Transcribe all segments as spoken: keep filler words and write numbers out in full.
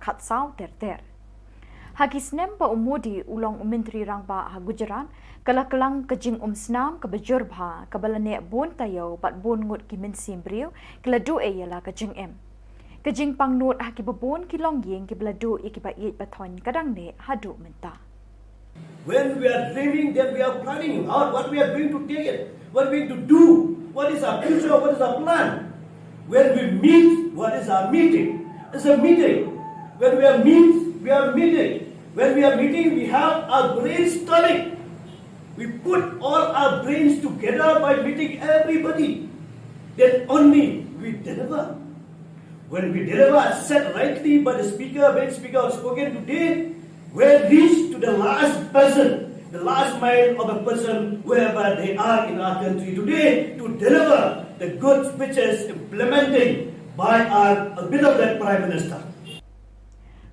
khatsaw ter ter. Ha ki snem ba u Modi u long u Myntri Rangbah ha Gujarat, ka la klang ka jingumsnam kaba jur bha, kaba la neh bun taïew bad bun ngut ki mynsiem briew ki la duh ïa la ka jingim. Ka jingpangnud ha kiba bun ki longïing kiba la duh ïa kiba ïeit ba thoiñ ka dang neh haduh mynta. When we are dreaming, then we are planning out what we are going to take it, what we are going to do, what is our future, what is our plan. When we meet, what is our meeting? It's a meeting. When we are meet, we are meeting. When we are meeting, we have our brainstorming. We put all our brains together by meeting everybody. Then only we deliver. When we deliver, as said rightly by the speaker, when speaker has spoken today, we reach to the last person, the last mile of a person, wherever they are in our country today, to deliver the good speeches implementing by our beloved Prime Minister.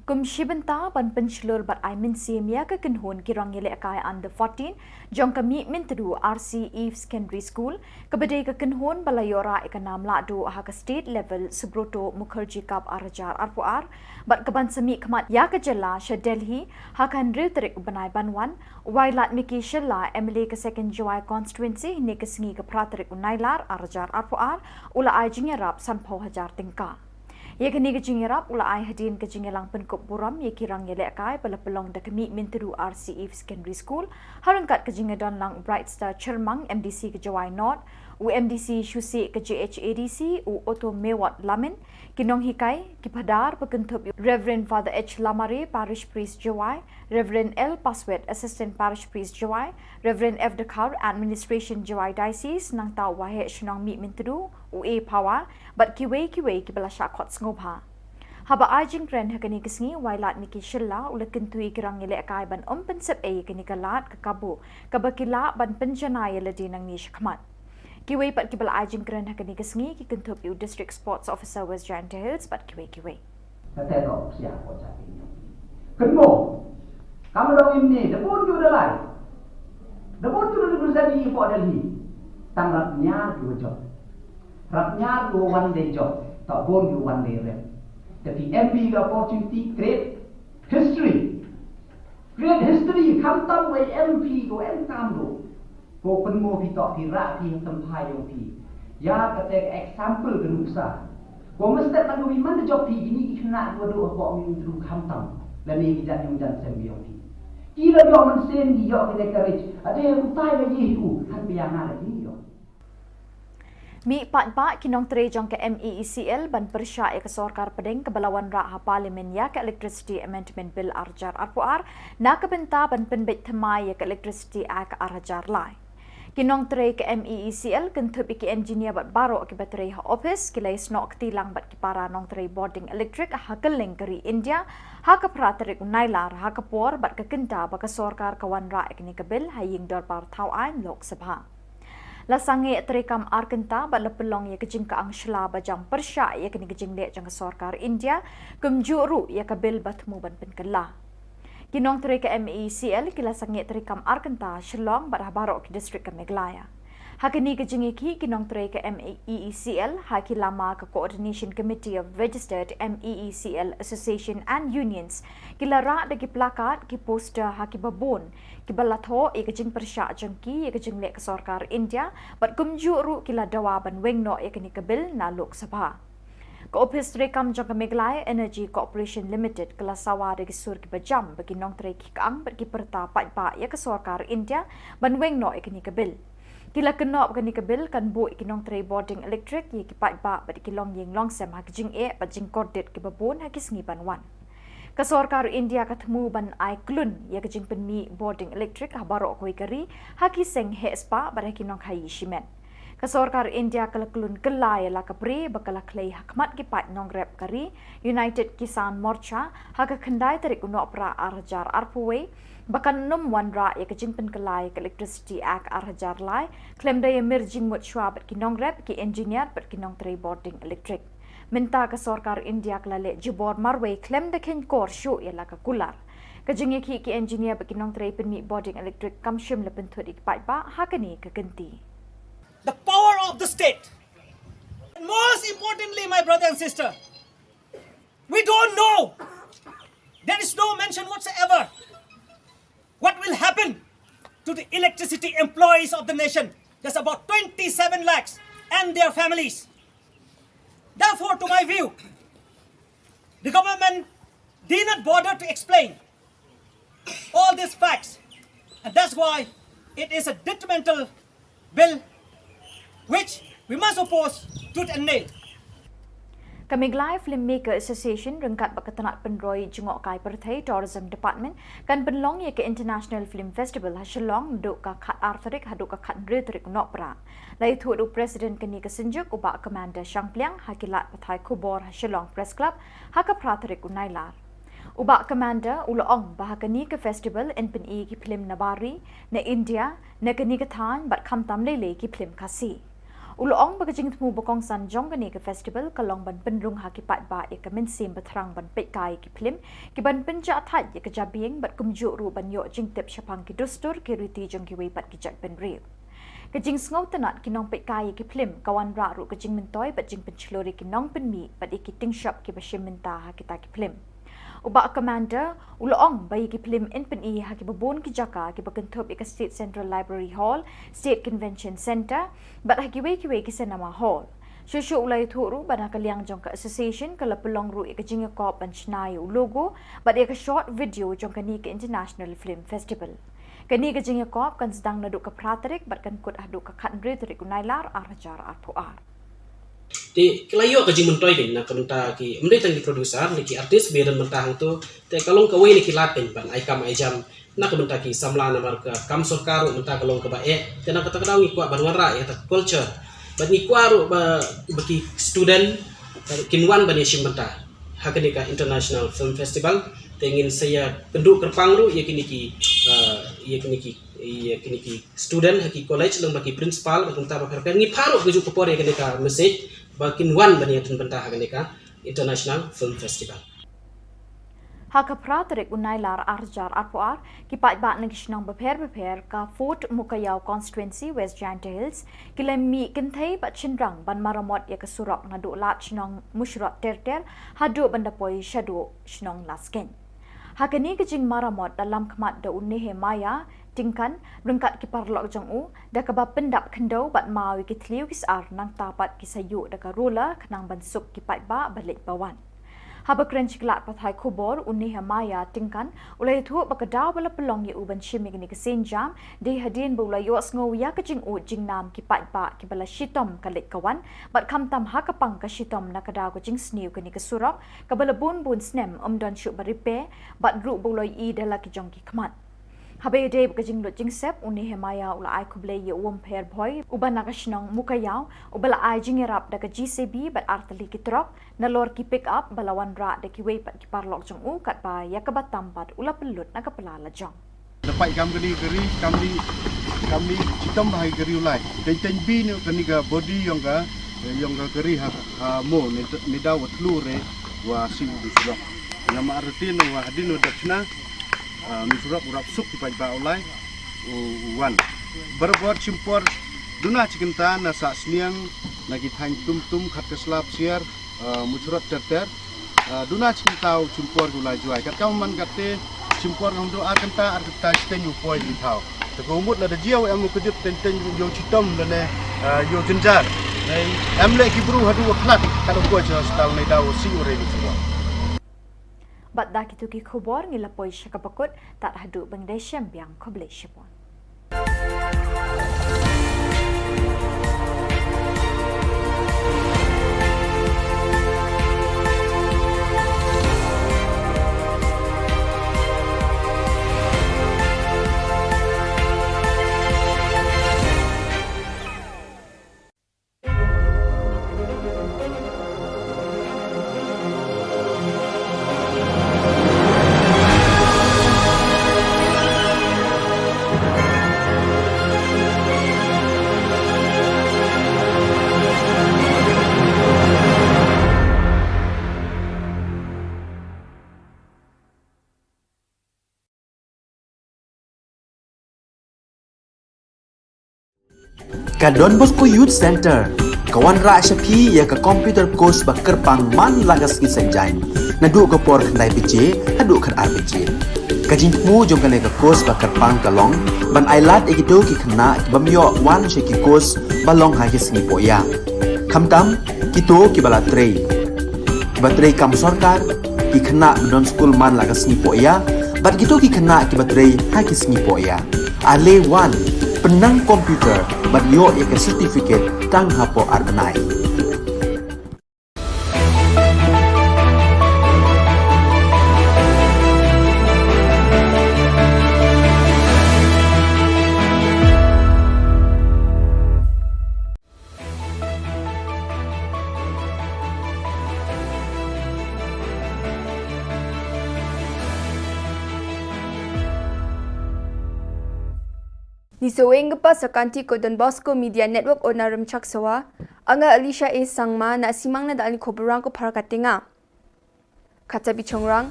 Kum shi bynta ban pynshlur bad ai mynsiem ïa ka kynhun ki rangïalehkai under fourteen jong ka Mih Myntdu R C Eve Secondary School, kaba dei ka kynhun ba la ïoh rah ïa ka nam lahduh ha ka state level Subroto Mukherjee Cup ar hajar arphew ar, bad kaban sa mihkhmat ïa ka jylla sha Delhi ha ka hynriew tarik u bnai ban wan, u Wailadmiki Shylla, M L A ka Second Jowai Constituency, hynne ka sngi ka phra tarik u Nailar ar hajar arphew ar, u la ai jingïarap sanphew hajar tyngka. Ïa kane ka jingïarap u la ai hadien ka jingïalang pynkup burom ïa ki rangïalehkai ba la pynlong da ka Mih Myntdu R C Eve Secondary School, ha ryngkat ka jingïadon lang u Bright Star Chyrmang, M D C ka Jowai North, u M D C Shusi ka J H A D C, u Otto Mewat Lamin, ki nonghikai, ki phadar, ba kynthup ïa u Reverend Father H Lamare, Parish Priest Jowai, Reverend L Paswet, Assistant Parish Priest Jowai, Reverend F Dkhar, Administration Jowai Diocese, nangta u Waheh Shnong Mih Myntdu, u A Phawa, bad kiwei kiwei kiba la shah khot sngewbha. Haba ai jingkren ha kane ka sngi, u Wailadmiki Shylla u la kyntu ïa ki rangïalehkai ban ym pynsep ei ïa kane ka lad ka kabu kaba ki lah ban pynjanai ïa lade nangne shakhmat. Kiwei pat kiba la ai jingkren ha kane ka sngi ki kynthup ïa u District Sports Officer West Jaintia Hills bad kiwei kiwei. Kata ka opsia ko cha phi. Kynmo. Kam dong im ni da bun ju da lai. Da bun ju da du sa di po da li. Tang rap nya ju jop. Rap nya ju wan de jop. Ta bun ju wan de rep. Tapi M P ka opportunity create history. Create history kham tam wei M P ko em kam do. Ko pynmo phi tok phi rah phi ha tymphai jong phi. Ïa kata ka example ka nuksa. Ko mestep man ko phi man da jop phi kini ki khynnah ko dei ko mi tru kham tam. Lane ki jan jong jan sem jong phi. Ki la ïoh mynsiem ki ïoh ki da courage. Ade utai la ïeh u han pia nga la ïeh ïoh. Mih paidbah ki nongtrei jong ka M E E C L ban pyrshah ïa ka sorkar pdeng kaba la wanrah ha Parliament ïa ka Electricity Amendment Bill ar hajar arphew ar na ka bynta ban pynbeit thymmai ïa ka Electricity Act ar hajar lai. Ki nongtrei ka M E E C L kynthup ïa ki engineer bad baroh kiba trei ha ophis ki la ïasnoh kti lang bad ki para nongtrei bording elektrik ha kylleng ka ri India ha ka phra tarik u Nailar ha ka por bad ka kynta ba ka sorkar ka wanrah ïa kane ka bill ha ïing dorbar thaw aiñ Lok Sabha. La sangeh treikam ar kynta bad la pynlong ïa ka jingkyang shla ba jam pyrshah ïa kane ka jingleh jong ka sorkar India, kumjuh ruh ïa ka bill ba thmu ban pynkylla. Ki nongtrei ka M E E C L ki la sangeh treikam ar kynta Shillong bad ha baroh ki district ka Meghalaya. Ha kane ka jingïakhih ki nongtrei ka M E E E C L ha ki lama ka Coordination Committee of Registered M E E C L Association and Unions ki la rah da ki placard, ki poster ha kiba bun kiba la thoh ïa ka jingpyrshah jong ki ïa ka jingleh ka sorkar India bad kumjuh ruh ki la dawa ban weng noh ïa kane ka bill na Lok Sabha. Ka ophis treikam jong ka Meghalaya Energy Corporation Limited ka la sawa da ki sur kiba jam ba ki nongtrei ki kyang bad ki pyrta paidbah ïa ka sorkar India ban weng noh ïa kane ka bill. Ki la kynnoh ba kane ka bill kan buh ïa ki nongtrei bording elektrik ïa ki paidbah bad ïa ki longïing longsem ha ki jingeh bad jingkordit kiba bun ha ki sngi ban wan. Ka sorkar India ka thmu ban ai klun ïa ka jingpynmih bording elektrik ha baroh kawei ka ri ha ki seng heh spah bad ha ki nongkhaïi shimet. Ka sorkar India ka la klun kylla ïa la ka bri ba ka la khlei ha khmat ki paid nongrep ka ri, United Kisan Morcha, ha ka khyndai tarik u Nohprah ar hajar arphew wei ba kan nym wanrah ïa ka jingpynkylla ïa ka Electricity Act ar hajar lai khlem da ïamir jingmut shuwa bad ki nongrep, ki engineer bad ki nongtrei bording elektrik. Mynta ka sorkar India ka la leh jubor marwei khlem da kheiñkor shuh ïa la ka kular. Ka jingïakhih ki engineer bad ki nongtrei pynmih bording elektrik kam shym la pynthut ïa ki paidbah ha kane ka kynti. The power of the state. And most importantly, my brother and sister, we don't know electricity employees of the nation. That's about twenty-seven lakhs and their families. Therefore, to my view, the government did not bother to explain all these facts, and that's why it is a detrimental bill which we must oppose tooth and nail. Ka Meghalaya Filmmaker Association ryngkat bad ka tnat pynroi jngohkai pyrthei Tourism Department kan pynlong ïa ka International Film Festival ha Shillong naduh ka khatar tarik haduh ka khathynriew tarik u Nohprah. La ïathuh da u President kane ka synjuk u Bah Commander Shangpliang ha ki lad pathai khubor ha Shillong Press Club ha ka phra tarik u Nailar. U Bah Commander u la ong ba ha kane ka festival yn pyni ki phlim na bar ri, na India, na kane ka thaiñ bad khamtam lei lei ki phlim Khasi. U la ong ba ka jingthmu ba kongsan jong kane ka festival ka long ban pynrung ha ki paidbah ïa ka mynsiem ba thrang ban peitkai ïa ki phlim, ki ban pynjah thait ïa ka jabieng bad kumjuh ruh ban ïoh jingtip shaphang ki dustur ki riti jong kiwei pat ki jaitbynriew. Ka jingsngewtynnad ki nongpeitkai ïa ki phlim ka wanrah ruh ka jingmyntoi bad jingpynshlur ïa ki nongpynmih bad ïa ki tyngshop kiba shim bynta ha kita ki phlim. U Bah Commander u la ong ba ïa ki phlim yn pyni ha kiba bun ki jaka kiba kynthup ïa ka State Central Library Hall, State Convention Centre bad ha kiwei kiwei ki cinema hall. Shuh shuh u la ïathuh ruh ba na ka liang jong ka association ka la pynlong ruh ïa ka jingïakop ban shna ïa u logo bad ïa ka short video jong kane ka International Film Festival. Kane ka jingïakop kan sdang naduh ka phra tarik bad kan kut haduh ka khathynriew tarik u Nailar ar hajar arphew ar. Te ki la ïoh ka jingmyntoi kein na ka bynta ki, ym dei tang ki producer ne ki artist ba ïadon bynta hangto, te ka long kawei na ki lad kein ban ai kam ai jam na ka bynta ki samla namar ka kam sorkar ruh mynta ka long kaba eh. Te na kata ka daw ngi kwah ban wanrah ïa kata ka culture bad ngi kwah ruh ba, ba ki student kin wan ban ïashim bynta ha kane ka International Film Festival. Te ngin sa ïakynduh kyrpang ruh ïa kine ki, ïa kine ki, ïa kine ki student ha ki college lyngba ki principal bad kumta ba pher pher. Ngi phah ruh kajuh ka por ïa kane ka message ba kin wan ban ïadon bynta ha kane ka International Film Festival. Ha ka phra tarik u Nailar ar hajar arphew ar, ki paidbah na ki shnong bapher bapher ka Fort Mukaïaw Constituency, West Jaintia Hills, ki la mih kynthei bad shynrang ban maramot ïa ka surok naduh lad shnong Mushrot Terter haduh ban da poi shaduh shnong Laskein. Ha kane ka jingmaramot la lam khmat da u Nehemiah Tyngkan ryngkat ki paralok jong u da kaba pyndap khyndew bad maw ïa ki thliew ki sar nangta pat ki sa ïuh da ka roller khnang ban suk ki paidbah ba leit ba wan. Haba kren sha ki lad pathai khubor u Nehemiah Tyngkan u la ïathuh ba ka daw ba la pynlong ïa u ban shim ïa kane ka sienjam dei hadien ba u la ïohsngew ïa ka jingud jingnam ki paidbah kiba la shitom ka leit ka wan bad khamtam ha ka pang ka shitom na ka daw ka jingsniew kane ka surok kaba la bun bun snem ym don shuh ba repair bad ruh ba u la ïohi da la ki jong ki khmat. Haba ïadei bad ka jinglut jingsep u Nehemiah u la ai khublei ïa u Umpher Bhoi uba na ka shnong Mukaïaw uba la ai jingïarap da ka J C B bad artylli ki trok nalor ki pick up ba la wanrah da kiwei pat ki paralok jong u katba ïa kaba tam pat u la pynlut na ka pla lajong. Da pait kam kane ka ri kam ni kam ni chitom bha ïa ka ri u lai. Teng teng bi ne kane ka body ïong ka ïong ka ri ha ha mo ne da wa tlu re wa si u du surok. Namar artin wa hadin wa dap chna. Misurok u rap suk ki paidbah u lai u wan. Barabor chimpor duna chi kynta na Sahsniang na ki thaiñ Tumtum, Khatkasla, Psiar, Musurok ter ter. Duna chi kynta u chimpor ki u lai jwai. Katkam man katte chimpor ngam du ar kynta ar kynta chiteng u poi ki thaw. Te ko mut lada jia u em u kdip teng teng ïoh chitom lane ïoh jynjar. Em leh ki bru haduh u khlad kat u poi cha hospital ne da u si u re Misurok. Bad da kitu ki khubor ngi la poi sha kaba kut, tad haduh ban da shem biang, khublei shibun. Ka Don Bosco Youth Centre. Ka wanrah sha phi ïa ka computer course ba kyrpang man la ka sngi Saitjaiñ, naduh ka por khyndai baje haduh khatar baje. Ka jingthmu jong kane ka course ba kyrpang ka long ban ailad ïa kito ki khynnah ki bym ïoh wan sha ki course ba long ha ki sngi pohïa, khamtam kito kiba la trei, kiba trei kam sorkar, ki khynnah ba don skul man la ka sngi pohïa, bad kito ki khynnah kiba trei ha ki sngi pohïa. Ale wan, pynnang computer bad ïoh ïa ka certificate tang hapoh ar bnai. Ni saweng ka pa sakanti ko Don Bosco Media Network ona rem chak sawa. Anga Alicia A Sangma na simang na dal ni ko berang ko para katenga. Kata bichongrang.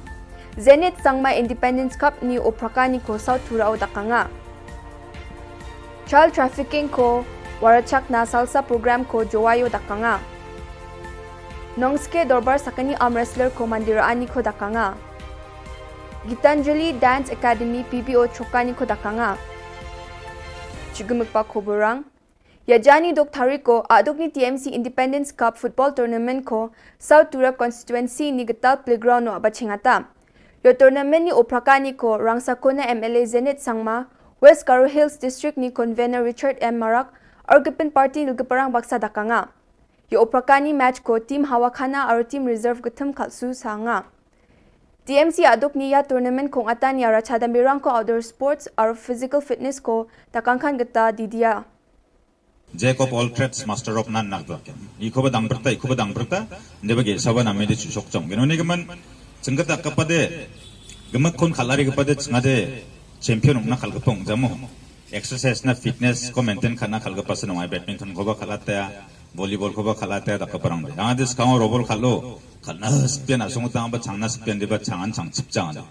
Zenith Sangma Independence Cup ni opraka ni ko South Tura o dakanga. Child trafficking ko warachak na salsa program ko Jowayo dakanga. Nongske Dorbar sakani arm wrestler ko Mandira ani ko dakanga. Gitanjali Dance Academy P B O chokani ko dakanga. Chigumukpa ko berang. Yajani dok thariko aduk ni T M C Independence Cup Football Tournament ko South Tura Constituency ni Getal Playground no abachingata. Yo tournament ni oprakani ko Rangsakona M L A Zenith Sangma, West Garo Hills District ni Convener Richard M Marak, Argapin Party Nilgiparang Baksa dakanga. Yo oprakani match ko Team Hawakhana aro Team Reserve Gathum Khalsu sanga. T M C aduk ni ya tournament kong atan ya racha dambirang ko outdoor sports aro physical fitness ko takangkhan geta didia. Jack of all trades, master of none, nak dak. Iko ba dang berta, iko ba dang berta. Nde bagi sawa na mede chusok chong. Geno ni gemen, chengketa kepade, gemek kon khalari kepade chengade champion na khal kepong jamo. Exercise na fitness ko maintain khana khal kepas nong ai badminton ko ba khalate, volleyball ko ba khalate dak keperang de. Yang ade skang robol khalo, khana spian asung tang ba changna spian de ba changan chang chip changan.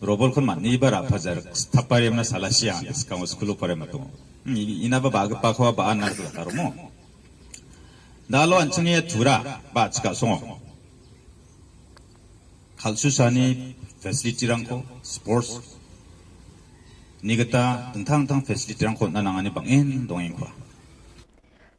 Robol kon mani ba ra phajar thapari amna salasia skang school pare matung. Hmm, i-, ina ba ba pa khwa ba anar tu kar mo. Da lo an chungi tura ba chika songo. Khalsu sani facility rangko, sports. Ni gata tengtang tang facility rangko na nangani bangin dongin kwa.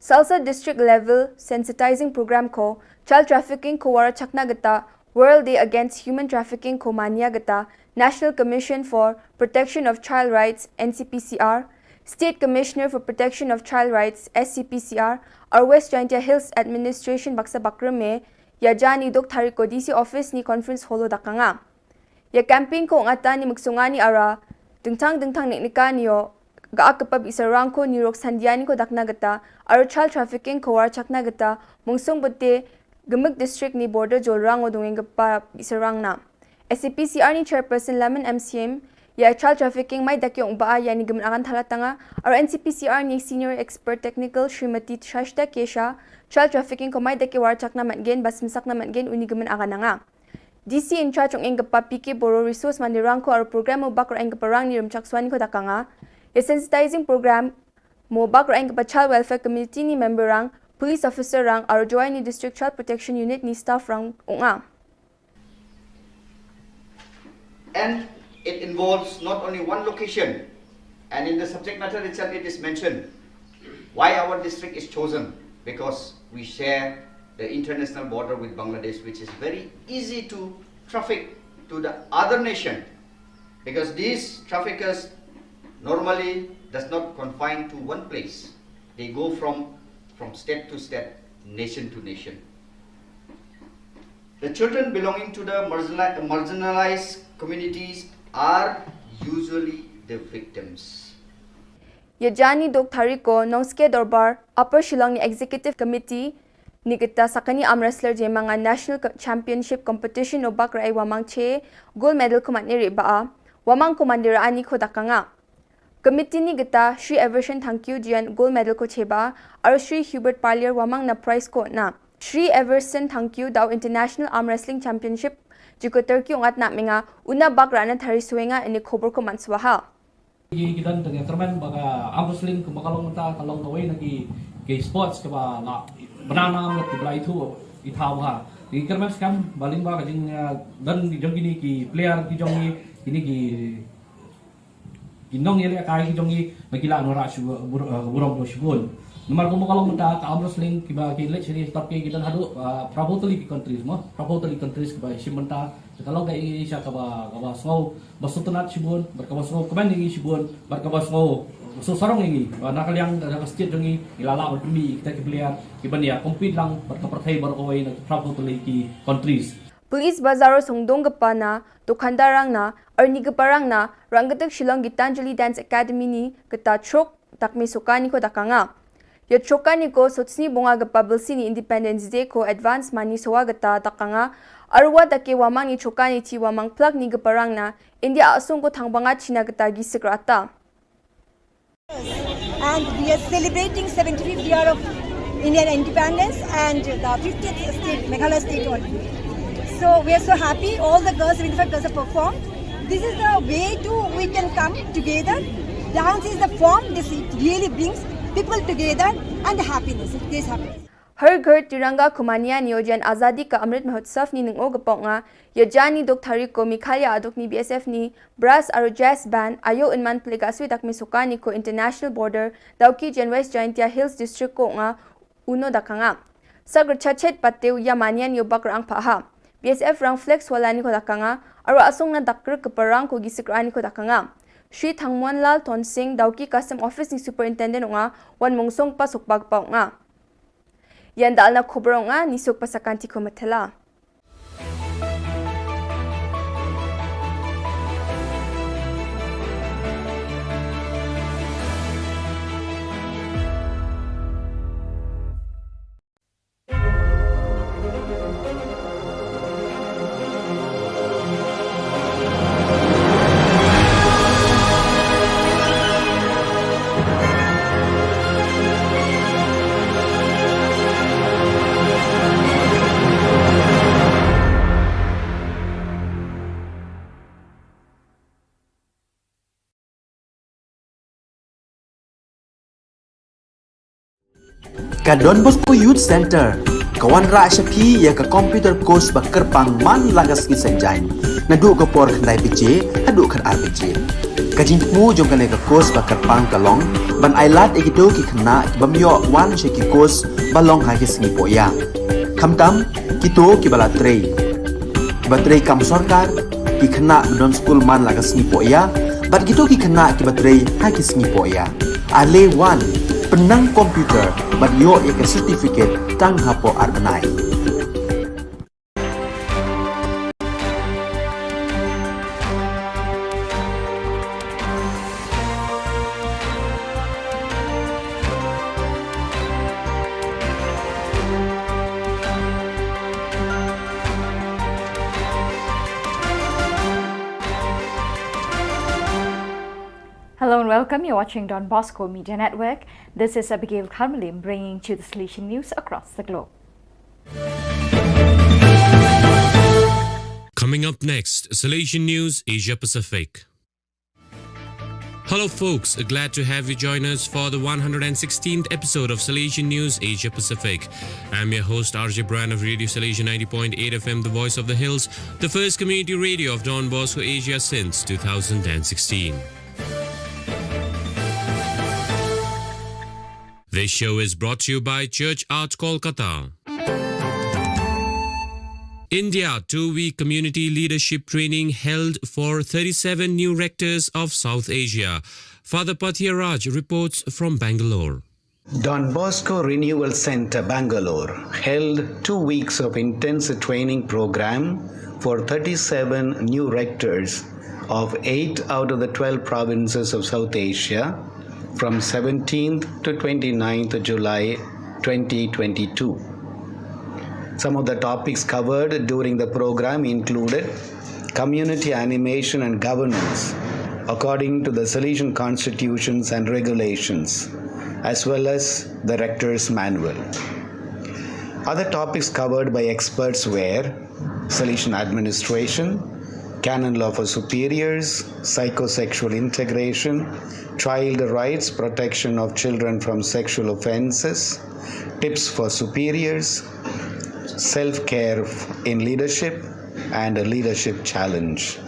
Salsa District Level Sensitizing Program ko, Child Trafficking ko wara chakna gata, World Day Against Human Trafficking ko mania gata, National Commission for Protection of Child Rights, N C P C R, State Commissioner for Protection of Child Rights, S C P C R, aro West Jaintia Hills Administration baksa bakrum me, ya jani dok thariko D C Office ni Conference Hall o dakanga. Ya campaign ko ngata ni muksunga ni ara, dengtang dengtang nik nika ni yo, ga ak kepa bisarang ko ni rok sandia ni ko dakna gata, aro child trafficking ko war chakna gata, mungsung bete, gemuk district ni border jolrang o dongeng kepa bisarang na. S C P C R ni chairperson Laman M C M, ya child trafficking mai dak yong ba ya ni gemen akan thala tanga, aro N C P C R ni senior expert technical Srimati Shashta Kesha, child trafficking ko mai dak war chakna matgen, bas mesak na matgen, uni gemen akan nanga. D C in charge ong eng kepa P K Boro resource mandirang ko aro program mo bak rang kepa rang ni rim chak swan ko dakanga. Ya sensitizing program mo bak rang kepa child welfare committee ni member rang, police officer rang, aro Jowai ni district child protection unit ni staff rang onga. And it involves not only one location, and in the subject matter itself it is mentioned why our district is chosen, because we share the international border with Bangladesh, which is very easy to traffic to the other nation, because these traffickers normally does not confine to one place. They go from, from state to state, nation to nation. The children belonging to the marginali-, marginalized communities are usually the victims. Ya jani dok thariko Nongske Dorbar, Upper Shillong ni Executive Committee, ni kita sakani arm wrestler jemanga National Co-, Championship Competition o bak rai wamang che, gold medal kumat ni ri ba a, wamang kumat dira ani ko dakanga. Committee ni gita Shri Everson Thangkiew jian gold medal ko cheba, aro Shri Hubert Parlier wamang na prize ko na. Shri Everson Thangkiew dau International Arm Wrestling Championship jiko Turkey ungat na menga, una bak rana thari suenga ini khobor ko manswaha. Ki, ki don tengah kermen baka arm wrestling ke baka long ta ka long kawai na ki, ki sports ke ba la Bnana amlot ki bla ithuh ithaw ha. Ki kyrmen skhem ba lyngba ka jing, ah, don ki jong kini ki player ki jong ngi, kini ki, ki nongïalehkai ki jong ngi, ba ki lah ban wanrah shu bur-, ah, burom da shibun. Namar kumba ka long mynta ka arm wrestling kiba ki leit shane sha Turkey ki don haduh, ah, phra phew tylli ki countries mo, phra phew tylli countries kiba shim bynta. Ka long ka ïing Asia kaba, kaba sngew ba sngewtynnat shibun, bad kaba sngewkmen ïa ngi shibun, bad kaba sngew, sngewsarong ïa ngi ba na ka liang ka, ka state jong ngi, ngi la lah ban pynmih ïa kita ki player kiban ïa compete lang bad ka pyrthei baroh kawei na ki phra phew tylli ki countries. Police Bazar, sngewdong kpa na, dukhandar rang na, arngi kpa rang na, rangkatduk Shillong Gitanjali Dance Academy ni, kata trok, takme soka ni ko dakanga. Ïa choka ni ko sotsni bunga kpa bilsi ni Independence Day ko advance mani sowa kata dakanga. Arwa take wamang ni choka ni ti wamang plak ni kpa rang na India asung ko thangbanga China kata ki sikrata. And we are celebrating seventy-fifth year of Indian independence and the fiftieth state, Meghalaya state only. So we are so happy. All the girls, seventy-five girls have performed. This is the way to we can come together. Dance is the form, this it really brings people together and the happiness, it gives happiness. Har Ghar Tiranga Kumania Niyojan Azadi Ka Amrit Mahotsav ni nung o ka pok nga, Yajani Dok Thari ko Mikhalia Adok ni B S F ni, Brass Aro Jazz Band, Ayo Unman Plega Sui Dakmi Sukani ko International Border, Dauki Jen West Jaintia Hills District ko nga, Uno dakanga. Sagr chachet pateu ya manian yo bak rang paha. B S F rang flex wala ni ko dakanga. Aro asung na dakr ke perang ko gisik rani ko dakanga. Shri Thangmuan Lal Tonsing, Dauki Custom Office ni Superintendent nga, wan mungsong pasuk bag pau nga. Yan dal na khubro nga, ni suk pasakan ti ko matela. Ka Don Bosco Youth Center ka wanrah sha phi ïa ka computer course ba kyrpang man la ka sngi Saitjaiñ, naduh ka por khyndai baje haduh khatar baje. Ka jingthmu jong kane ka course ba kyrpang ka long ban ailad ïa kito ki khynnah ki bym ïoh wan sha ki course ba long ha ki sngi pohïa. Khamtam kito kiba la trei, kiba trei kam sorkar, ki khynnah ba don skul man la ka sngi pohïa, bad kito ki khynnah kiba trei ha ki sngi pohïa. Ale wan, pynnang computer bad ïoh ïa ka certificate tang hapoh ar bnai. Hello and welcome. You're watching Don Bosco Media Network. This is Abigail Kharmalim bringing to you the Salesian news across the globe. Coming up next, Salesian News Asia Pacific. Hello, folks. Glad to have you join us for the one hundred sixteenth episode of Salesian News Asia Pacific. I'm your host, R J Brian of Radio Salesian ninety point eight F M, the voice of the hills, the first community radio of Don Bosco Asia since two thousand sixteen. This show is brought to you by Church Art Kolkata. India, two-week community leadership training held for thirty-seven new rectors of South Asia. Father Pathia Raj reports from Bangalore. Don Bosco Renewal Centre, Bangalore, held two weeks of intensive training program for thirty-seven new rectors of eight out of the twelve provinces of South Asia from seventeenth to twenty-ninth of July twenty twenty-two. Some of the topics covered during the program included community animation and governance according to the Salesian constitutions and regulations, as well as the Rector's Manual. Other topics covered by experts were Salesian administration, canon law for superiors, psychosexual integration, child rights, protection of children from sexual offenses, tips for superiors, self care in leadership, and a leadership challenge.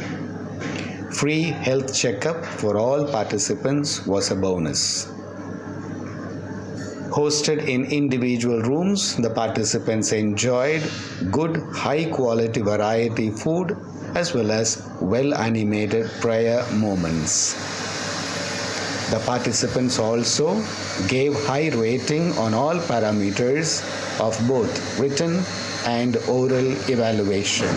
Free health checkup for all participants was a bonus. Hosted in individual rooms, the participants enjoyed good, high quality variety food as well as well animated prayer moments. The participants also gave high rating on all parameters of both written and oral evaluation.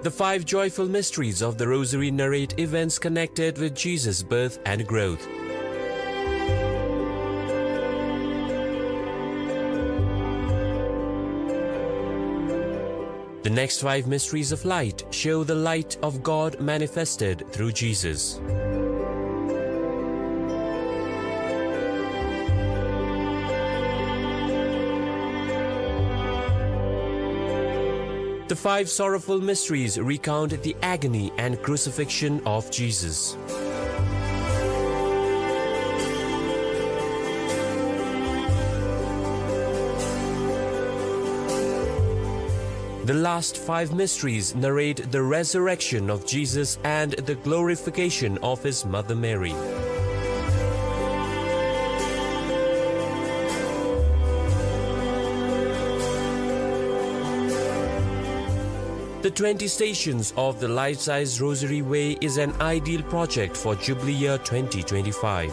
The five joyful mysteries of the Rosary narrate events connected with Jesus' birth and growth. The next five mysteries of light show the light of God manifested through Jesus. The five sorrowful mysteries recount the agony and crucifixion of Jesus. The last five mysteries narrate the resurrection of Jesus and the glorification of his mother Mary. The twenty Stations of the Life Size Rosary Way is an ideal project for Jubilee Year twenty twenty-five.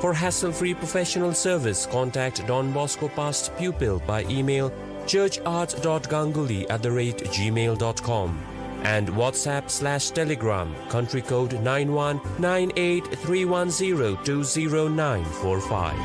For hassle free professional service, contact Don Bosco Past Pupil by email churchart.ganguly at the rate gmail dot com and WhatsApp slash Telegram, country code nine one nine eight three one zero two zero nine four five.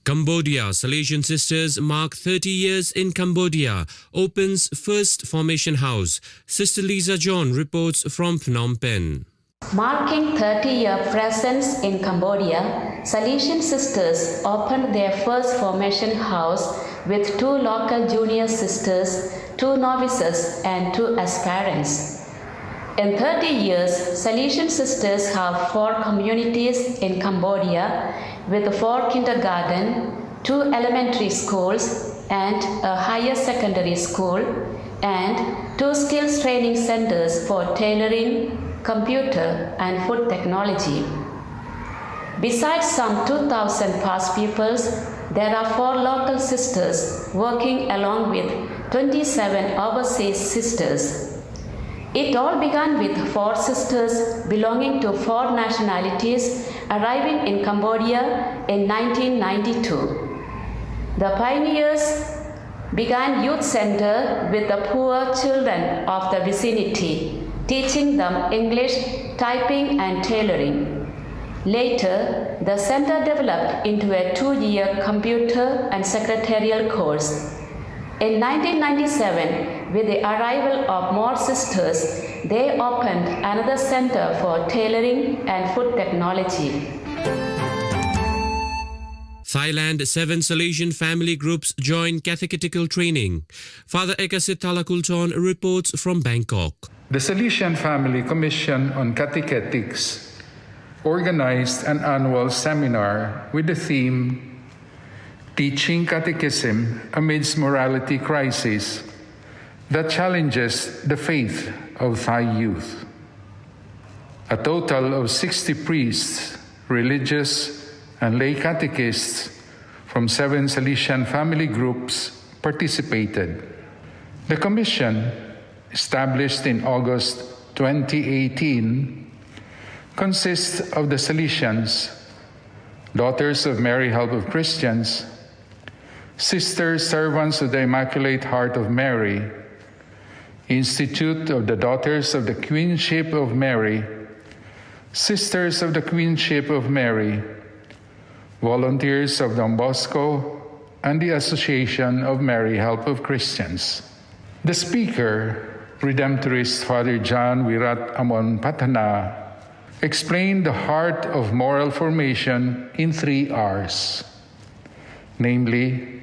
Cambodia, Salesian Sisters mark thirty years in Cambodia, opens first formation house. Sister Lisa John reports from Phnom Penh. Marking thirty year presence in Cambodia, Salesian Sisters opened their first formation house with two local junior sisters, two novices, and two aspirants. In thirty years, Salesian Sisters have four communities in Cambodia with four kindergarten, two elementary schools, and a higher secondary school, and two skills training centers for tailoring, computer, and food technology. Besides some two thousand past pupils, there are four local sisters working along with twenty-seven overseas sisters. It all began with four sisters belonging to four nationalities arriving in Cambodia in nineteen ninety-two. The pioneers began youth center with the poor children of the vicinity, teaching them English, typing, and tailoring. Later, the center developed into a two year computer and secretarial course. In nineteen ninety-seven, with the arrival of more sisters, they opened another center for tailoring and food technology. Thailand, seven Salesian family groups join catechetical training. Father Ekasit Thalakulthorn reports from Bangkok. The Salesian Family Commission on Catechetics organized an annual seminar with the theme Teaching Catechism Amidst Morality Crisis that Challenges the Faith of Thai Youth. A total of sixty priests, religious, and lay catechists from seven Salesian family groups participated. The commission, established in August twenty eighteen, consists of the Salesians, Daughters of Mary Help of Christians, Sisters Servants of the Immaculate Heart of Mary, Institute of the Daughters of the Queenship of Mary, Sisters of the Queenship of Mary, Volunteers of Don Bosco, and the Association of Mary Help of Christians. The speaker, Redemptorist Father John Wirat Amon Patana, explained the heart of moral formation in three R's, namely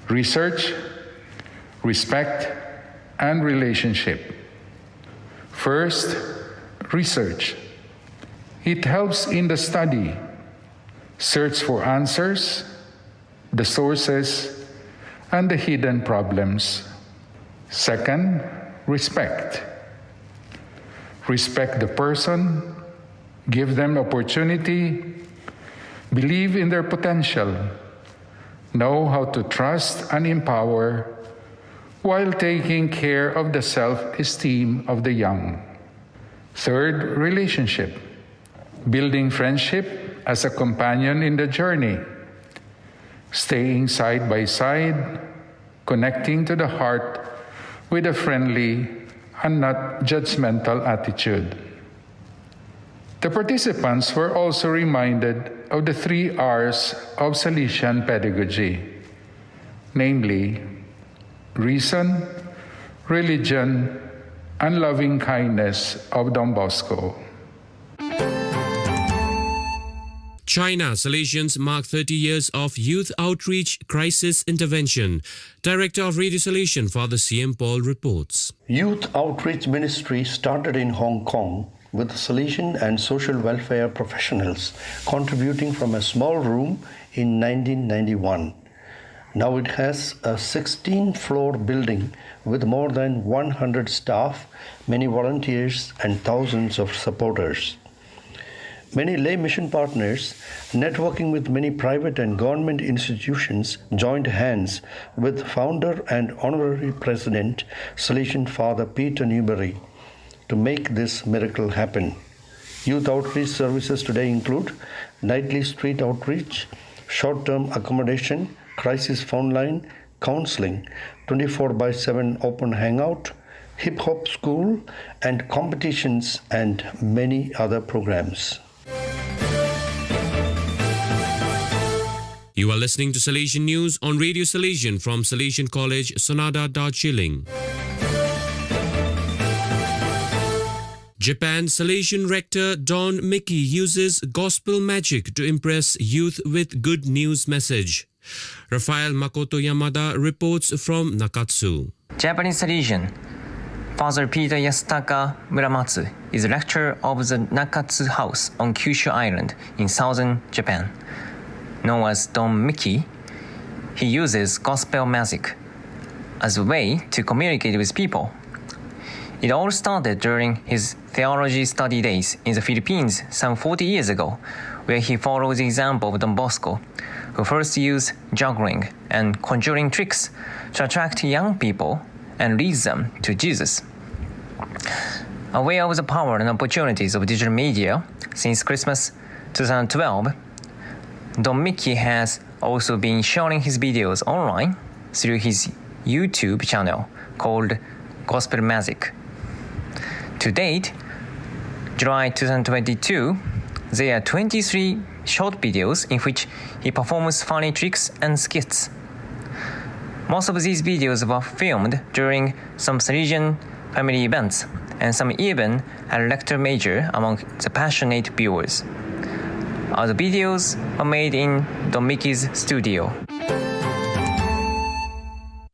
research, respect, and relationship. First, research. It helps in the study, search for answers, the sources, and the hidden problems. Second, respect. Respect the person, give them opportunity, believe in their potential, know how to trust and empower while taking care of the self esteem of the young. Third, relationship. Building friendship as a companion in the journey. Staying side by side, connecting to the heart with a friendly and not judgmental attitude. The participants were also reminded of the three R's of Salesian pedagogy, namely reason, religion, and loving kindness of Don Bosco. China, Salesians mark thirty years of Youth Outreach Crisis Intervention. Director of Radio Salesian, Father C M Paul, reports. Youth Outreach Ministry started in Hong Kong with Salesian and social welfare professionals contributing from a small room in nineteen ninety-one. Now it has a sixteen floor building with more than one hundred staff, many volunteers, and thousands of supporters. Many lay mission partners, networking with many private and government institutions, joined hands with founder and honorary president, Salesian Father Peter Newberry, to make this miracle happen. Youth outreach services today include nightly street outreach, short term accommodation, crisis phone line, counseling, twenty-four by seven open hangout, hip hop school, and competitions, and many other programs. You are listening to Salesian News on Radio Salesian from Salesian College, Sonada, Darjeeling. Japan, Salesian rector Don Mickey uses gospel magic to impress youth with good news message. Rafael Makoto Yamada reports from Nakatsu. Japanese Salesian Father Peter Yasutaka Muramatsu is rector of the Nakatsu House on Kyushu Island in southern Japan. Known as Don Mickey, he uses gospel magic as a way to communicate with people. It all started during his theology study days in the Philippines some forty years ago, where he followed the example of Don Bosco, who first used juggling and conjuring tricks to attract young people and lead them to Jesus. Aware of the power and opportunities of digital media, since Christmas two thousand twelve, Don Mickey has also been sharing his videos online through his YouTube channel called Gospel Magic. To date, July two thousand twenty-two, there are twenty-three short videos in which he performs funny tricks and skits. Most of these videos were filmed during some Salesian family events, and some even had a lector major among the passionate viewers. All the videos were made in Don Mickey's studio.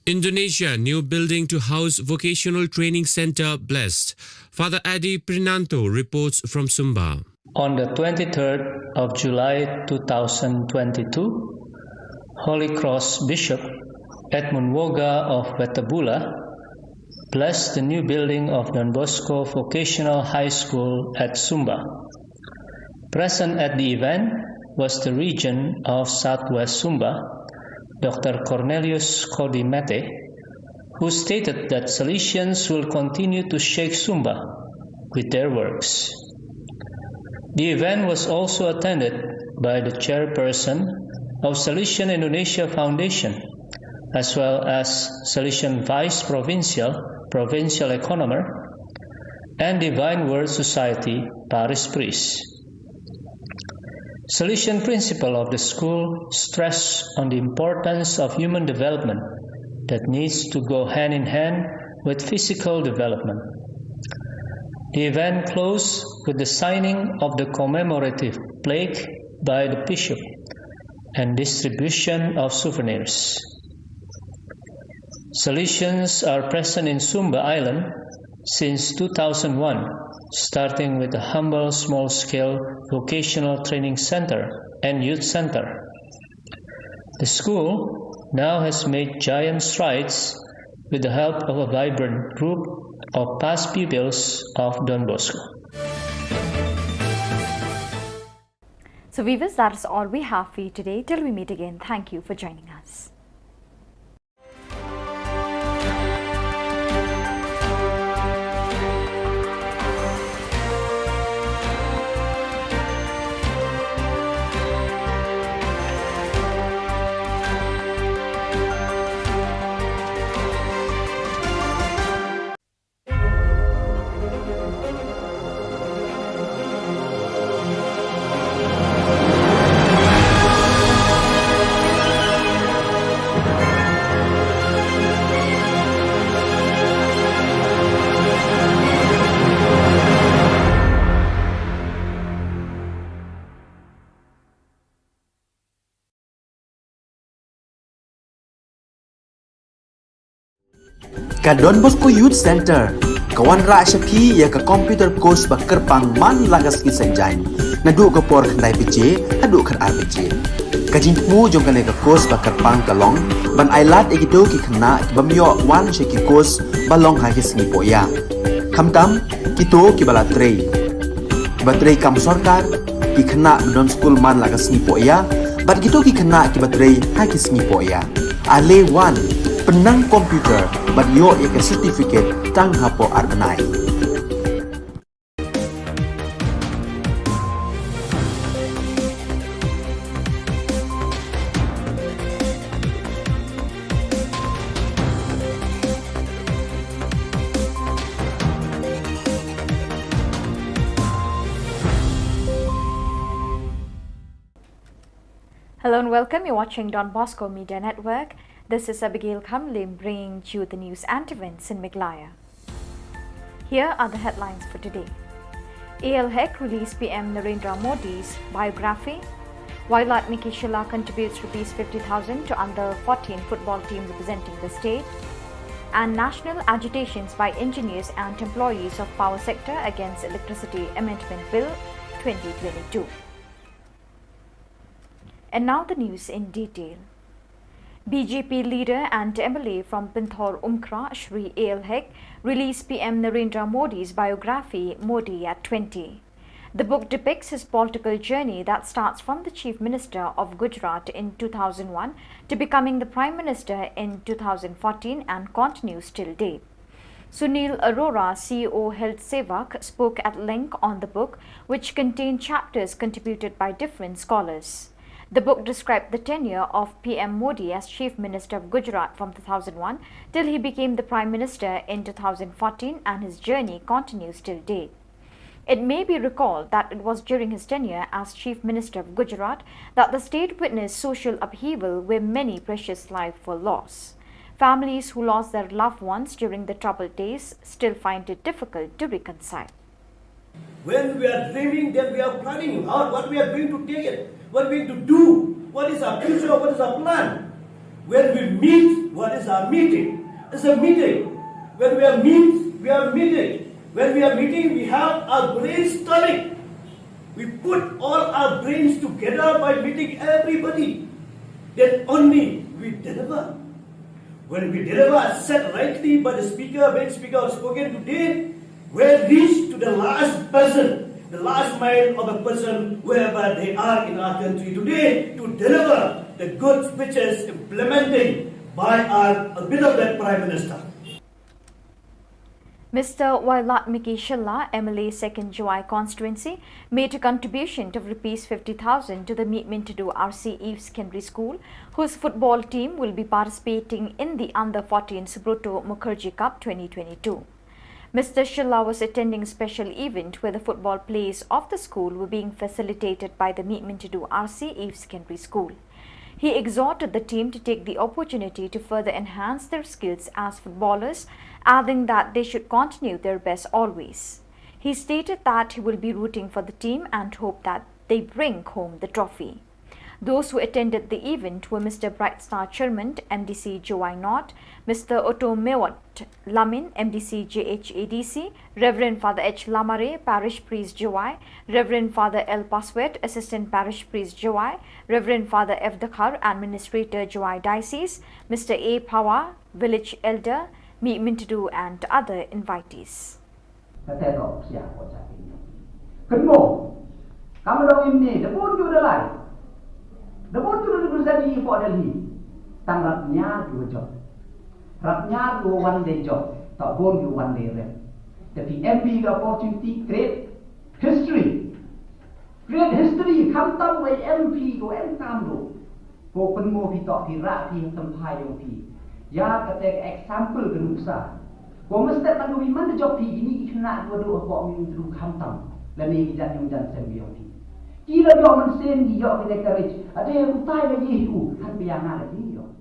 Indonesia, new building to house Vocational Training Center blessed. Father Adi Prinanto reports from Sumba. On the twenty-third of July two thousand twenty-two, Holy Cross Bishop Edmund Woga of Wetabula blessed the new building of Don Bosco Vocational High School at Sumba. Present at the event was the Regent of Southwest Sumba, Doctor Cornelius Codimete, who stated that Salesians will continue to shake Sumba with their works. The event was also attended by the chairperson of Salesian Indonesia Foundation, as well as Salesian Vice Provincial, Provincial Economer, and Divine Word Society Parish Priest. Salesian principal of the school stressed on the importance of human development that needs to go hand in hand with physical development. The event closed with the signing of the commemorative plaque by the Bishop and distribution of souvenirs. Salesians are present in Sumba Island since two thousand one, starting with a humble small-scale vocational training center and youth center. The school now has made giant strides with the help of a vibrant group of past pupils of Don Bosco. So viewers, that is all we have for you today. Till we meet again, thank you for joining us. Ka Don Bosco Youth Center ka wanrah sha phi ïa ka computer course ba kyrpang man la ka sngi Saitjaiñ, naduh ka por khyndai baje haduh khatar baje. Ka jingthmu jong kane ka course ba kyrpang ka long ban ailad ïa kito ki khynnah ki bym ïoh wan sha ki course ba long ha ki sngi pohïa, khamtam kito kiba la trei, kiba trei kam sorkar, ki khynnah ba don skul man la ka sngi pohïa, bad kito ki khynnah kiba trei ha ki sngi pohïa. Ale wan, pynnang computer bad ïoh ïa ka certificate tang hapoh ar bnai. Hello and welcome. You're watching Don Bosco Media Network. This is Abigail Khamlim bringing to you the news and events in Meghalaya. Here are the headlines for today. A L Hek released P M Narendra Modi's biography. Wailadmiki Shylla contributes rupees fifty thousand to under fourteen football team representing the state. And national agitations by engineers and employees of power sector against Electricity Amendment Bill twenty twenty-two. And now the news in detail. B J P leader and M L A from Pynthor Umkhrah, Shri A L Hek, released P M Narendra Modi's biography, Modi at twenty. The book depicts his political journey that starts from the Chief Minister of Gujarat in two thousand one to becoming the Prime Minister in two thousand fourteen and continues till date. Sunil Arora, C E O Health Sevak, spoke at length on the book, which contained chapters contributed by different scholars. The book described the tenure of P M Modi as Chief Minister of Gujarat from two thousand one till he became the Prime Minister in two thousand fourteen, and his journey continues till date. It may be recalled that it was during his tenure as Chief Minister of Gujarat that the state witnessed social upheaval where many precious lives were lost. Families who lost their loved ones during the troubled days still find it difficult to reconcile. When we are dreaming, then we are planning out what we are going to take it, what we are going to do, what is our future, what is our plan. When we meet, what is our meeting? It's a meeting. When we are meet, we are meeting. When we are meeting, we have our brainstorming. We put all our brains together by meeting everybody. Then only we deliver. When we deliver, as said rightly by the speaker, main speaker who spoken today, we reach to the last person, the last mile of a person, wherever they are in our country today, to deliver the goods which is implementing by our beloved Prime Minister. Mister Wailadmiki Shylla, M L A Second Jowai Constituency, made a contribution of rupees fifty thousand to the Meet Mintidu R C Eve Secondary School, whose football team will be participating in the Under fourteen Subroto Mukherjee Cup twenty twenty-two. Mister Shylla was attending a special event where the football plays of the school were being facilitated by the Meet Mintidu R C Eve Secondary School. He exhorted the team to take the opportunity to further enhance their skills as footballers, adding that they should continue their best always. He stated that he will be rooting for the team and hope that they bring home the trophy. Those who attended the event were Mister Bright Star Sherman, M D C Jowai North, Mister Otto Mewat Lamin, M D C J H A D C, Reverend Father H Lamare, Parish Priest Jowai, Reverend Father L Paswet, Assistant Parish Priest Jowai, Reverend Father F Dkhar, Administrator Jowai Diocese, Mister A Phawa, Village Elder, Mih Myntdu and other invitees. Kata ka opsia ko sa ki. Kynmo. Kam dong im ni, da bun ju da lai. Da bun ju da bun sa di ko da li. Tang rap nyar ju jop. Rap nyar ju wan de jop. Ta bun ju wan de rep. Tapi M P ka opportunity create history. Create history, khamtam wei M P ko em kam do. Ko pynmo phi tok phi rak phi ha tymphai yong phi. Ya kata ka example ka nuksa. Ko mestep man ko phi man da jop phi ini ki khynnah ko do ko mi du khamtam. Lane ki jan yong jan sem yong phi. Ki la yong man sen ki yong ki ne ka rich. Ade utai la ye hi u han pia nga la ye yong.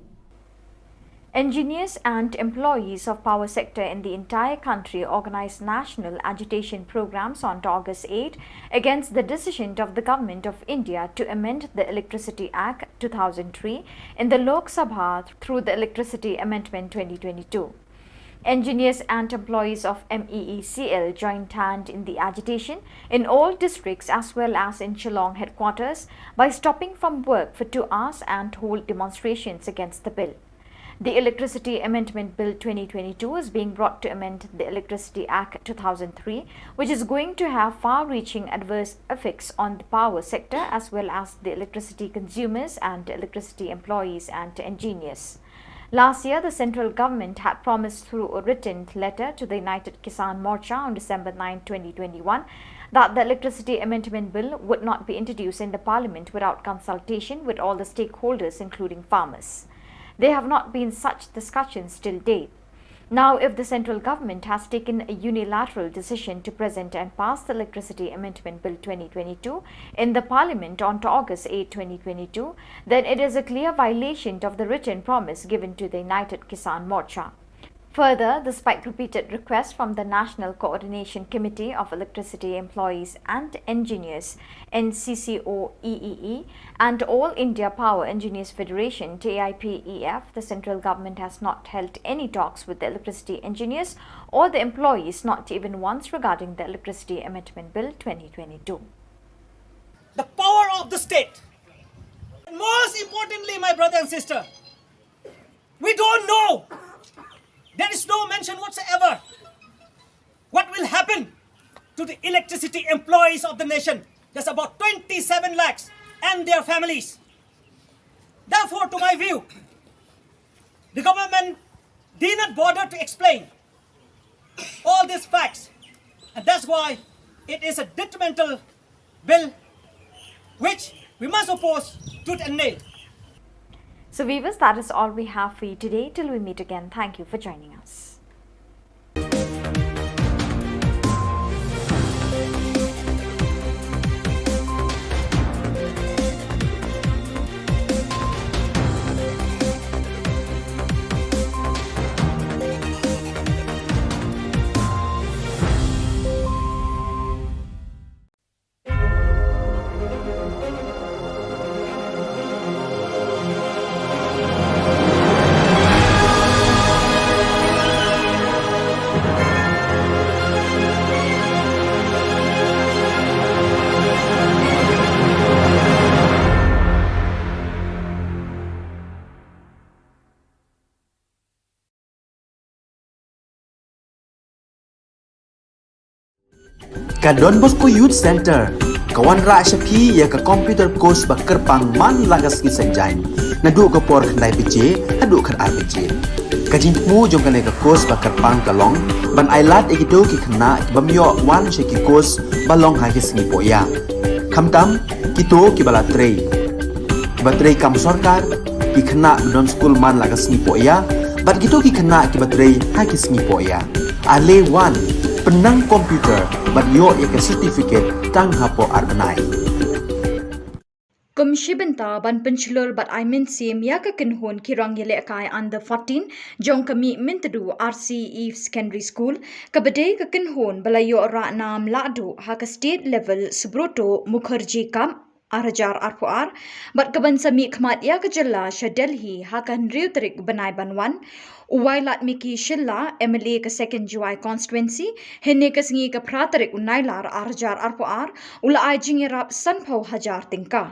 Engineers and employees of power sector in the entire country organized national agitation programs on August eight against the decision of the Government of India to amend the Electricity Act two thousand three in the Lok Sabha through the Electricity Amendment twenty twenty-two. Engineers and employees of M E E C L joined hand in the agitation in all districts as well as in Shillong headquarters by stopping from work for two hours and hold demonstrations against the bill. The Electricity Amendment Bill twenty twenty-two is being brought to amend the Electricity Act two thousand three, which is going to have far-reaching adverse effects on the power sector as well as the electricity consumers and electricity employees and engineers. Last year, the central government had promised through a written letter to the United Kisan Morcha on December ninth, twenty twenty-one, that the Electricity Amendment Bill would not be introduced in the parliament without consultation with all the stakeholders, including farmers. There have not been such discussions till date. Now, if the central government has taken a unilateral decision to present and pass the Electricity Amendment Bill twenty twenty-two in the parliament on August eighth, twenty twenty-two, then it is a clear violation of the written promise given to the United Kisan Morcha. Further, despite repeated requests from the National Coordination Committee of Electricity Employees and Engineers, N C C O E E E, and All India Power Engineers Federation, T I P E F, the central government has not held any talks with the electricity engineers or the employees, not even once, regarding the Electricity Amendment Bill twenty twenty-two. The power of the state. And most importantly, my brother and sister, we don't know. There is no mention whatsoever what will happen to the electricity employees of the nation. There's about twenty-seven lakhs and their families. Therefore, to my view, the government did not bother to explain all these facts, and that's why it is a detrimental bill which we must oppose tooth and nail. So, viewers, that is all we have for you today. Till we meet again, thank you for joining us. Ka Don Bosco Youth Centre ka wanrah sha phi ïa ka computer course ba kyrpang man la ka sngi Saitjaiñ, naduh ka por khyndai baje haduh khatar baje. Ka jingthmu jong kane ka course ba kyrpang ka long ban ailad ïa kito ki khynnah ki bym ïoh wan sha ki course ba long ha ki sngi pohïa. Khamtam kito kiba la trei, kiba trei kam sorkar, ki khynnah ba don skul man la ka sngi pohïa, bad kito ki khynnah kiba trei ha ki sngi pohïa. Ale wan, pynnang computer bad ïoh ïa ka certificate tang hapoh ar bnai. Kum shi bynta ban pynshlur bad ai mynsiem ïa ka kynhun ki rang ïalehkai under fourteen jong ka Mih Myntdu R C E Secondary School, kaba dei ka kynhun ba la ïoh rah nam lahduh ha ka state level Subroto Mukherjee Cup ar hajar arphew ar, bad kaban sa mih khmat ïa ka jylla sha Delhi ha ka hynriew tarik u bnai ban wan. U Wailadmiki Shylla, M L A ka Second Jowai Constituency, hynne ka sngi ka phra tarik u Nailar ar hajar arphew ar, u la ai jingïarap sanphew hajar tyngka.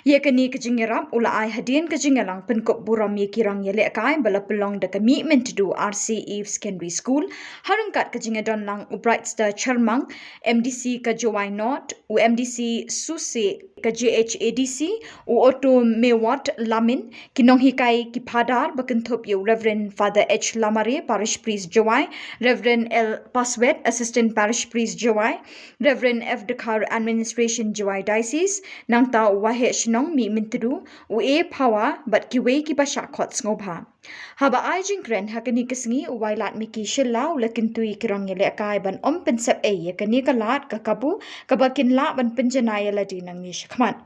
Ïa kane ka jingïarap u la ai hadien ka jingïalang pynkup burom ïa ki rang ïalehkai ba la pynlong da ka Mih Myntdu R C E Secondary School, ha ryngkat ka jingïadon lang u Brightstar Charmang, M D C ka Jowai North, u M D C Suse ka J H A D C, u Otto Mewat Lamin, ki nonghikai, ki phadar ba kynthup ïa u Reverend Father H Lamare, Parish Priest Jowai, Reverend L Paswet, Assistant Parish Priest Jowai, Reverend F Dkhar, Administration Jowai Diocese, nangta u Waheh Shnong Mih Myntdu, u A Phawa, bad kiwei kiba shah khot sngewbha. Haba ai jingkren ha kane ka sngi, u Wailadmiki Shylla u la kyntu ïa ki rang ïalehkai ban ym pynsep ei ïa kane ka lad ka kabu kaba kin lah ban pynjanai ïa lade nangne shakhmat.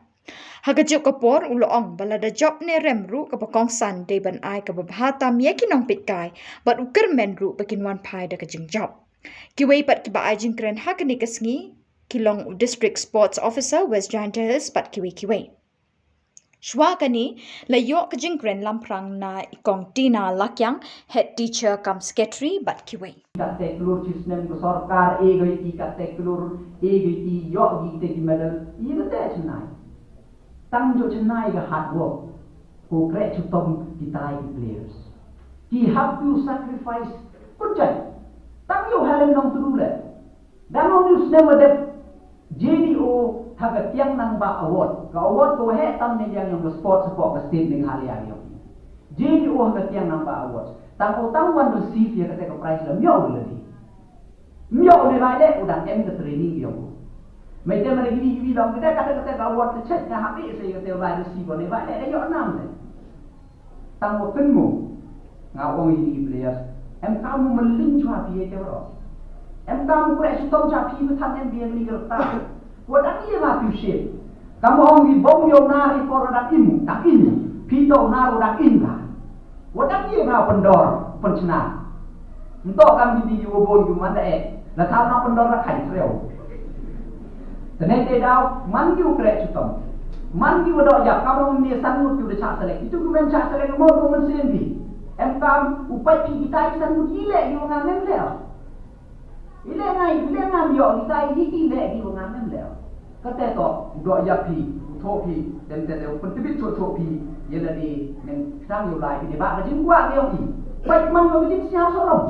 Ha kajuh ka por u la ong ba lada jop ne rem ruh kaba kongsan dei ban ai kaba bha tam ïa ki nongpeitkai, bad u kyrmen ruh ba kin wan phai da ka jingjop. Kiwei pat kiba ai jingkren ha kane ka sngi ki long u District Sports Officer West Jaintia Hills bad kiwei kiwei. Shuwa kane la ïoh ka jingkren lamphrang na i Kong Tina Lakiang, Head Teacher cum Secretary, bad kiwei. Katte klur chi snem ka sorkar e goi ti, katte klur e goi ti, ïoh gi te ki medal, i katte chennai. Tang jong chennai ka hard work, ko kreh chitom kitai ki players. Ki hap to sacrifice, kut jai. Tang ïoh Helen Nongtdu le. Dang ong news ne wa dep J D O ha ka Tiang Nangbah Award. Ka award ka wa heh tam ne liang yong ka sports hapoh ka state Meghalaya yong. J D O ha ka Tiang Nangbah Award. Tang u tang wan receive ïa kata ka prize la myoh u ladi. Myoh u ne bai le u dang em ka training yong u. Mai te mari gini gini dong kata kata kata ka award ka check nga happy se kata bai receive ne bai le ïoh nam ne. Tang wa kynmaw. Nga ong ïa ki players. Em kam u mylliñ chwa phi ïa te bro. Em kam u kreh chitom chwa phi ba than em biang ni kyrta. Wa dang ïa ma phi shit. Kam ong ki bom ïa u nar i por dang im, dang im. Phi to u nar u dang im ka. Wa dang ïa ma pyndor, pynchna. Nto kam ki di wa bun ki man da eh. La thaw na pyndor na khai treo. Tene te daw, man ki u kreh chitom. Man ki u doh ïap, kam ong ne san ngut ki u da chah select. Itu ki men chah select mo ko men sien bi. Em kam, u pait ki kitai san ngut i leh ki u ngam em leh. I leh ngai, i leh ngam ïoh kitai i ki leh ki u ngam em leh. Kate to, u doh ïap phi, u thoh phi, dem te te u pyntbit thoh thoh phi, ïa lade, neng tang ïa u lai phi, ne ba ka jingkwah ki ong i. Pait man ka jingsngew sorom.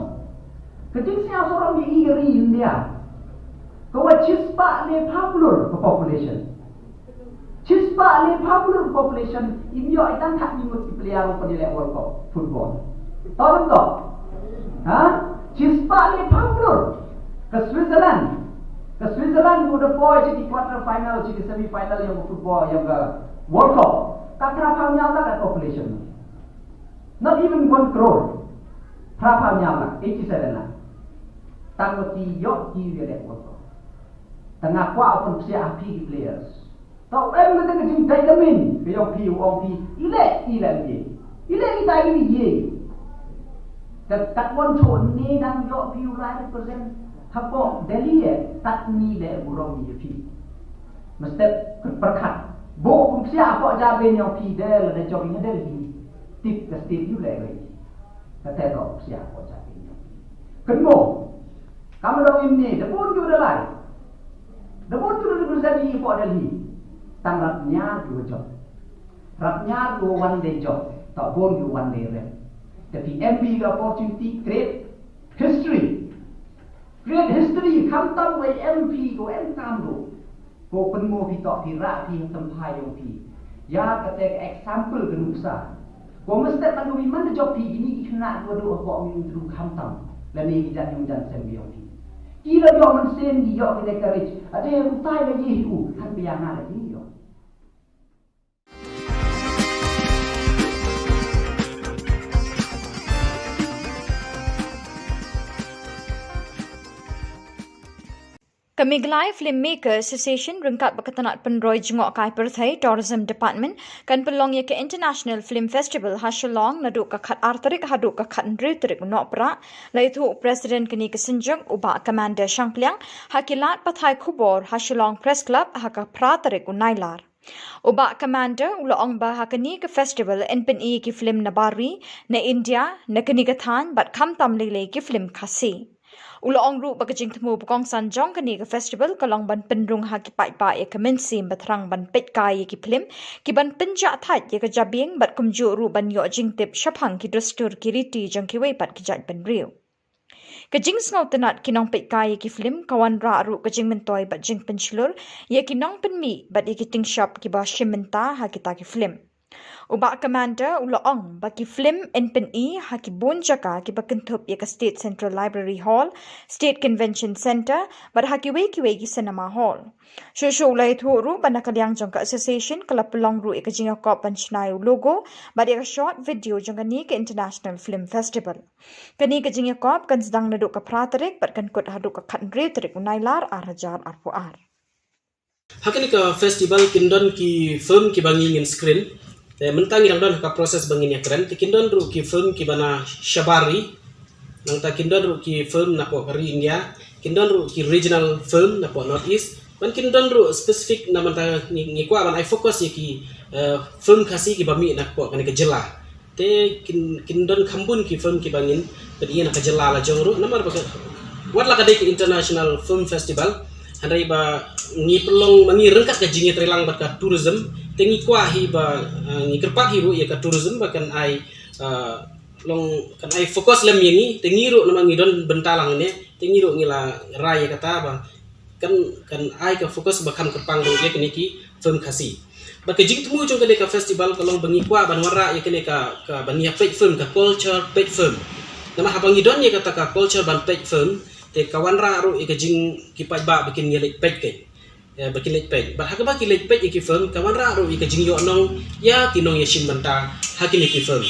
Ka jingsngew sorom ïa i ka ri India. Ka wa chispah le phaw klur ka population. Chispah le phaw klur ka population, im ïoh i tang khatnï ngut ki player u pynïaleh World Cup football. To to. Ha? Chispah le phaw klur. Ka Switzerland. Ka Switzerland u da poi sha ki quarter final, sha ki semi final yong ka football, yong ka World Cup. Ka phra phaw hynñiew lak ka population. Not even one crore. Phra phaw hynñiew lak, eighty seven lak. Tang wa ki ïoh ki ïaleh World Cup. Tang nga kwah u pynpsiah ha phi ki players. To em kata ka jingdait ka min, ka ïong phi, u ong phi, i leh, i leh ye. I leh kita i ye. Kat kat wan cho ne dang ïoh phi u lai represent hapoh Delhi eh, kat ni leh burom ïa phi. Mestep pyrkhat. Bo pynpsiah hapoh jabi ïong phi de la da jong ïa Delhi. Tip ka state ïu leh wei. Kata to pynpsiah hapoh jabi ïong phi. Kynmo. Kam dong im ne, da bun ju da lai. Da bun ju da represent ïa pok Delhi. Tang rap ñiar ju jop. Rap ñiar ju one day jop. Ta bun ju one day rep. Te phi em phi ka opportunity, create history. Create history, kham tam wei em phi ko em kam do. Ko pynmo phi tok phi rak phi ha tymphai ïong phi. Ïa kata ka example ka nuksa. Ko mestep man ko phi man da jop phi kini ki khynnah dua dua ko ong ïong tru kham tam. Lane ki jan ïong jan sem ïong phi. Ki la ïong man sem ki ïong ki ne courage. Ade utai la ye hi u. Han pia nga la ye ïong. Meghalaya Filmmaker Association ryngkat bad ka tnat pynroi jngohkai pyrthei Tourism Department kan pynlong ïa ka International Film Festival ha Shillong naduh ka khatar tarik haduh ka khathynriew tarik u Nohprah, la ïathuh u President kane ka synjuk u Bah Commander Shangpliang ha ki lad pathai khubor ha Shillong Press Club ha ka phra tarik u Nailar. U Bah Commander u la ong ba ha kane ka festival yn pyni ïa ki film na bar ri, na India, na kane ka thaiñ bad khamtam lei lei ki film Khasi. U la ong ruh ba ka jingthmu ba kongsan jong kane ka festival ka long ban pynrung ha ki paidbah ïa ka mynsiem ba thrang ban peitkai ïa ki film kiban pynjah thait ïa ka jabieng bad kumjuh ruh ban ïoh jingtip shaphang ki dustur ki riti jong kiwei pat ki jaitbynriew. Ka jingsngewtynnad ki nongpeitkai ïa ki film ka wanrah ruh ka jingmyntoi bad jingpynshlur ïa ki nongpynmih bad ïa ki tyngshop kiba shim bynta ha kita ki film. U Bah Commander u la ong ba ki film yn pyni ha ki bun jaka kiba kynthup ïa ka State Central Library Hall, State Convention Centre bad ha kiwei kiwei ki cinema hall. Shuh shuh u la ïathuh ruh ba na ka liang jong ka association ka la pynlong ruh ïa ka jingïakop ban shna ïa u logo bad ïa ka short video jong kane ka International Film Festival. Kane ka jingïakop kan sdang naduh ka phra tarik bad kan kut haduh ka khathynriew tarik u Nailar ar hajar arphew ar. Ha kane ka festival kin don ki film kiba ngi ngin screen. Te mynta ngi dang don ha ka process ba ngin ïakren. Te kin don ruh ki film kiba na shabar ri. Nangta kin don ruh ki film na poh ka ri India. Kin don ruh ki regional film na poh North East. Ban kin don ruh specific na mynta ngi, ngi kwah ban ai focus ïa ki, eh, film Khasi kiba mih na poh kane ka jylla. Te kin, kin don kham bun ki film kiba ngin pyni na ka jylla la jong ruh namar ba ka, wat la ka dei ka International Film Festival, hynrei ba ngi pynlong ma ngi ryngkat ka jingïatreilang bad ka tourism, te ngi kwah hi ba, eh, ngi kyrpad hi ruh ïa ka tourism ba kan ai, eh, long kan ai focus lem ïa ngi, te ngi ruh namar ngi don bynta lang ne, te ngi ruh ngi la rai ïa kata ba kan, kan ai ka focus ba kham kyrpang ruh ïa kine ki film Khasi. Bad ka jingthmu jong kane ka festival ka long ba ngi kwah ban wanrah ïa kane ka, ka ban ïa peit film, ka culture peit film. Namar haba ngi don ïa kata ka culture ban peit film, te ka wanrah ruh ïa ka jing ki paidbah ba kin ïa leit peit kane. Ïa, ba kin leit peit. Bad ha kaba ki leit peit ïa ki film, ka wanrah ruh ïa ka jingïohnong ïa ki nongïashim bynta ha kine ki film.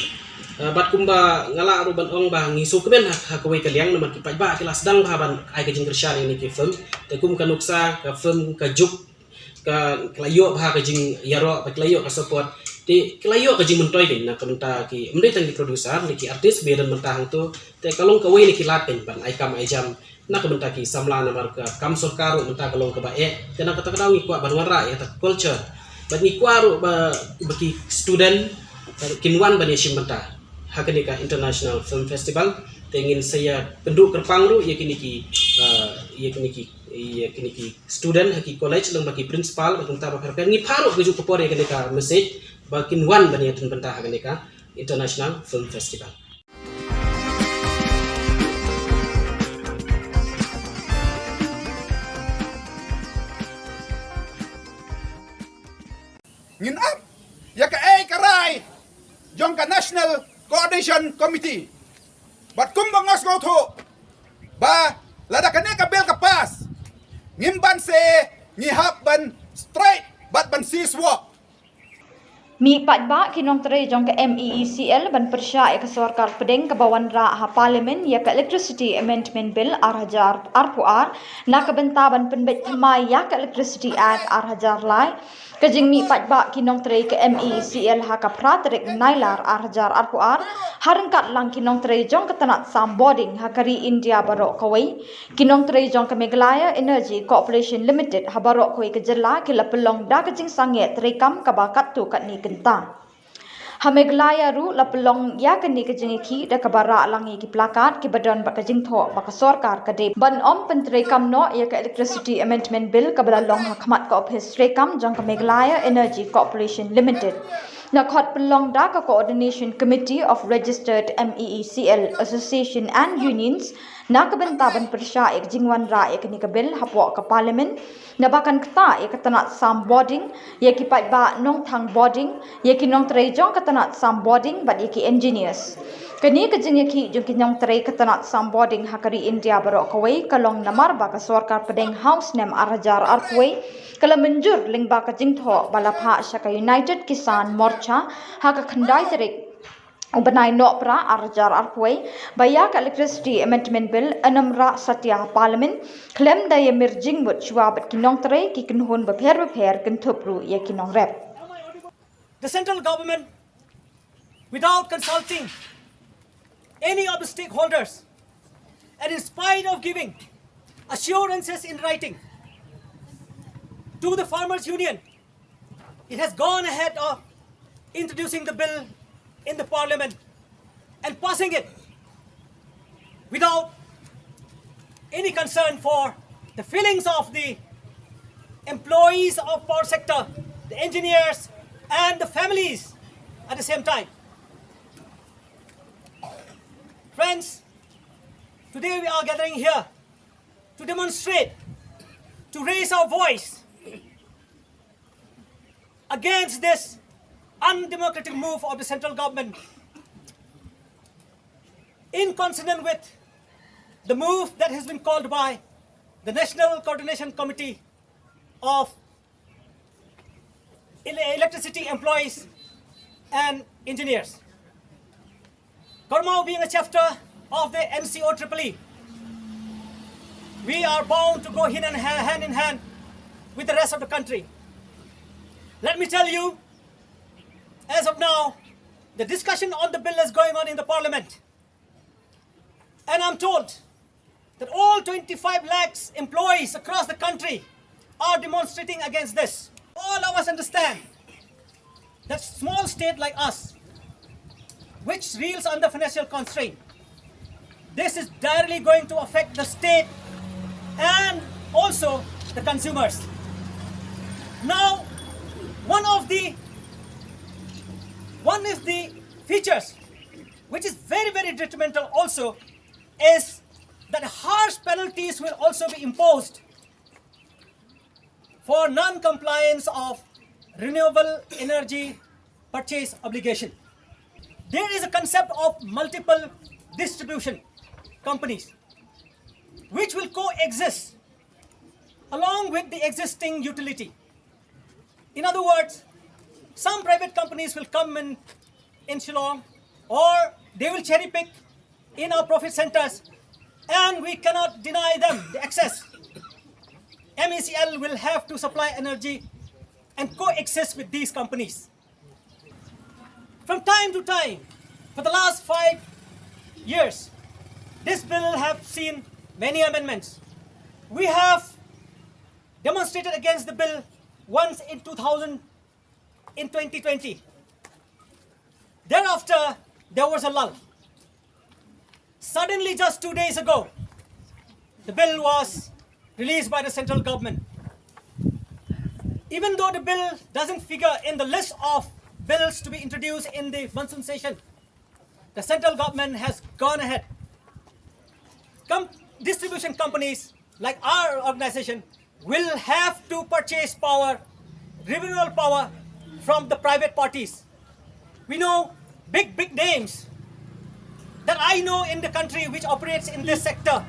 Eh, bad kumba nga lah ruh ban ong ba ngi sngewkmen ha, ha kawei ka liang namar ki paidbah ki la sdang bha ban ai ka jingkyrshan ïa kine ki film. Te kum ka nuksa, ka film, ka juk, ka, ka la ïoh bha ka jingïaroh, bad ka la ïoh ka support. Te ka la ïoh ka jingmyntoi kane na ka bynta ki, ym dei tang ki producer, ne ki artist, ba ïadon bynta hangto. Te ka long kawei na ki lad kane ban ai kam ai jam na ka bynta ki samla namar ka kam sorkar ruh mynta ka long kaba eh. Te na kata ka daw ngi kwah ban wanrah ïa kata ka culture. Bad ngi kwah ruh ba, ba ki student, eh, kin wan ban ïashim bynta ha kane ka International Film Festival. Te ngin sa ïa pynduh kyrpang ruh ïa kine ki, eh, ïa kine ki, ïa kine ki student ha ki college lem bad ki principal bad kumta ba pher pher. Ngi phah ruh ka juh ka por ïa kane ka message ba kin wan ban ïadon bynta ha kane ka International Film Festival. Ngin ap ïa kaei ka rai jong ka National Coordination Committee. Bad kumba nga sngewthuh ba lada kane ka bill ka pass, ngim banse, ngi hap ban strike bad ban cease work. Mih paidbah ki nongtrei jong ka M E E C L ban pyrshah ïa ka sorkar pdeng kaba wanrah ha Parliament ïa ka Electricity Amendment Bill ar hajar arphew ar na ka bynta ban pynbeit thymmai ïa ka Electricity Act ar hajar lai. Ka jingmih paidbah ki nongtrei ka M E E C L ha ka phra tarik Nailar ar hajar arphew ar ha ryngkat lang ki nongtrei jong ka tnat sam bording ha ka ri India baroh kawei. Ki nongtrei jong ka Meghalaya Energy Corporation Limited ha baroh kawei ka jylla ki la pynlong da ka jingsangeh treikam kaba katto katne kynta. Ha Meghalaya ruh la pynlong ïa kane ka jingïakhih da kaba rah lang ïa ki placard kiba don bad ka jingthoh ba ka sorkar ka dei ban ym pyntreikam noh ïa ka Electricity Amendment Bill kaba la long ha khmat ka ophis treikam jong ka Meghalaya Energy Corporation Limited. La khot pynlong da ka Coordination Committee of Registered M E E C L Association and Unions na ka bynta ban pyrshah ïa ka jingwanrah ïa kane ka bill hapoh ka Parliament, naba kan ktah ïa ka tnat sam bording, ïa ki paidbah nongthang bording, ïa ki nongtrei jong ka tnat sam bording bad ïa ki engineers. Kane ka jingïakhih jong ki nongtrei ka tnat sam bording ha ka ri India baroh kawei ka long namar ba ka sorkar pdeng ha u snem ar hajar arphew wei ka la mynjur lyngba ka jingthoh ba la phah sha ka United Kisan Morcha ha ka khyndai tarik u bnai Nohprah ar hajar arphew wei, ba ïa ka Electricity Amendment Bill yn ym rah satia ha Parliament, khlem da ïa mir jingmut shuwa bad ki nongtrei ki kynhun bapher bapher, kynthup ruh ïa ki nongrep. The central government, without consulting any of the stakeholders, and in spite of giving assurances in writing to the Farmers Union, it has gone ahead of introducing the bill in the parliament and passing it without any concern for the feelings of the employees of power sector, the engineers, and the families at the same time. Friends, today we are gathering here to demonstrate, to raise our voice against this undemocratic move of the central government, in consonant with the move that has been called by the National Coordination Committee of Ele-, Electricity Employees and Engineers. Karmao being a chapter of the N C O triple E, we are bound to go hand in ha-, hand in hand with the rest of the country. Let me tell you, as of now, the discussion on the bill is going on in the parliament. And I'm told that all twenty-five lakhs employees across the country are demonstrating against this. All of us understand that small state like us, which reels under financial constraint, this is directly going to affect the state and also the consumers. Now, one of the, one of the features which is very, very detrimental also, is that harsh penalties will also be imposed for non-compliance of renewable energy purchase obligation. There is a concept of multiple distribution companies which will coexist along with the existing utility. In other words, some private companies will come in, in Shillong, or they will cherry pick in our profit centers, and we cannot deny them the access. M E C L will have to supply energy and coexist with these companies. From time to time, for the last five years, this bill have seen many amendments. We have demonstrated against the bill once in two thousand, in twenty twenty. Thereafter, there was a lull. Suddenly, just two days ago, the bill was released by the central government. Even though the bill doesn't figure in the list of bills to be introduced in the monsoon session, the central government has gone ahead. Com-, distribution companies like our organization will have to purchase power, renewable power, from the private parties. We know big, big names that I know in the country which operates in this sector.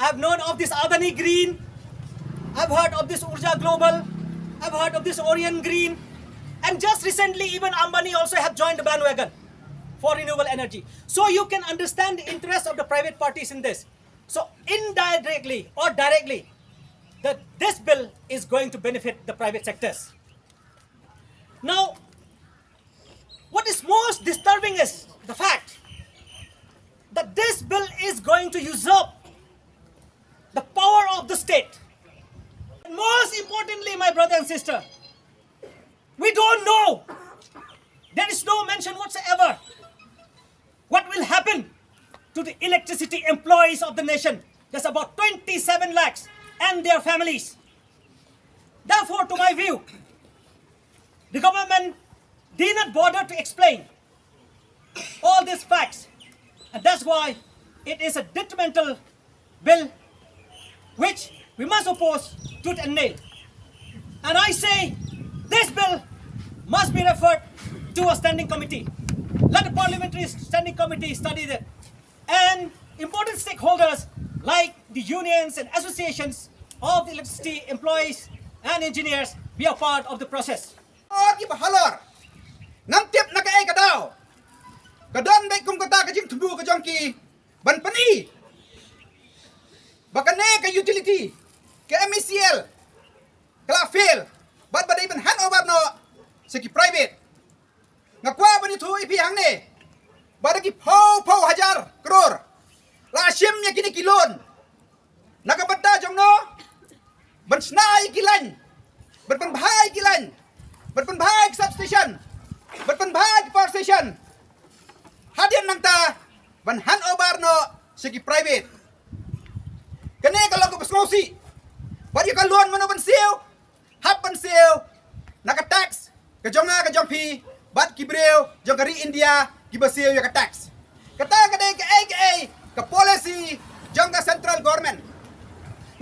I've known of this Adani Green, I've heard of this Urja Global, I've heard of this Orion Green, and just recently even Ambani also have joined the bandwagon for renewable energy. So you can understand the interest of the private parties in this. So indirectly or directly, that this bill is going to benefit the private sectors. Now, what is most disturbing is the fact that this bill is going to usurp the power of the state. And most importantly, my brother and sister, we don't know. There is no mention whatsoever what will happen to the electricity employees of the nation. That's about twenty-seven lakhs and their families. Therefore, to my view, the government did not bother to explain all these facts, and that's why it is a detrimental bill which we must oppose tooth and nail. And I say this bill must be referred to a standing committee. Let the parliamentary standing committee study that. And important stakeholders like the unions and associations of the electricity employees and engineers be a part of the process. Or ki ba halor. Ngam tip na kaei ka daw. Ka don bad kum kata ka jingthmu ka jong ki ban pyni ba kane ka utility, ka M E C L, ka la fail bad ba dei ban hand over noh sha ki private. Nga kwah ban ïathuh ïa phi hangne ba da ki phew phew hajar klur la shim ïa kine ki loan na ka bynta jong no, ban shna ïa ki line, ban pynbha ïa ki line, ban pynbha ïa ki substation, ban pynbha ïa ki power station. Hadien nangta ban hand over noh sha ki private. Kane ka long kaba sngewsih. Bad ïa ka loan mano ban siew? Hap ban siew na ka tax ka jong nga ka jong phi bad ki briew jong ka ri India kiba siew ïa ka tax. Kata ka dei kaei kaei ka policy jong ka central government.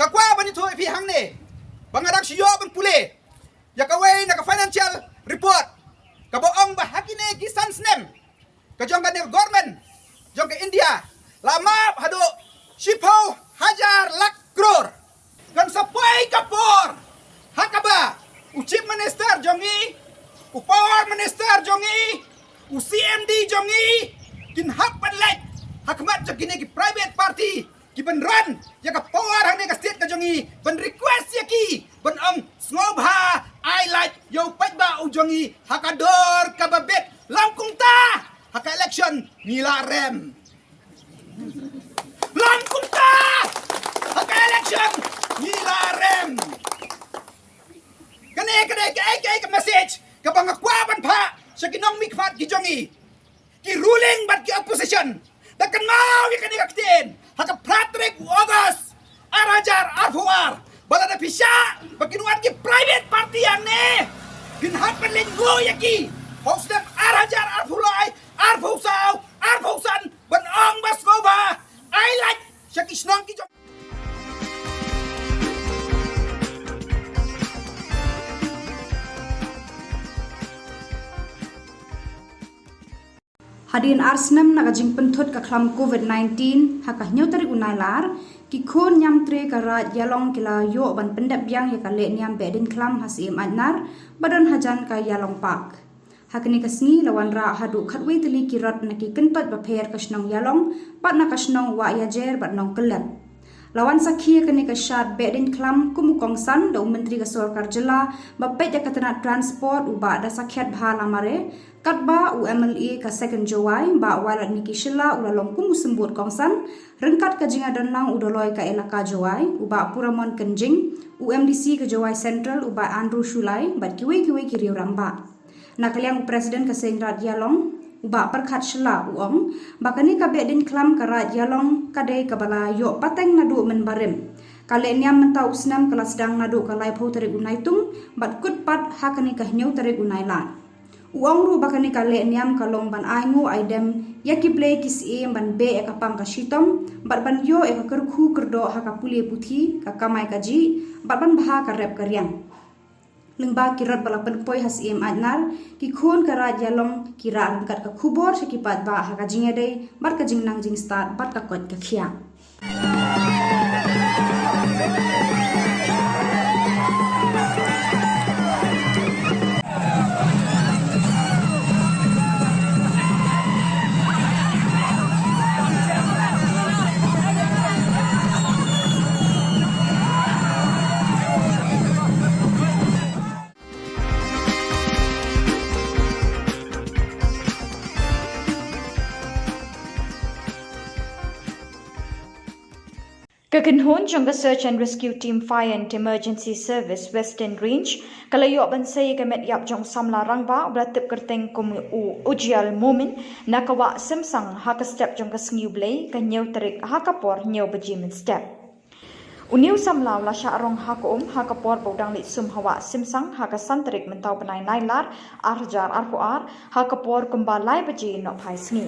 Nga kwah ban ïathuh ïa phi hangne ba nga dang shu ïoh ban pule ïa kawei na ka financial report kaba ong ba ha kine ki san snem ka jong kane ka government jong ka India la map haduh shiphew hajar lak klur. Kan sa poi ka por ha kaba u chief minister jong ngi, u power minister jong ngi, u C M D jong ngi kin hap ban leit ha khmat jong kine ki private party ki ban run ïa ka power hangne ka state ka jong ngi, ban request ïa ki ban ong sngewbha ai lait ïa u paidbah u jong ngi ha ka dor kaba bit. Long kumta ha ka election ngi la rem. Long kumta ha ka election ngi la rem. Kane kane kaei kaei ka message kaba nga kwah ban phah sha ki nongmihkhmat ki jong ngi, ki ruling bad ki opposition. Da kynmaw ïa kane ka ktien ha ka phra tarik u August ar hajar arphew ar ba lada phi shah ba kin wan ki private party hangne, phin hap ban lyngngoh ïa ki ha u snem ar hajar arphew lai, arphew saw, arphew san ban ong ba sngewbha ai lait sha ki shnong ki jong. Hadien ar snem na ka jingpynthut ka khlam covid nineteen, ha ka hynñiew tarik u Nailar, ki khun ñiamtre ka Raid Ïalong ki la ïoh ban pyndep biang ïa ka lehniam Behdeiñkhlam ha Syiem Aitnar ba don hajan ka Ïalong Park. Ha kane ka sngi la wanrah haduh khatwei tylli ki rot na ki kyntoit bapher ka shnong Ïalong bad na ka shnong Wahiajer bad Nongkyllep. La wan sakhi ïa kane ka shad Behdeiñkhlam kum u kongsan da u Myntri ka Sorkar Jylla ba peit ïa ka tnat transport, u Bah Dasakhiatbha Lamare, katba u M L A ka Second Jowai, Bah Wailadmiki Shylla, u la long kum u symbud kongsan, ryngkat ka jingïadonlang u Doloi ka Elaka Jowai, u Bah Puramon Kynjing, u M D C ka Jowai Central, u Bah Andrew Shullai bad kiwei kiwei ki riew rangbah. Na ka liang u President ka Seiñ Raid Ïalong, u Bah Pyrkhat Shylla, u ong ba kane ka Behdeiñkhlam ka Raid Ïalong ka dei kaba la ïoh pateng naduh mynbarim. Ka lehniam mynta u snem ka la sdang naduh ka laiphew tarik u Naitung bad kut pat ha kane ka hynñiew tarik u Nailar. U ong ruh ba kane ka lehniam ka long ban ainguh aidem ïa ki blei ki syiem ban beh ïa ka pang ka shitom bad ban ïoh ïa ka kyrkhu kyrdoh ha ka pule puthi, ka kamai kajih bad ban bha ka rep ka riang. Lyngba ki rot ba la pynpoi ha Syiem Aitnar, ki khun ka Raid Ïalong ki rah ryngkat ka khubor sha ki paidbah ha ka jingïadei bad ka jingnang jingstad bad ka koit ka khiah. Ka kynhun jong ka Search and Rescue Team Fire and Emergency Service Western Range ka la ïoh ban sei ïa ka met ïap jong u samla rangbah uba la tip kyrteng kum u Ujial Momin na ka Wah Simsang ha ka step jong ka Sngi U Blei ka hynñiew tarik ha ka por hynñiew baje mynstep. Une u samla u la shah rong ha ka um ha ka por ba u dang leit sum ha Wah Simsang ha ka san tarik mynta u bnai Nailar ar hajar arphew ar ha ka por kumba lai baje nohphai sngi.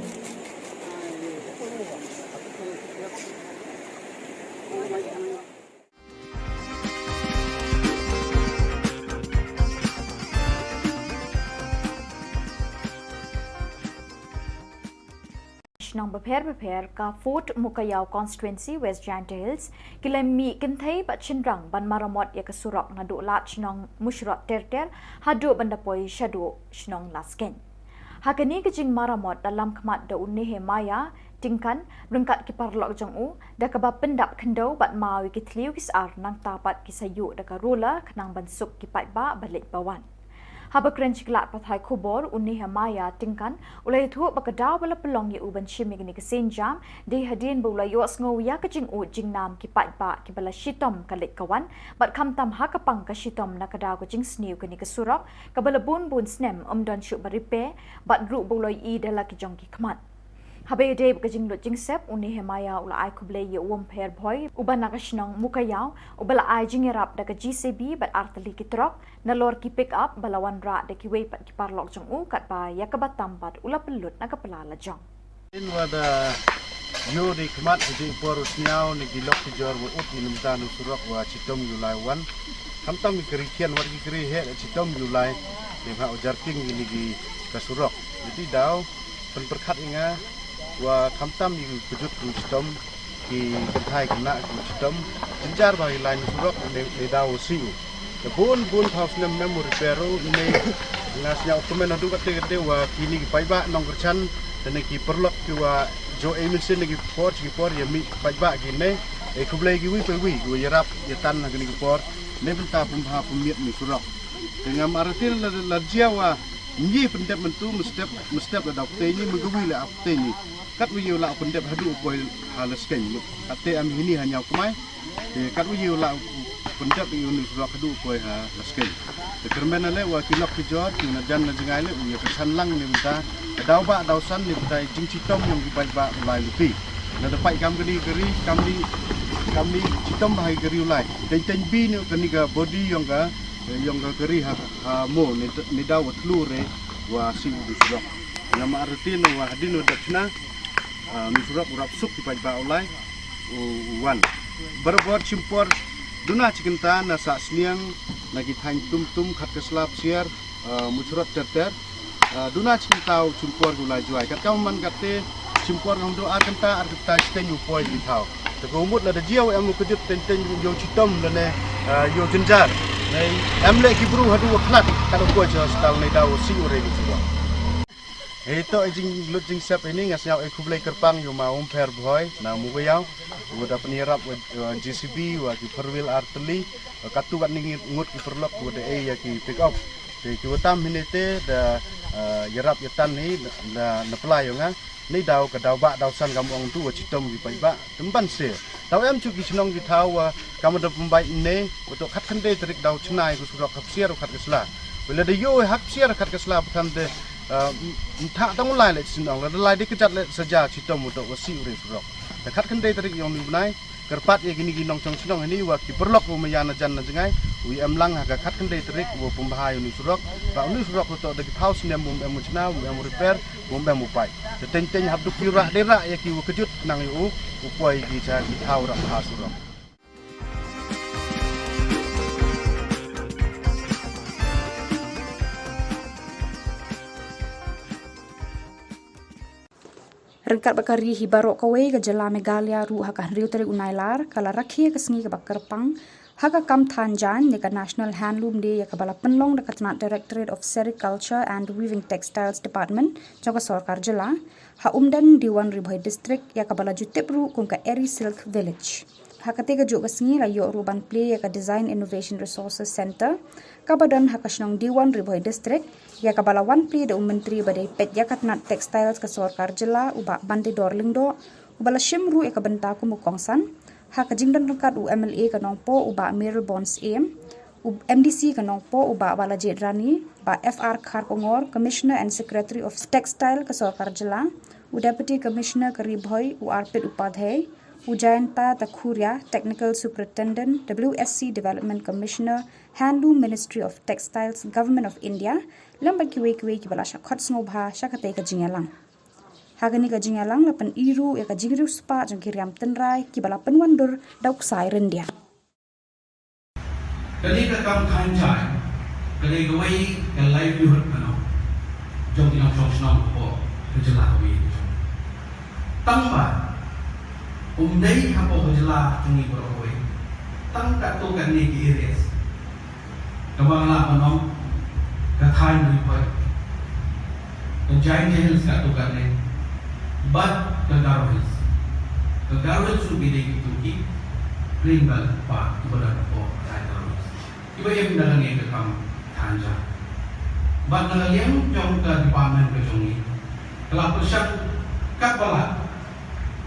Shnong bapher bapher ka Fort Mukaïaw Constituency West Jaintia Hills ki la mih kynthei bad shynrang ban maramot ïa ka surok naduh Lad Shnong Mushrot Terter haduh ban da poi shaduh Shnong Laskein. Ha kane ka jingmaramot da lam khmat da u Nehemiah Tyngkan ryngkat ki paralok jong u, da kaba pyndap khyndew bad maw ïa ki thliew ki sar, nangta pat ki sa ïuh da ka roller khnang ban suk ki paidbah ba leit ba wan. Haba kren sha ki lad pathai khubor, u Nehemiah Tyngkan u la ïathuh ba ka daw ba la pynlong ïa u ban shim ïa kane ka sienjam dei hadien ba u la ïohsngew ïa ka jingud jingnam ki paidbah kiba la shitom ka leit ka wan, bad khamtam ha ka pang ka shitom na ka daw ka jingsniew kane ka surok kaba la bun bun snem ym don shuh ba repair, bad ruh ba u la ïohi da la ki jong ki khmat. Haba ïadei bad ka jinglut jingsep, u Nehemiah u la ai khublei ïa u Umpher Bhoi uba na ka shnong Mukaïaw, uba la ai jingïarap da ka J C B bad artylli ki trok, nalor ki pick up ba la wanrah da kiwei pat ki paralok jong u, katba ïa kaba tam pat u la pynlut na ka pla lajong. Hadien ba da ïoh da i khmat, hadien i por u sniaw ne ki lok ki jor ba ut ïa i mynta na u surok ba shitom ïa u lai wan. Khamtam i ka ri khian wat ki ka ri heh shitom ïa u lai. Te ba u jarking ïa kine ki ka surok. Te daw pynpyrkhat ïa nga ba khamtam ïa ka kjut ka shitom, ki kynthai khynnah ka shitom, jynjar ba ïa u lai na u surok ne, ne daw u sih u. Te bun bun phew snem ym repair u ne. Nga sniaw kumne naduh katte katte ba kine ki paidbah nongkyrshan, te ne ki paralok kiwa jooh ei mynsiem na ki por sha ki por ïa mih paidbah kine. Te khublei kiwei pa iwei kiwa ïarap ïatan ha kine ki por. Ne bynta pynbha pynmiat na u surok. Te ngam artatien la, la jia ba ym ïoh pyndep mynta, mynstep, mynstep la daw pynthei ni, mynkawi la pynthei ni. Katwa ïoh la pyndep haduh u poi ha Laskeiñ. Katte em hini ha Ñiawkmai. Te katwa ïoh la pyndep ïa une u surok haduh u poi ha Laskeiñ. Te kyrmen ale ba ki lok ki jor, ki na jan na jngai le, u ïa kyrshan lang ne bynta ka daw ba daw san ne bynta jingshitom yong ki paidbah u lai luti. Lada pait kam kane ka ri, kam ni, kam ni shitom bha ïa ka ri u lai. Teng teng bi ne kane ka body yong ka, yong ka ri ha, ha mo ne, ne daw ba thlu re ba sih u surok. Ngam artatien ba hadien u dap chna, ah, u surok u rap suk ki paidbah u lai u, u wan. Barabor shim por duna shi kynta na Sahsniang, na ki thaiñ Tumtum, Khatkasla, Psiar, ah, Mawshynrut ter ter. Ah, duna shi kynta u shim por u lai Jowai. Katkam man katte shim por ngam du ar kynta, ar kynta shiteng u poi ki thaw. Te ka mut lada jia u em u kjut teng teng ïoh shitom lane, ah, ïoh jynjar. Em leh ki bru haduh u khlad, kat u poi sha hospital ne daw u sih u re ki sih. Hei to i jinglut jingsep ini nga sniaw ei khublei kyrpang ïa u ma Umpher Bhoi na Mukaïaw, u da pynïarap wa, wa J C B, wa ki four wheel artylli, wa katto katne ngut ki paralok, wa da ei ïa ki pick up. Te kiwa tam hine te da, ah, ïarap ïatan hi da, da na pla yong nga. Ni daw ka daw ba daw san kam ong tu wa shitom ki paidbah. Tymban se. Daw em shuh ki shnong ki thaw, ah, kam da pynbeit ne, wa to khatkhyndai tarik daw chna ïa ka surok ha Psiar Khatkasla. Wa lada ïoh ha Psiar Khatkasla ba than te, ah, m-, m-, thah tang u lai leh shnong, lada lai dei kjat leh saja shitom wa to wa sih u re surok. Te khatkhyndai tarik yong uni u bnai, kyrpad ïa kine ki nongshong shnong hini wa ki paralok wa maya na jan na jngai, u ïa em lang ha ka khatkhyndai tarik wa pynbha ïa uni u surok, ba uni u surok wa to da ki phew snem um em u chna, um em u repair, um em u pait. Te teng teng hap du ki rah dei rah ïa ki wa kjut khnang ïa u, u poi ki sha ki thaw rah ha surok. Ryngkat bad ka ri hi baroh kawei, ka jylla Meghalaya ruh ha ka hynriew tarik u Nailar ka la rakhe ka sngi kaba kyrpang ha ka kam than jaiñ ne ka National Handloom Day, ïa kaba la pynlong da ka tnat Directorate of Sericulture and Weaving Textiles Department jong ka sorkar jylla ha Umden, Diwan Ri Bhoi District, ïa kaba la ju tip ruh kum ka Eri Silk Village. Ha kata ka juh ka sngi la ïoh ruh ban plie ïa ka Design Innovation Resources Center kaba don ha ka shnong Diwan Ri Bhoi District, ïa kaba la wan plie da u Myntri ba dei peit ïa ka tnat textiles ka sorkar jylla, u Bah Bantedor Lyngdoh, uba la shim ruh ïa ka bynta kum u kongsan ha ka jingdon ryngkat u M L A ka Nongpoh, u Bah Mayralborn Syiem, u M D C ka Nongpoh, u Bah Balajied Rani, Bah F R Kharkongor, Commissioner and Secretary of Textile ka sorkar jylla, u Deputy Commissioner ka Ri Bhoi, u Arpit Upadhyay, u Jayanta Takhuria, Technical Superintendent, W S C Development Commissioner, Handloom, Ministry of Textiles, Government of India, lem bad kiwei kiwei kiba la shah khot sngewbha sha katei ka jingïalang. Ha kane ka jingïalang la pyni ruh ïa ka jingriewspah jong ki riam tynrai kiba la pynwandur da u ksai ryndia. Kane ka kam than jaiñ ka dei kawei ka livelihood, kano, jong ki nongshong shnong hapoh ka jylla kawei. Tangba um dei hapoh ka jylla jong ngi baroh kawei, tang katto katne ki areas. Kaba nga lah ban ong, ka thaiñ Ri Bhoi, Ka Jaintia Hills katto katne bad ka Garo Hills. Ka Garo Hills ruh ki dei kito ki plain belt path kiba don hapoh Jaintia Hills. Kiba im da kane ka kam than ja. Bad na ka liang jong ka department ka jong ngi, ka la pyrshang katba lah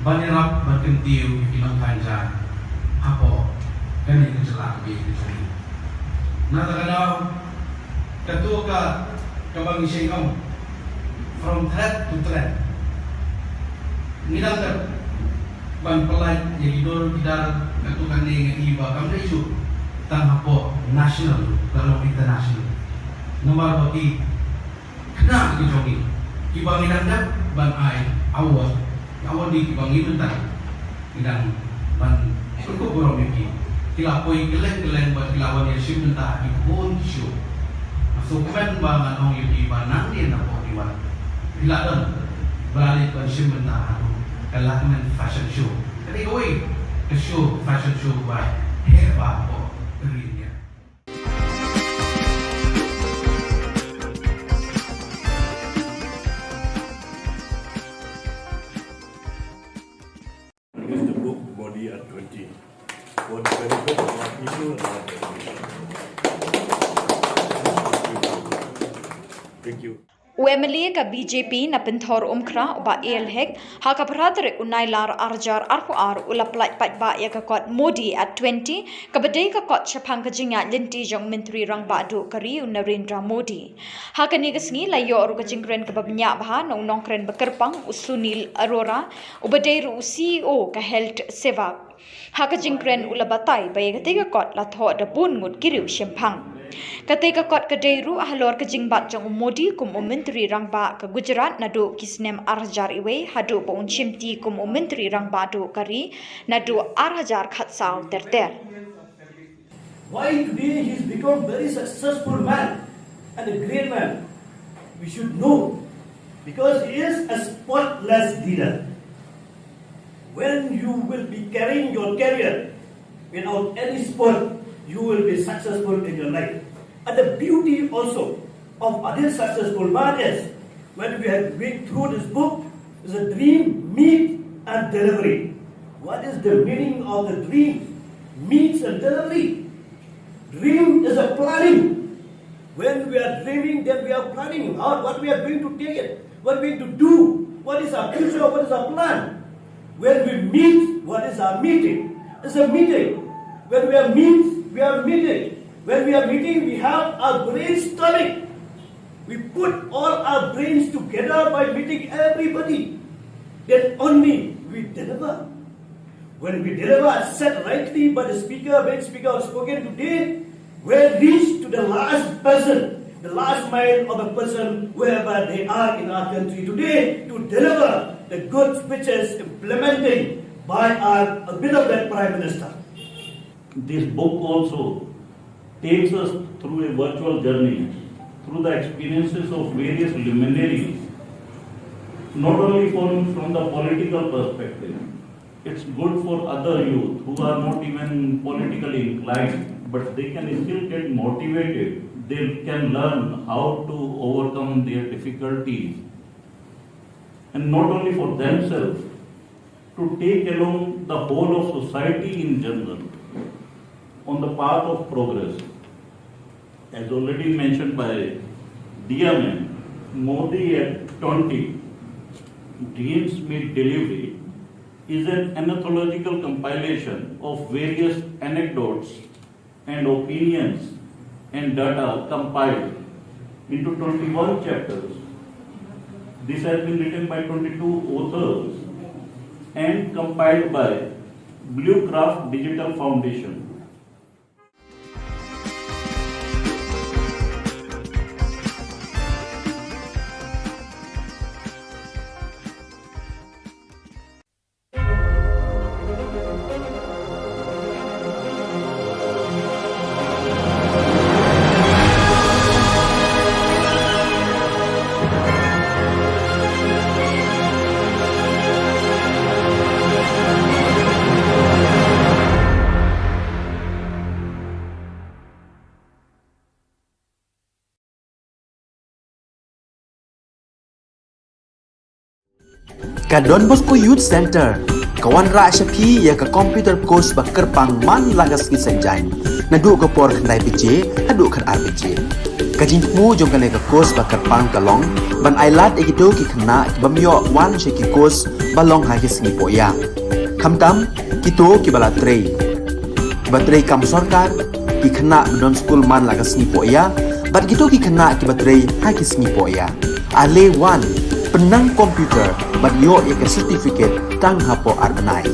ban ïarap ban kyntiew ïa ki nongthan ja hapoh kane ka jylla kaba ïeit ka jong ngi. Na kata ka daw, kato ka, kaba ngi shait ong, from threat to threat. Ngi dang dep ban pynlait ïa ki dur ki dar, kato kane nga i ba kam dei shuh tang hapoh national, ka long international. Namar ba ki khynnah ki jong ngi kiba ngi dang dep ban ai award, award ngi kiba ngi mynta ngi dang ban pynkup burom ïa ki. Ki la poi kylleng kylleng bad ki la wan ïashim bynta ha ki bun ki show. Nga sngewkmen ba ngan ong ïa ki ba nangne napoh ki wan, phi la don ba la leit ban shim bynta ha ka Lakmen Fashion Show. Ka dei kawei ka show, fashion show ba heh bha hapoh ka ri India. Is the book Modi at twenty for the benefit of our people and our generation. Thank you. U MLA ka BJP na Pynthor Umkhrah, u Bah A L Hek, ha ka phra tarik u Nailar arhajar arphew ar u la pyllait paidbah ïa ka kot Modi at twenty, kaba dei ka kot shaphang ka jingïaid lynti jong u Myntri Rangbah Duh ka ri u Narendra Modi. Ha kane ka sngi la ïoh ruh ka jingkren kaba bniah bha na u nongkren ba kyrpang u Sunil Arora, uba dei ruh u C E O ka Health Sevak. Ha ka jingkren u la batai ba ïa katei ka kot la thoh da bun ngut ki riewshemphang. Katei ka kot ka dei ruh halor ka jingbat jong u Modi kum u Myntri Rangbah ka Gujarat naduh ki snem arhajar iwei haduh ba un shimti kum u Myntri Rangbah Duh ka ri naduh arhajar khatsaw ter ter. Why today he's become very successful man and a great man? We should know, because he is a spotless leader. When you will be carrying your career without any spot, you will be successful in your life. And the beauty also of other successful man is, when we have read through this book, is a dream, meet, and delivery. What is the meaning of the dream, meets, and delivery? Dream is a planning. When we are dreaming, then we are planning how, what we are going to take it, what we are going to do, what is our future, what is our plan. When we meet, what is our meeting? It's a meeting. When we are meet, we are meeting. When we are meeting, we have our brainstorming. We put all our brains together by meeting everybody. Then only we deliver. When we deliver, as said rightly by the speaker, when speaker has spoken today, we reach to the last person, the last mile of a person, wherever they are in our country today, to deliver the good speeches implementing by our beloved Prime Minister. This book also takes us through a virtual journey through the experiences of various luminaries, not only from, from the political perspective, it's good for other youth who are not even politically inclined, but they can still get motivated. They can learn how to overcome their difficulties. And not only for themselves, to take along the whole of society in general on the path of progress. As already mentioned by Diya ma'am, Modi at twenty, Dreams Meet Delivery, is an anthological compilation of various anecdotes and opinions and data compiled into twenty-one chapters. This has been written by twenty-two authors and compiled by Bluecraft Digital Foundation. Ka Don Bosco Youth Centre ka wanrah sha phi ïa ka computer course ba kyrpang man la ka sngi Saitjaiñ, naduh ka por khyndai baje haduh khatar baje. Ka jingthmu jong kane ka course ba kyrpang ka long ban ailad ïa kito ki khynnah ki bym ïoh wan sha ki course ba long ha ki sngi pohïa, khamtam kito kiba la trei, kiba trei kam sorkar, ki khynnah ba don skul man la ka sngi pohïa bad kito ki khynnah kiba trei ha ki sngi pohïa. Ale wan, pynnang computer bad ïoh ïa ka certificate tang hapoh ar bnai.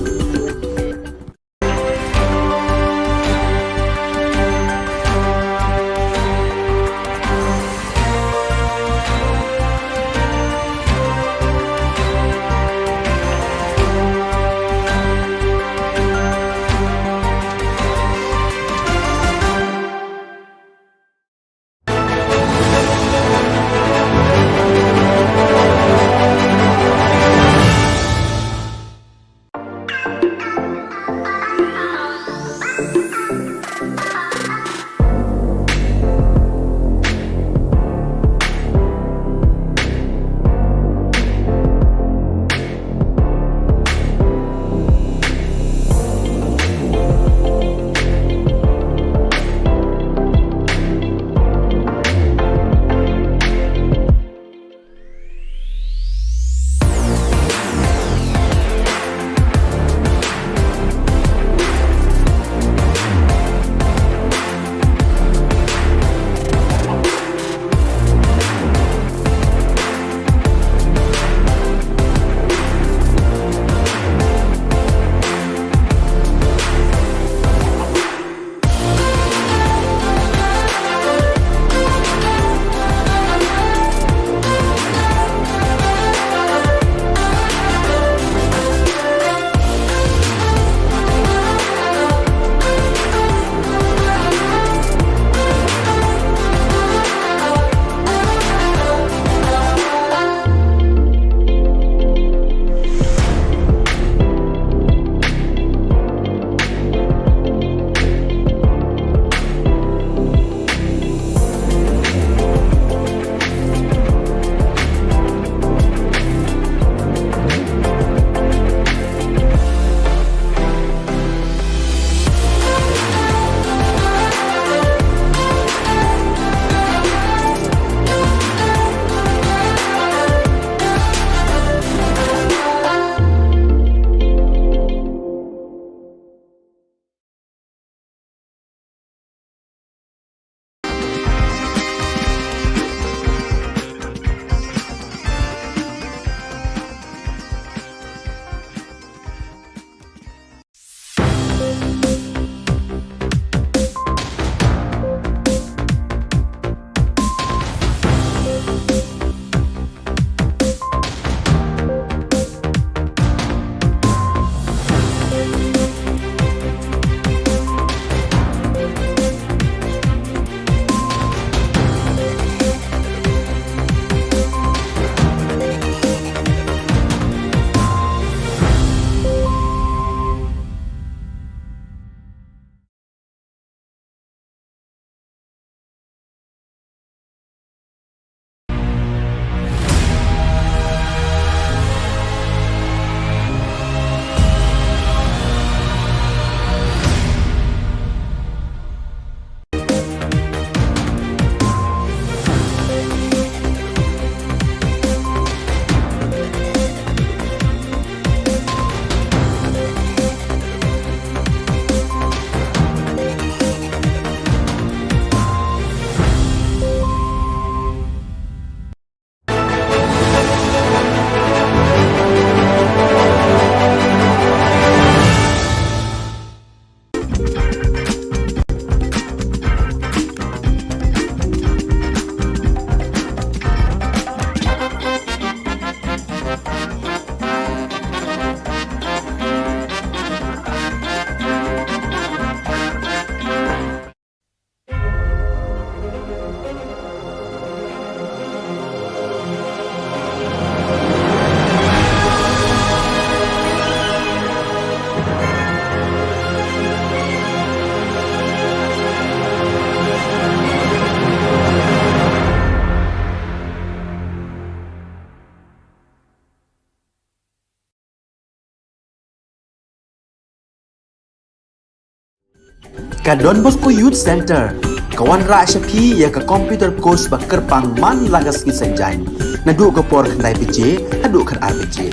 Ka Don Bosco Youth Centre ka wanrah sha phi ïa ka computer course ba kyrpang man la ka sngi Saitjaiñ, naduh ka por khyndai baje haduh khatar baje.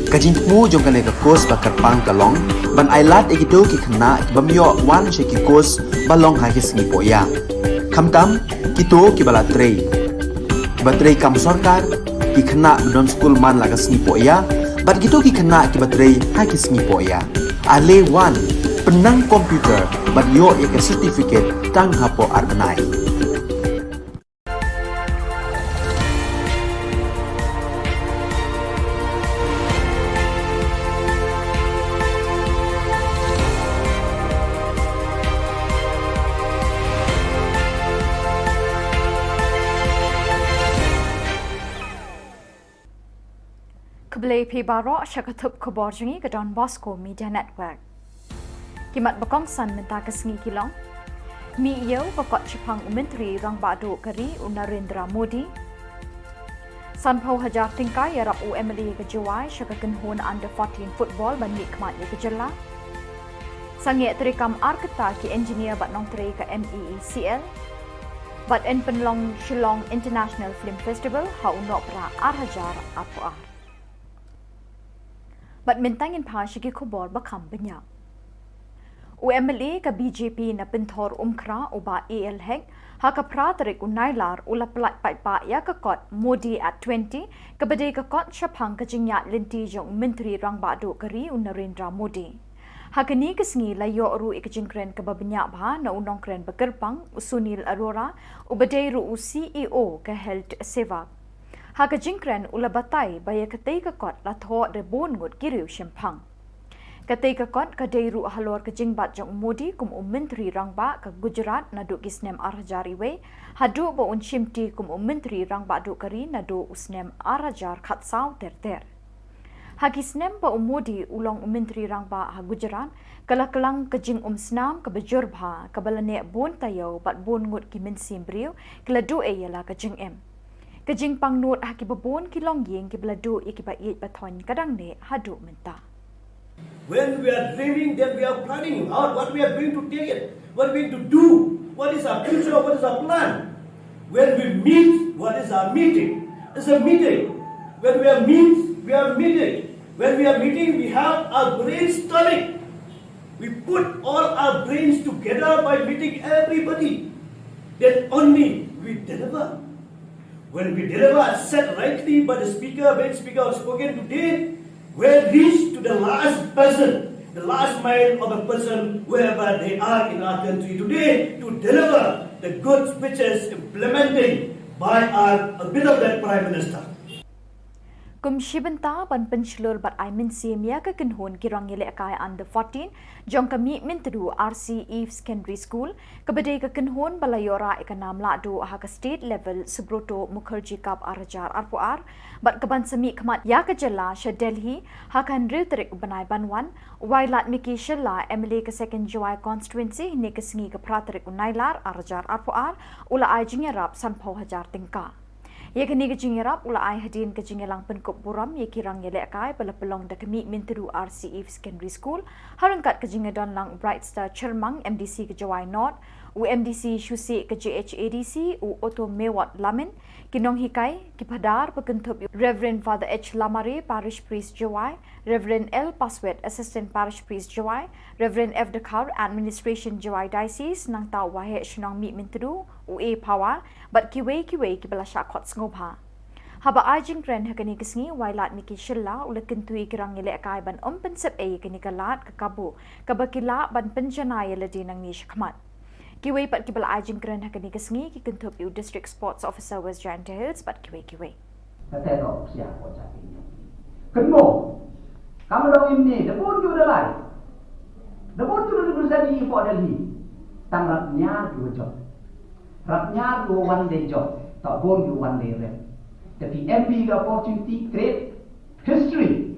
Ka jingthmu jong kane ka course ba kyrpang ka long ban ailad ïa kito ki khynnah ki bym ïoh wan sha ki course ba long ha ki sngi pohïa, khamtam kito kiba la trei, kiba trei kam sorkar, ki khynnah ba don skul man la ka sngi pohïa, bad kito ki khynnah kiba trei ha ki sngi pohïa. Ale wan, pynnang computer bad ïoh ïa ka certificate tang hapoh ar bnai. Khublei phi baroh sha ka thup khubor jong ngi ka Don Bosco Media Network. Ki mat ba kongsan mynta ka sngi ki long: Mih ïew ba kot shaphang u Myntri Rangbah Duh ka ri u Narendra Modi. Sanphew hajar tyngka ïarap u M L A ka Jowai sha ka kynhun under fourteen football ban mih khmat ïa ka jylla. Sangeh treikam ar kynta ki engineer bad nongtrei ka M E E C L. Bad yn pynlong Shillong International Film Festival ha u Nohprah ar hajar arphew ar. Bad mynta ngin phai sha ki khubor ba kham bniah. U M L A ka B J P na Pynthor Umkhra u Bah A L Hek, ha ka phra tarik u Nailar u la pyllait paidbah ïa ka kot Modi at twenty, kaba dei ka kot shaphang ka jingïaid lynti jong u Myntri Rangbah Duh ka ri u Narendra Modi. Ha kane ka sngi la ïoh ruh ïa ka jingkren kaba bniah bha na u nongkren ba kyrpang u Sunil Arora, uba dei ruh u C E O ka Health Seva. Ha ka jingkren u la batai ba ïa katei ka kot la thoh da bun ngut ki riew shemphang. Katei ka kot ka dei ruh halor ka jingbat jong u Modi kum u Myntri Rangbah ka Gujarat naduh ki snem ar hajar wei, haduh ba un shimti kum u Myntri Rangbah Duh ka ri naduh u snem ar hajar khatsaw ter ter. Ha ki snem ba u Modi u long u Myntri Rangbah ha Gujarat, ka la klang ka jingumsnam kaba jur bha, kaba la neh bun taïew bad bun ngut ki mynsiem briew ki la duh ïa la ka jingim. Ka jingpang nud ha kiba bun ki longïing kiba la duh ïa kiba ïeit ba thoiñ ka dang neh haduh mynta. When we are dreaming, then we are planning out what we are going to take it, what we are going to do, what is our future, what is our plan. When we meet, what is our meeting? It's a meeting. When we are meet, we are meeting. When we are meeting, we have our brainstorming. We put all our brains together by meeting everybody. Then only we deliver. When we deliver, as said rightly by the speaker, when speaker has spoken today, we reach to the last person, the last mile of a person, wherever they are in our country today, to deliver the goods which is implementing by our beloved Prime Minister. Kum shi bynta ban pynshlur bad ai mynsiem ïa ka kynhun ki rangïalehkai under fourteen jong ka Mih Myntdu R C Eve Secondary School, kaba dei ka kynhun ba la ïoh rah ïa ka nam lahduh ha ka state level Subroto Mukherjee Cup ar hajar arphew ar, bad kaban sa mih khmat ïa ka jylla sha Delhi ha ka hynriew tarik u bnai ban wan, u Wailadmiki Shylla, M L A ka Second Jowai Constituency, hynne ka sngi ka phra tarik u Nailar ar hajar arphew ar, u la ai jingïarap sanphew hajar tyngka. Ïa kane ka jingïarap u la ai hadien ka jingïalang pynkup burom ïa ki rangïalehkai ba la pynlong da ka Mih Myntdu R C Eve Secondary School, ha ryngkat ka jingïadon lang u Bright Star Chyrmang, M D C ka Jowai North, u M D C Shusi ka J H A D C, u Otto Mewat Lamin, ki nonghikai, ki phadar, ba kynthup ïa u Reverend Father H Lamare, Parish Priest Jowai, Reverend L Paswet, Assistant Parish Priest Jowai, Reverend F Dkhar, Administration Jowai Diocese, nangta u Waheh Shnong Mih Myntdu, u A Phawa, bad kiwei kiwei kiba la shah khot sngewbha. Haba ai jingkren ha kane ka sngi, u Wailadmiki Shylla u la kyntu ïa ki rangïalehkai ban ym pynsep ei ïa kane ka lad ka kabu kaba ki lah ban pynjanai ïa lade nangne shakhmat. Kiwei pat kiba la ai jingkren ha kane ka sngi ki kynthup ïa u District Sports Officer West Jaintia Hills bad kiwei kiwei. Kata ka usia ko jati. Kynmo. Kam dong imni da bun ju da lai. Da bun ju da bun sa di po Delhi. Tang rap nya ju jop. Rap nya ju one day job. Ta bun ju one day rep. Tapi M P ka opportunity create history.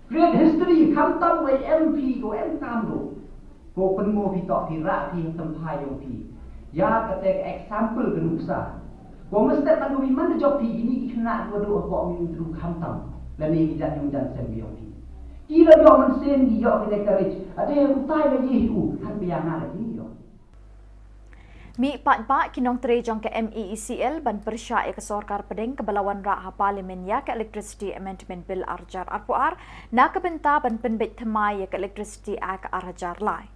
Create history, khamtam wei M P ko em kam do. Ko pynmo phi tok phi rah phi ha tymphai jong phi. Ïa kata ka example ka nuksa. Ko mestep ka nuksa man ka jop phi kini ki khynnah dua dua ko mi tru khamtam. Lane ki jan jong jan sem jong phi. Ki la ïoh mynsiem ki ïoh ki ne courage. Ade utai la ye hi u kan pia nga la ki ïoh. Mih paidbah ki nongtrei jong ka M E E C L ban pyrshah ïa ka sorkar pdeng kaba la wanrah ha Parliament ïa ka Electricity Amendment Bill ar hajar arphew ar na ka bynta ban pynbeit thymmai ïa ka Electricity Act ar hajar lai.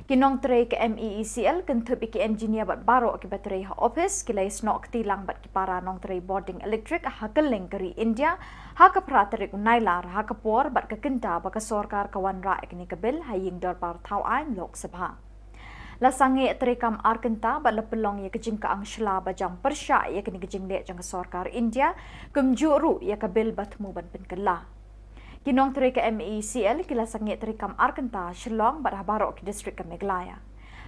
Ki nongtrei ka M E E C L kynthup ïa ki engineer bad baroh kiba trei ha ophis ki la ïasnoh kti lang bad ki para nongtrei bording elektrik ha kylleng ka ri India ha ka phra tarik u Nailar ha ka por bad ka kynta ba ka sorkar ka wanrah ïa kane ka bill ha ïing dorbar thaw aiñ Lok Sabha. La sangeh treikam ar kynta bad la pynlong ïa ka jingkyang shla ba jam pyrshah ïa kane ka jingleh jong ka sorkar India, kumjuh ruh ïa ka bill ba thmu ban pynkylla. Ki nongtrei ka M E E C L ki la sangeh treikam ar kynta ha Shillong bad ha baroh ki district ka Meghalaya.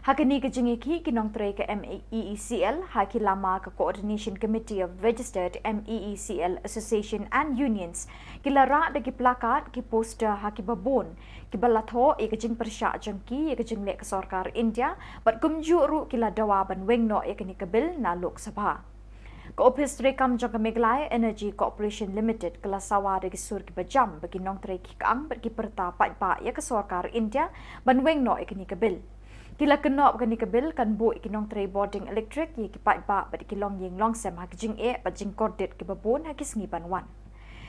Ha kane ka jingïakhih ki nongtrei ka M E E C L ha ki lama ka Coordination Committee of Registered M E E C L Association and Unions ki la rah da ki placard, ki poster ha kiba bun kiba la thoh ïa ka jingpyrshah jong ki ïa ka jingleh ka sorkar India bad kumjuh ruh ki la dawa ban weng noh ïa kane ka bill na Lok Sabha. Ka ophis treikam jong ka Meghalaya Energy Corporation Limited ka la sawa da ki sur kiba jam ba ki nongtrei ki kyang bad ki pyrta paidbah ïa ka sorkar India ban weng noh ïa kane ka bill. Ki la kynnoh ba kane ka bill kan buh ïa ki nongtrei bording elektrik, ïa ki paidbah bad ïa ki longïing longsem ha ki jingeh bad jingkordit kiba bun ha ki sngi ban wan.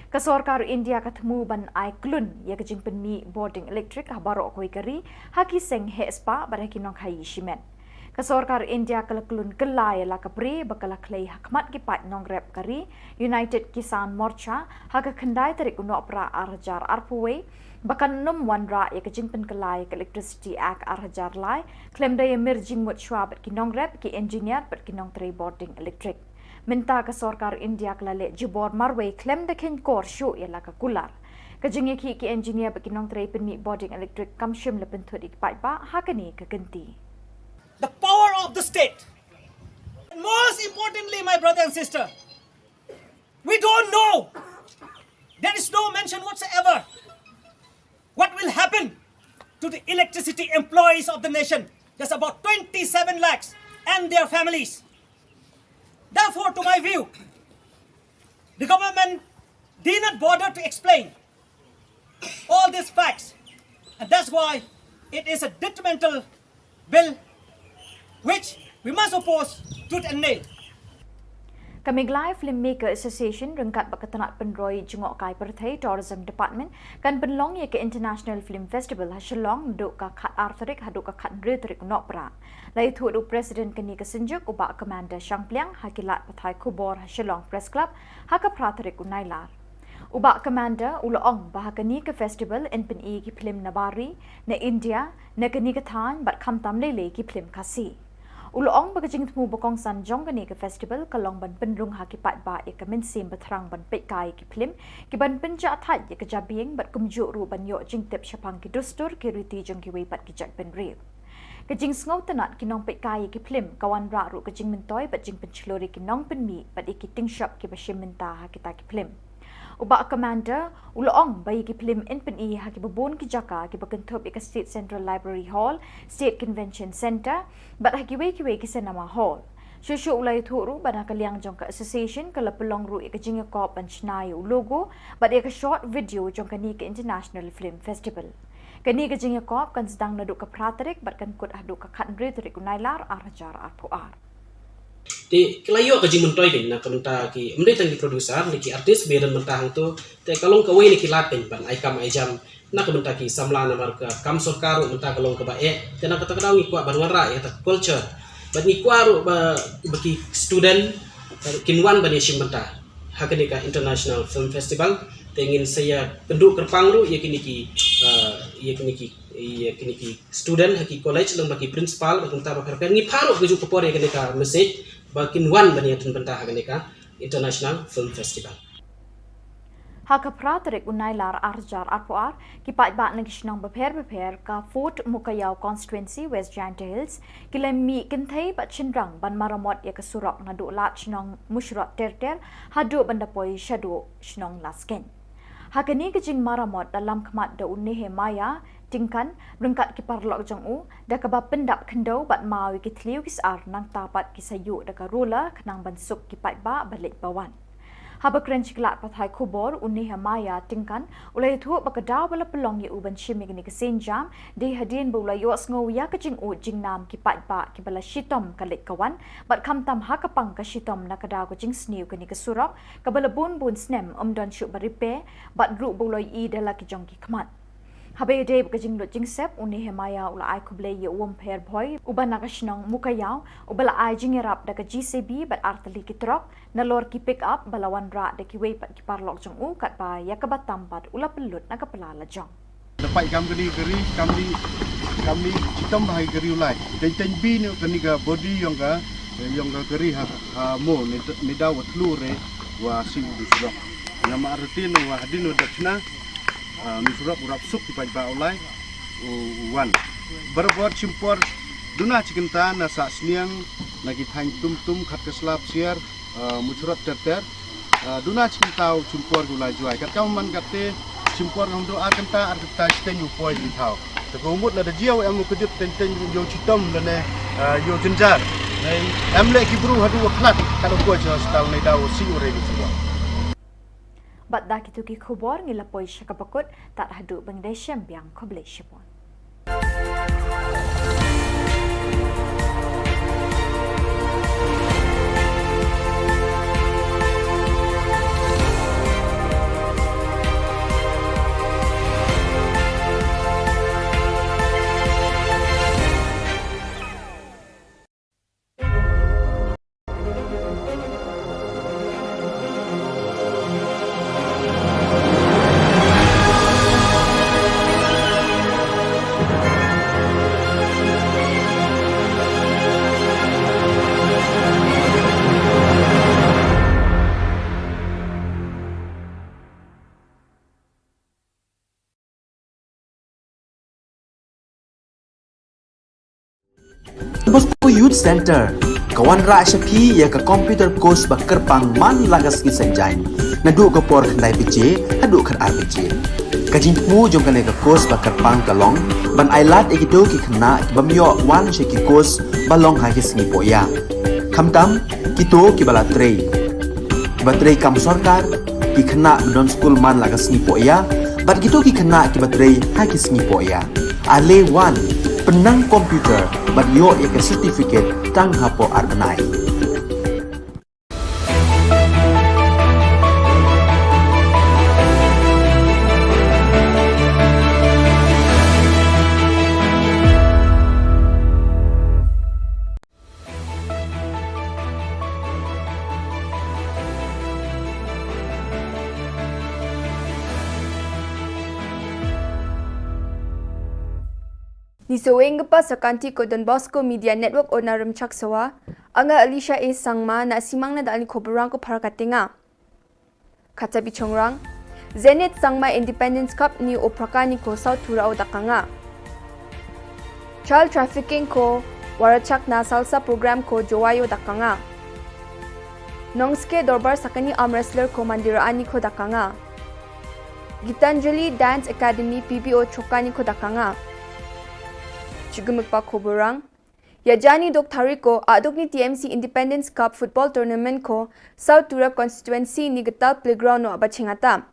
Ka sorkar India ka thmu ban ai klun ïa ka jingpynmih bording elektrik ha baroh kawei ka ri ha ki seng heh spah bad ha ki nongkhaïi shimet. Ka sorkar India ka la klun kylla ïa la ka bri ba ka la khlei ha khmat ki paid nongrep ka ri, United Kisan Morcha, ha ka khyndai tarik u Nohprah ar hajar arphew wei ba kan nym wanrah ïa ka jingpynkylla ïa ka Electricity Act ar hajar lai khlem da ïamir jingmut shuwa bad ki nongrep, ki engineer bad ki nongtrei bording elektrik. Mynta ka sorkar India ka la leh jubor marwei khlem da kheiñkor shuh ïa la ka kular. Ka jingïakhih ki engineer bad ki nongtrei pynmih bording elektrik kam shym la pynthut ïa ki paidbah ha kane ka kynti. The power of the state. And most importantly, my brother and sister, we don't know. There is no mention whatsoever what will happen to the electricity employees of the nation. There's about twenty-seven lakhs and their families. Therefore, to my view, the government did not bother to explain all these facts, and that's why it is a detrimental bill which we must oppose tooth and nail. Ka Meghalaya Filmmaker Association ryngkat bad ka tnat pynroi jngohkai pyrthei Tourism Department kan pynlong ïa ka International Film Festival ha Shillong naduh ka khatar tarik haduh ka khathynriew tarik u Nohprah. La ïathuh da u President kane ka synjuk u Bah Commander Shangpliang ha ki lad pathai khubor ha Shillong Press Club ha ka phra tarik u Nailar. U Bah Commander u la ong ba ha kane ka festival yn pyni ki phlim na bar ri, na India, na kane ka thaiñ bad khamtam lei lei ki phlim Khasi. U la ong ba ka jingthmu ba kongsan jong kane ka festival ka long ban pynrung ha ki paidbah ïa ka mynsiem ba thrang ban peitkai ïa ki phlim, ki ban pynjah thait ïa ka jabieng bad kumjuh ruh ban ïoh jingtip shaphang ki dustur ki riti jong kiwei pat ki jaitbynriew. Ka jingsngewtynnat ki nongpeitkai ïa ki phlim ka wanrah ruh ka jingmyntoi bad jingpynshlur ïa ki nongpynmih bad ïa ki tyngshop kiba shim bynta ha kita ki phlim. U Bah Commander u la ong ba ïa ki phlim yn pyni ha kiba bun ki jaka kiba kynthup ïa ka State Central Library Hall, State Convention Centre bad ha kiwei kiwei ki cinema hall. Shuh shuh u la ïathuh ruh ba na ka liang jong ka association ka la pynlong ruh ïa ka jingïakop ban shna ïa u logo bad ïa ka short video jong kane ka International Film Festival. Kane ka jingïakop kan sdang naduh ka phra tarik bad kan kut haduh ka khathynriew tarik u Nailar ar hajar arphew ar. Te ki la ïoh ka jingmyntoi kein na ka bynta ki, ym dei tang ki producer ne ki artist ba ïadon bynta hangto, te ka long kawei na ki lad kein ban ai kam ai jam na ka bynta ki samla namar ka kam sorkar ruh mynta ka long kaba eh. Te na kata ka daw ngi kwah ban wanrah ïa kata ka culture bad ngi kwah ruh ba, ba ki student kin wan ban ïashim bynta ha kane ka International Film Festival. Te ngin sa ïakynduh kyrpang ruh ïa kine ki, ah, ïa kine ki, ïa kine ki student ha ki college lyngba ki principal bad kumta ba pher pher. Ngi phah ruh kajuh ka por ïa kane ka message ba kin wan ban ïadon bynta ha kane ka International Film Festival. Ha ka phra tarik u Nailar ar hajar arphew ar, ki paidbah na ki shnong bapher bapher ka Fort Mukaiaw Constituency, West Jaintia Hills, ki la mih kynthei bad shynrang ban maramot ïa ka surok naduh lad shnong Mushrot Terter haduh ban da poi shaduh shnong Laskein. Ha kane ka jingmaramot la lam khmat da u Nehemiah Tyngkan ryngkat ki paralok jong u, da kaba pyndap khyndew bad maw ïa ki thliew ki sar nangta pat ki sa ïuh da ka roller khnang ban suk ki paidbah ba leit ba wan. Haba kren sha ki lad pathai khubor, u Nehemiah Tyngkan u la ïathuh ba ka daw ba la pynlong ïa u ban shim ïa kane ka sienjam dei hadien ba u la ïohsngew ïa ka jingud jingnam ki paidbah kiba la shitom ka leit ka wan, bad khamtam ha ka pang ka shitom na ka daw ka jingsniew kane ka surok kaba la bun bun snem ym don shuh ba repair, bad ruh ba u la ïohi da la ki jong ki khmat. Haba ïadei bad ka jinglut jingsep, u Nehemiah u la ai khublei ïa u Umpher Bhoi uba na ka shnong Mukaïaw uba la ai jingïarap da ka J C B bad artylli ki trok nalor ki pick up ba la wanrah da kiwei pat ki paralok jong u, katba ïa kaba tam pat u la pynlut na ka pla lajong. Da pait kam kane ka ri, kam ni, kam ni chitom bha ïa ka ri u lai. Teng teng bi ne kane ka body ïong ka, ïong ka ri ha, ha mo ne, ne daw wa thlu re wa si u du surok. Nga ma artin wa hadin wa dap chna, ah, nu surok u rap suk ki paidbah u lai u, u wan. Barabor chimpor duna chikynta na Sahsniang, na ki thaiñ Tumtum, Khatkasla, Psiar, ah, Muchurot ter ter. Ah, duna chikynta u chimpor ki u la jwai. Katkam man katte chimpor ngam do ar kynta, ar kynta chiteng u poi ki thaw. Te ka mut lada jia u em u kjut teng teng ïoh chitom lane, ah, ïoh jynjar. Em leh ki bru haduh wa khlad, kat u poi cha hospital ne daw si u re ki chimpor. Bad da kitu ki khubor ngi la poi sha kaba kut, tad haduh ba ngi dei shem biang, khublei shibun. Bosco Youth Center ka wanrah sha phi ïa ka computer course ba kyrpang man la ka sngi Saitjaiñ, naduh ka por khyndai baje haduh khatar baje. Ka jingthmu jong kane ka course ba kyrpang ka long ban ailad ïa kito ki khynnah ki bym ïoh wan sha ki course ba long ha ki sngi pohïa, khamtam kito kiba la trei, kiba trei kam sorkar, ki khynnah ba don skul man la ka sngi pohïa, bad kito ki khynnah kiba trei ha ki sngi pohïa. Ale wan, pynnang computer bad ïoh ïa ka certificate tang hapoh ar bnai. Ngi sa weng ka pa sa kanti ko Don Bosco Media Network ona Rymchak Sawa, anga Alicia A Sangma, na simang na da ani ko burang ko para katenga. Kata bi chongrang, Zenith Sangma Independence Cup ni Upraka ni ko South Tura o dakanga. Child trafficking ko warachak na salsa program ko Jowayo dakanga. Nongske Dorbar Sakani arm wrestler ko Mandira ani ko dakanga. Gitanjali Dance Academy P B O Chokani ko dakanga. Chigumik pa ko burang. Yajani dok thariko, aduk ni T M C Independence Cup Football Tournament ko South Tura Constituency ni Getal Playground no abachingata.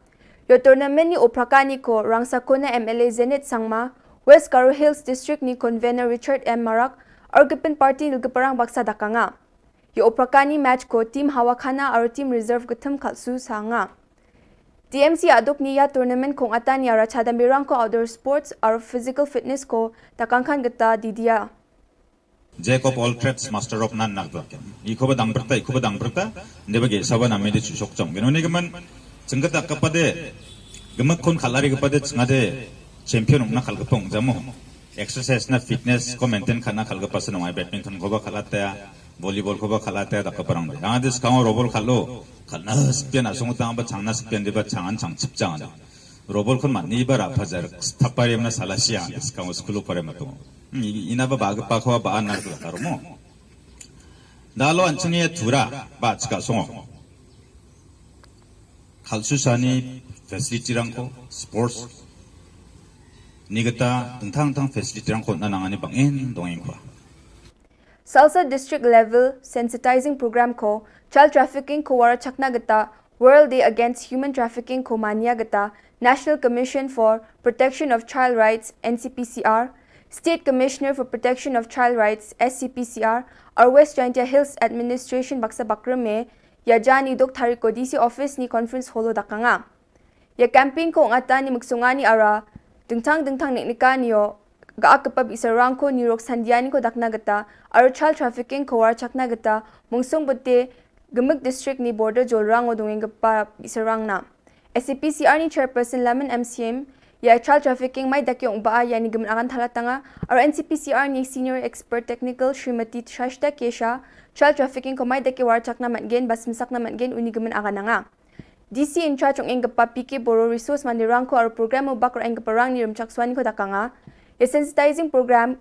Yo tournament ni Upraka ni ko Rangsakona M L A Zenith Sangma, West Garo Hills District ni Convener Richard M Marak, Argipin Party Nilgiparang Baksa dakanga. Yo Upraka ni match ko team Hawakhana aro team reserve gethum khalsu sanga. T M C aduk ni ya tournament kong atan ya racha dambirang ko outdoor sports aro physical fitness ko takangkhan geta didia. Jack of all trades, master of none, nak ber ken. Ikho ba dang berta, ikho ba dang berta, nde ba ge saba na mede chusok chong. Geno ne gemen, chengketa kepade, gemek kon khalari kepade chengade champion na khal kepong jamo. Exercise na fitness ko maintain khana khal kepas na mai badminton ko ba khalate, volleyball ko ba khalate, da keperang de. Yang ade skang robol khalo, khalna spian asung tang ba changna spian de ba changan chang chip changan. Robol khon man ni ba ra phajar thapare mna sala siang, skang skulu pare matung. Ina ba ba pa kho ba an nar kala karumo. Da lo an chini thura ba chika songo. Khalsu sani facility rangko, sports. Ni gata tentang tang facility rangko na nangani bangin dongin kwa. Salsa District Level Sensitizing Program ko child trafficking ko wara chakna gata World Day Against Human Trafficking ko mania kata National Commission for Protection of Child Rights, N C P C R, State Commissioner for Protection of Child Rights, S C P C R, ar West Jaintia Hills Administration baksa bakrum me, ïa jan i dok tarik ko D C office ni conference hall o dakanga. Ïa campaign ko ngata ni muksunga ni ara, dingtang dingtang nik nika ni o, ga ak kepap isarang ko ni rok sandia ni ko dakna gata, ar child trafficking ko war chakna gata, mungsung bete, gemuk district ni border jolrang o dungeng kepap isarang na. S C P C R ni chairperson Laman M C M, ïa child trafficking mai dak yong ba ïa ni gemen akan thala tanga, ar N C P C R ni senior expert technical Srimati Shashta Kesha, child trafficking ko mai dak war chakna matgen, bas mesak na matgen, uni gemen akan nanga. D C in charge ong eng kepap P K Boro resource mandirang ko ar program mo bak ra eng keparang ni rum chak swani ko dakanga. Ïa sensitizing program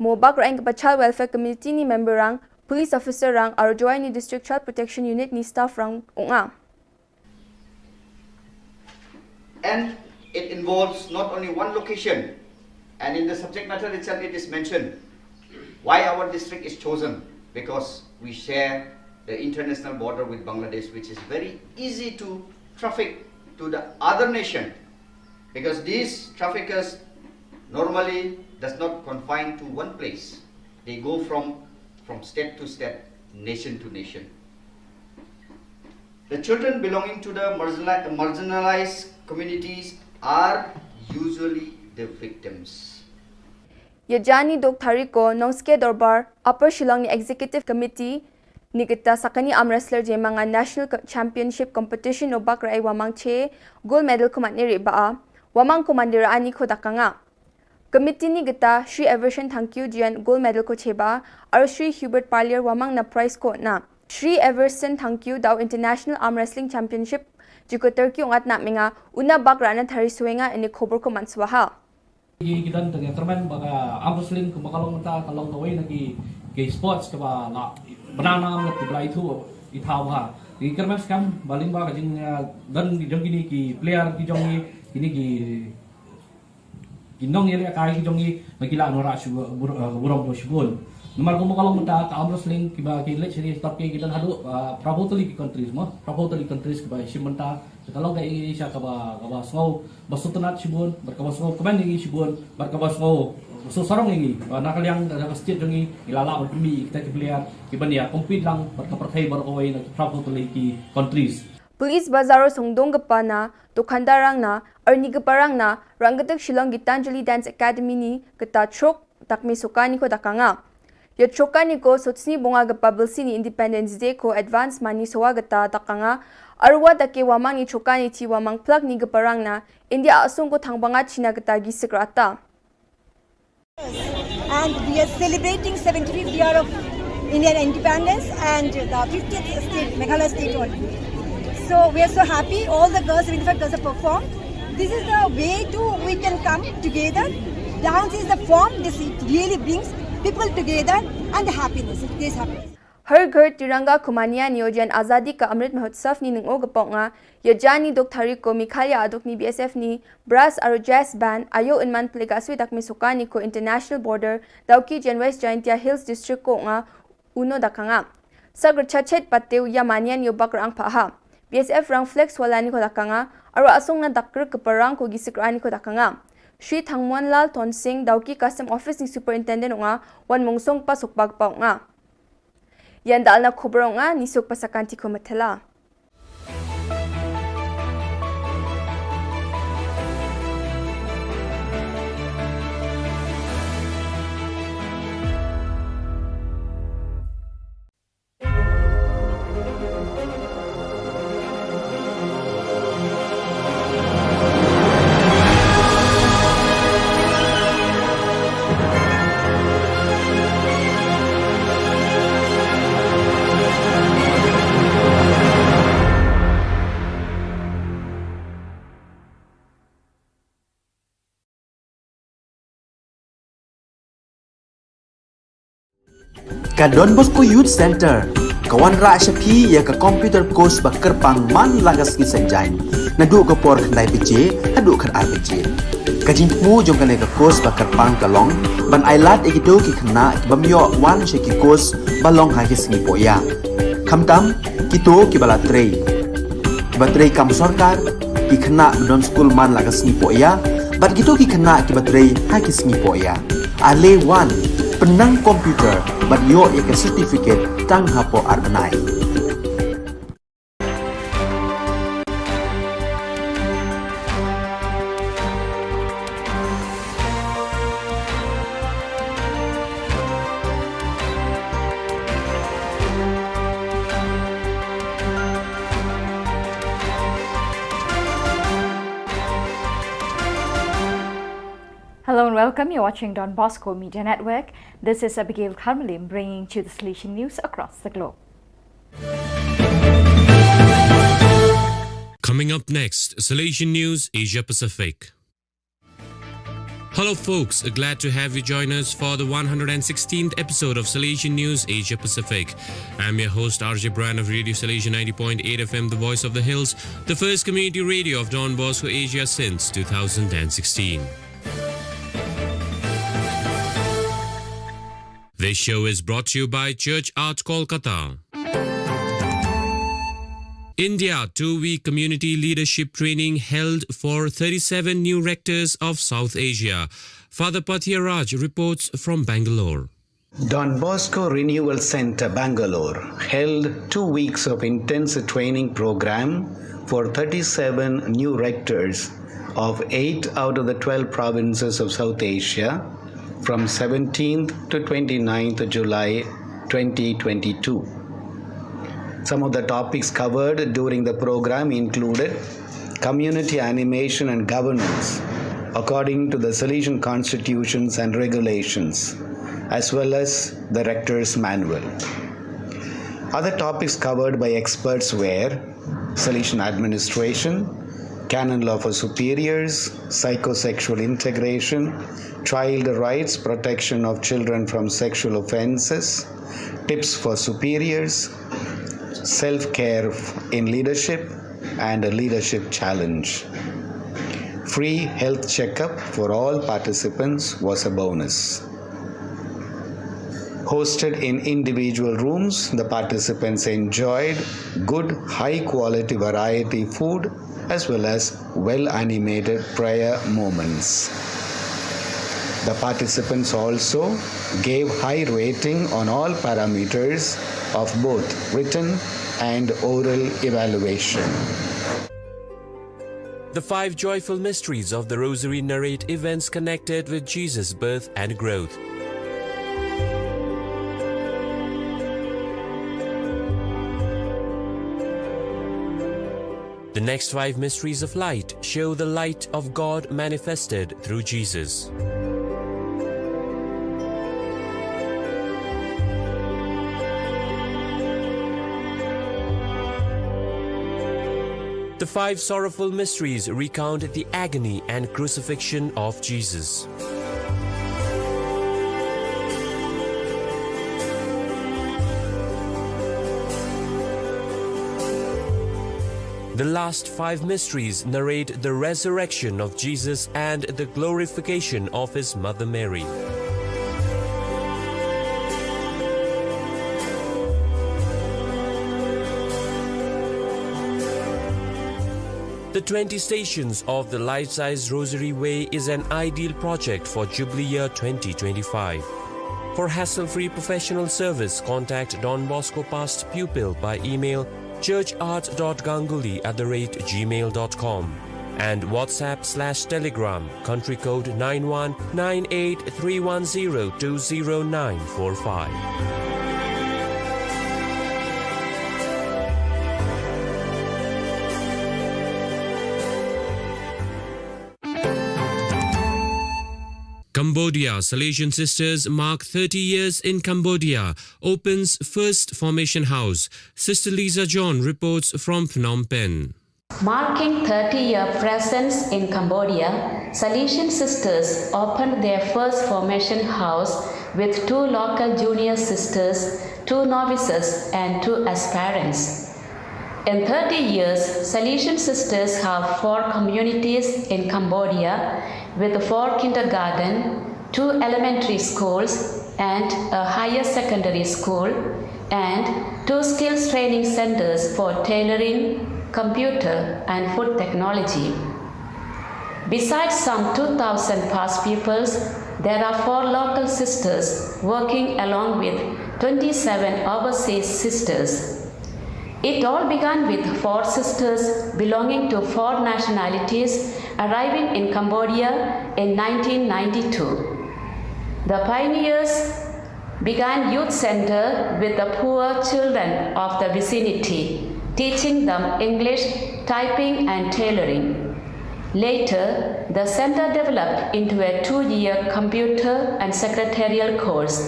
mo bak ra eng kepa child welfare committee ni member rang, police officer rang, ar Jowai ni district child protection unit ni staff rang ong a. And it involves not only one location, and in the subject matter itself it is mentioned why our district is chosen, because we share the international border with Bangladesh, which is very easy to traffic to the other nation, because these traffickers normally does not confine to one place. They go from, from state to state, nation to nation. The children belonging to the marginali-, marginalized communities are usually the victims. Ïa jan ni dok tarik ko Nongske Dorbar, Upper Shillong ni Executive Committee, ni kita sakani arm wrestler jemanga National Co-, Championship Competition o bak ra ai wamang che, gold medal ko matne ri ba a, wamang ko mandira ani ko dakanga. Committee ni gita Shri Everson Thangkiew jian gold medal ko cheba, ar Shri Hubert Parlier wamang na prize ko na. Shri Everson Thangkiew dau International Arm Wrestling Championship, jiko Turkey ungat na menga, una bak rana thari suenga ini khobor ko manswaha. Ki, ki don tang ya kermen ba ka arm wrestling ka ba ka long ta ka long kawei na ki, ki sports ka ba la bana na am ki blai thu i thaw ha. Ki kermen skam ba ling ba ka jing, ah, don ki jong kini ki player ki jong ki, kini ki Ki nongïalehkai ki jong ngi, ma ki la nora shu bur-, eh, burom to shibun. Namar kumba ka long mynta ka arm wrestling kiba ki leh sha ki stop ki, ki don haduh, eh, phra phew tylli ki countries mo, phra phew tylli countries kiba shim mynta. Ka long ka ïing sha kaba, kaba sngew ba sngewtynnat shibun, bad kaba sngew kmen ïa ngi shibun, bad kaba sngew, eh, sngewsarong ïa ngi. Ba na ka liang ka, ka state jong ngi, ngi la lah ban pynmih ïa kita ki player kiban ïa compete lang bad ka pyrthei baroh kawei na ki phra phew tylli ki countries. Police Bazar o sngewdong kpa na, Dukhandarrang na, arngi kparang na, Rangkatwk Shillong Gitanjali Dance Academy ni, kata chok, takmi sukani ko dakanga. Ya chokani ko sotsni bunga kpa bilsini Independence Day ko advance mani sowa kata dakanga. Arwa take wamang ni chokani ti wamang plak ni kparang na, India asung ko thangbangat China kata gi sekrata. And we are celebrating seventy-fifth year of Indian independence and the fiftieth state, Meghalaya state only. So we are so happy. All the girls, seventy-five girls have performed. This is the way to we can come together. Dance is the form. This it really brings people together and the happiness. It gives happiness. Har Ghar Tiranga ko mania ni o jan Azadi Ka Amrit Mahotsav ni nungo ka pok nga, ya jan ni dok thari ko Meghalaya adok ni B S F ni, brass aro jazz band, ayo unman plega sui dak mi sukani ko international border, Dawki jan West Jaintia Hills District ko nga, uno dakanga. Sagr chachet pateu ya mania ni o bak rang paha. B S F rang flex wala ni ko dakanga, aro asung na dak krik keparang ko gisik rani ko dakanga. Shri Thangmuanlal Tonsing, Dawki Custom Office ni Superintendent nga, wan mungsong pasuk bag pau nga. Yan dal na khubor nga, ni suk pasakan ti ko matela. Ka Don Bosco Youth Center ka wanrah sha phi ïa ka computer course ba kyrpang man la ka sngi Saitjaiñ, naduh ka por khyndai baje haduh khatar baje. Ka jingthmu jong kane ka course ba kyrpang ka long ban ailad ïa kito ki khynnah ki bym ïoh wan sha ki course ba long ha ki sngi pohïap, khamtam kito kiba la trei. Kiba trei kam sorkar, ki khynnah ba don skul man la ka sngi poh ïa, bad kito ki khynnah kiba trei ha ki sngi poh ïa. Ale wan, pynnang computer, bad ïoh ïa ka certificate tang hapoh ar bnai. Hello and welcome. You're watching Don Bosco Media Network. This is Abigail Karmalim bringing to the Salesian News across the globe. Coming up next, Salesian News Asia Pacific. Hello, folks. Glad to have you join us for the one hundred sixteenth episode of Salesian News Asia Pacific. I'm your host, R J Brian of Radio Salesian ninety point eight F M, the voice of the hills, the first community radio of Don Bosco Asia since two thousand sixteen. This show is brought to you by Church Art Kolkata. India two-week community leadership training held for thirty-seven new rectors of South Asia. Father Pathia Raj reports from Bangalore. Don Bosco Renewal Centre, Bangalore, held two weeks of intensive training program for thirty-seven new rectors of eight out of the twelve provinces of South Asia from seventeenth to twenty-ninth July twenty twenty-two. Some of the topics covered during the program included community animation and governance according to the Salesian constitutions and regulations, as well as the Rector's Manual. Other topics covered by experts were Salesian administration, canon law for superiors, psychosexual integration, child rights, protection of children from sexual offenses, tips for superiors, self care in leadership, and a leadership challenge. Free health checkup for all participants was a bonus. Hosted in individual rooms, the participants enjoyed good, high quality variety food as well as well animated prayer moments. The participants also gave high rating on all parameters of both written and oral evaluation. The five joyful mysteries of the Rosary narrate events connected with Jesus' birth and growth. The next five mysteries of light show the light of God manifested through Jesus. The five sorrowful mysteries recount the agony and crucifixion of Jesus. The last five mysteries narrate the resurrection of Jesus and the glorification of his mother Mary. The twenty Stations of the Life-Size Rosary Way is an ideal project for Jubilee Year twenty twenty-five. For hassle-free professional service, contact Don Bosco Past Pupil by email church art dot ganguly at the rate gmail dot com and WhatsApp slash Telegram, country code nine one nine eight three one zero two zero nine four five. Cambodia, Salesian Sisters mark thirty years in Cambodia, opens first formation house. Sister Lisa John reports from Phnom Penh. Marking thirty year presence in Cambodia, Salesian Sisters opened their first formation house with two local junior sisters, two novices, and two aspirants. In thirty years, Salesian Sisters have four communities in Cambodia with four kindergarten, two elementary schools, and a higher secondary school, and two skills training centers for tailoring, computer, and food technology. Besides some two thousand past pupils, there are four local sisters working along with twenty-seven overseas sisters. It all began with four sisters belonging to four nationalities arriving in Cambodia in nineteen ninety-two. The pioneers began youth center with the poor children of the vicinity, teaching them English, typing, and tailoring. Later, the center developed into a two-year computer and secretarial course.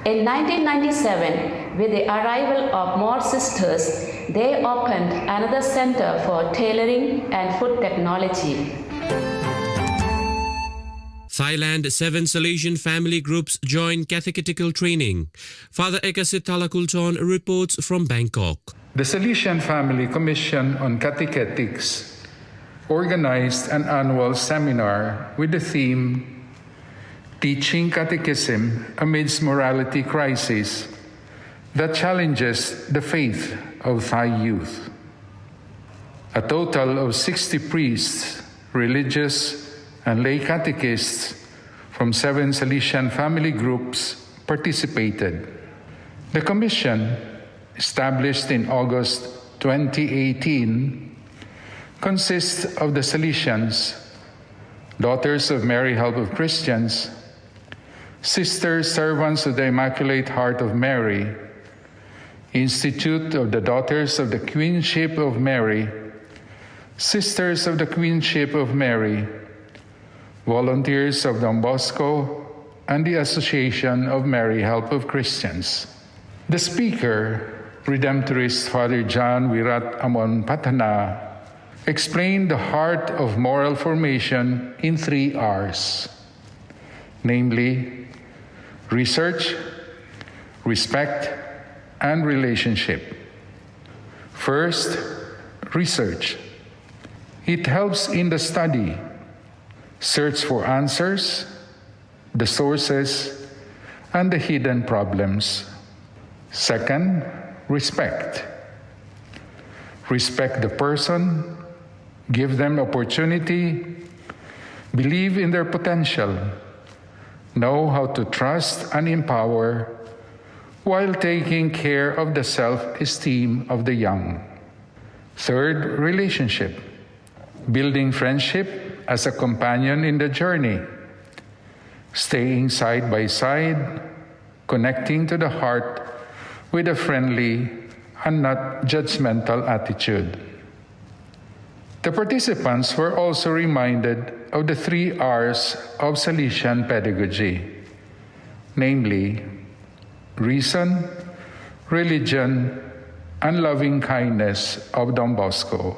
In nineteen ninety-seven, with the arrival of more sisters, they opened another center for tailoring and food technology. Thailand, seven Salesian family groups join catechetical training. Father Ekasit Thalakulthorn reports from Bangkok. The Salesian Family Commission on Catechetics organized an annual seminar with the theme Teaching Catechism Amidst Morality Crisis That Challenges the Faith of Thai Youth. A total of sixty priests, religious, and lay catechists from seven Salesian family groups participated. The commission, established in August twenty eighteen, consists of the Salesians, Daughters of Mary Help of Christians, Sisters Servants of the Immaculate Heart of Mary, Institute of the Daughters of the Queenship of Mary, Sisters of the Queenship of Mary, Volunteers of Don Bosco, and the Association of Mary Help of Christians. The speaker, Redemptorist Father John Wirat Amon Patana, explained the heart of moral formation in three R's, namely research, respect, and relationship. First, research. It helps in the study, search for answers, the sources, and the hidden problems. Second, respect. Respect the person, give them opportunity, believe in their potential, know how to trust and empower while taking care of the self esteem of the young. Third, relationship. Building friendship as a companion in the journey. Staying side by side, connecting to the heart with a friendly and not judgmental attitude. The participants were also reminded of the three R's of Salesian pedagogy, namely reason, religion, and loving kindness of Don Bosco.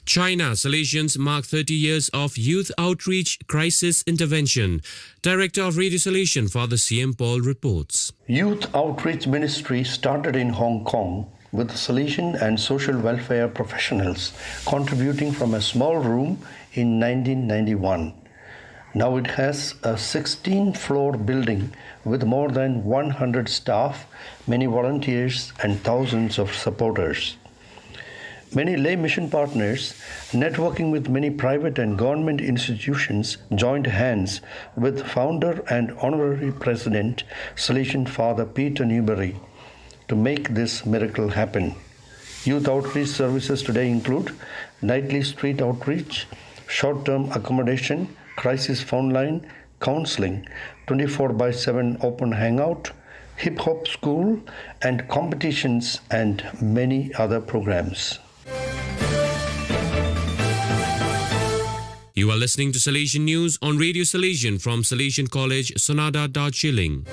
China, Salesians mark thirty years of youth outreach crisis intervention. Director of Radio Salesian, Father C M Paul, reports. Youth Outreach Ministry started in Hong Kong with Salesian and social welfare professionals contributing from a small room in nineteen ninety-one. Now it has a sixteen floor building with more than one hundred staff, many volunteers, and thousands of supporters. Many lay mission partners, networking with many private and government institutions, joined hands with founder and honorary president, Salesian Father Peter Newbery, to make this miracle happen. Youth outreach services today include nightly street outreach, short term accommodation, crisis phone line, counseling, twenty-four by seven open hangout, hip hop school, and competitions, and many other programs. You are listening to Salesian News on Radio Salesian from Salesian College, Sonada, Darjeeling.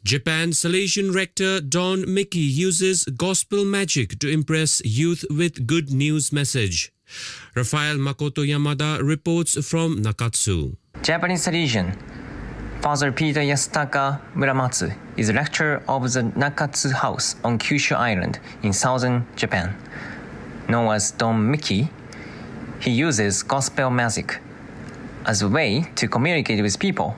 Japan, Salesian rector Don Mickey uses gospel magic to impress youth with good news message. Rafael Makoto Yamada reports from Nakatsu. Japanese Salesian Father Peter Yasutaka Muramatsu is rector of the Nakatsu House on Kyushu Island in southern Japan. Known as Don Mickey, he uses gospel magic as a way to communicate with people.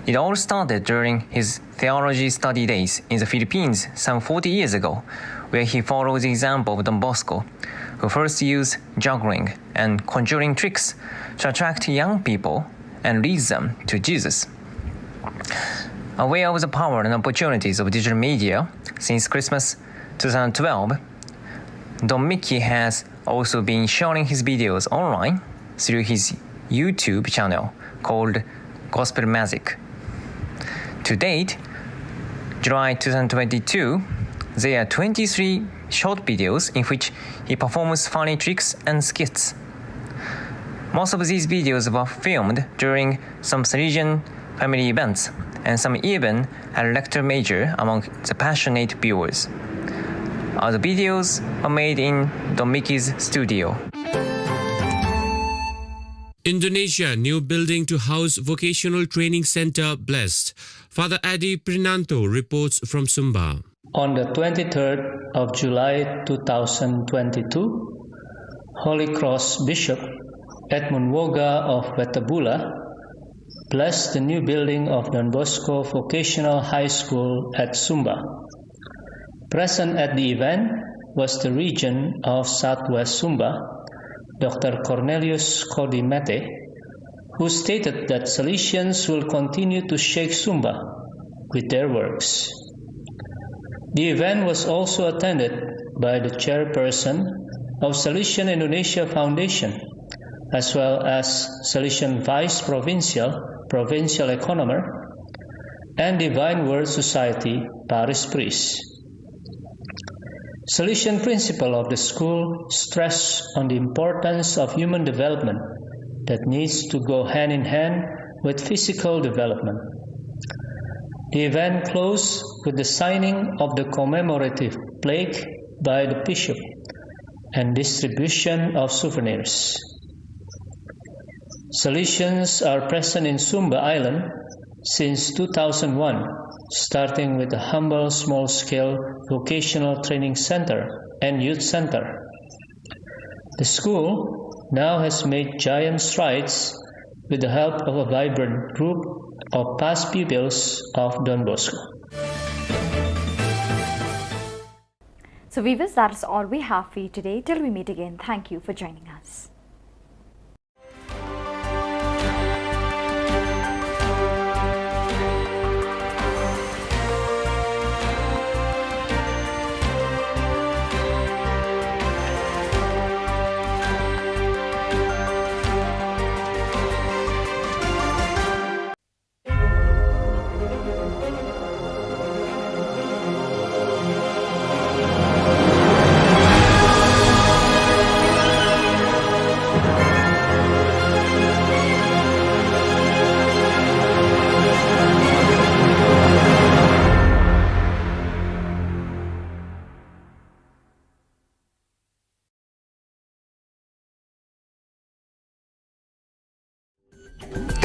It all started during his theology study days in the Philippines some forty years ago, where he followed the example of Don Bosco, who first used juggling and conjuring tricks to attract young people and lead them to Jesus. Aware of the power and opportunities of digital media, since Christmas two thousand twelve, Don Mickey has also been sharing his videos online through his YouTube channel called Gospel Magic. To date, July two thousand twenty-two, there are twenty-three short videos in which he performs funny tricks and skits. Most of these videos were filmed during some Salesian family events, and some even had a lecture major among the passionate viewers. All the videos were made in Don Mickey's studio. Indonesia, new building to house Vocational Training Center blessed. Father Adi Prinanto reports from Sumba. On the twenty-third of July two thousand twenty-two, Holy Cross Bishop Edmund Woga of Wetabula blessed the new building of Don Bosco Vocational High School at Sumba. Present at the event was the Regent of Southwest Sumba, Doctor Cornelius Codimete, who stated that Salesians will continue to shake Sumba with their works. The event was also attended by the chairperson of Salesian Indonesia Foundation, as well as Salesian Vice Provincial, Provincial Economer, and Divine Word Society Parish Priest. Salesian principal of the school stressed on the importance of human development that needs to go hand in hand with physical development. The event closed with the signing of the commemorative plaque by the bishop and distribution of souvenirs. Salesians are present in Sumba Island since two thousand one, starting with a humble small-scale vocational training center and youth center. The school now has made giant strides with the help of a vibrant group of past pupils of Don Bosco. So viewers, that's all we have for you today. Till we meet again, thank you for joining us.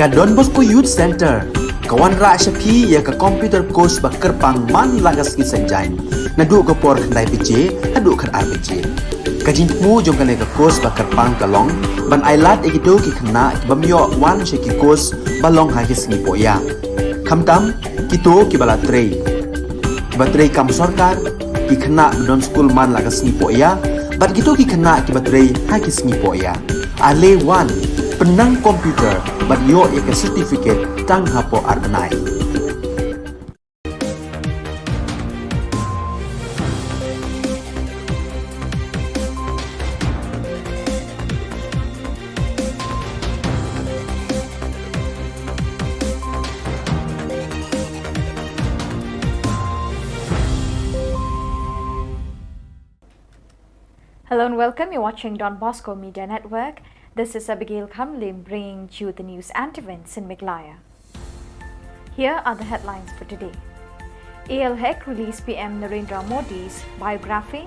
Ka Don Bosco Youth Center ka wanrah sha phi ïa ka computer course ba kyrpang man la ka sngi Saitjaiñ, naduh ka por khyndai baje haduh khatar baje. Ka jingthmu jong kane ka course ba kyrpang ka long ban ailad ïa kito ki khynnah ki bym ïoh wan sha ki course ba long ha ki sngi pohïa, khamtam kito kiba la trei, kiba trei kam sorkar, ki khynnah ba don skul man la ka sngi pohïa, bad kito ki khynnah kiba trei ha ki sngi pohïa. Ale wan, pynnang computer bad ïoh ïa ka certificate tang hapoh ar bnai. Hello and welcome. You're watching Don Bosco Media Network. This is Abigail Khamlim bringing you the news and events in Meghalaya. Here are the headlines for today. A L Hek released P M Narendra Modi's biography.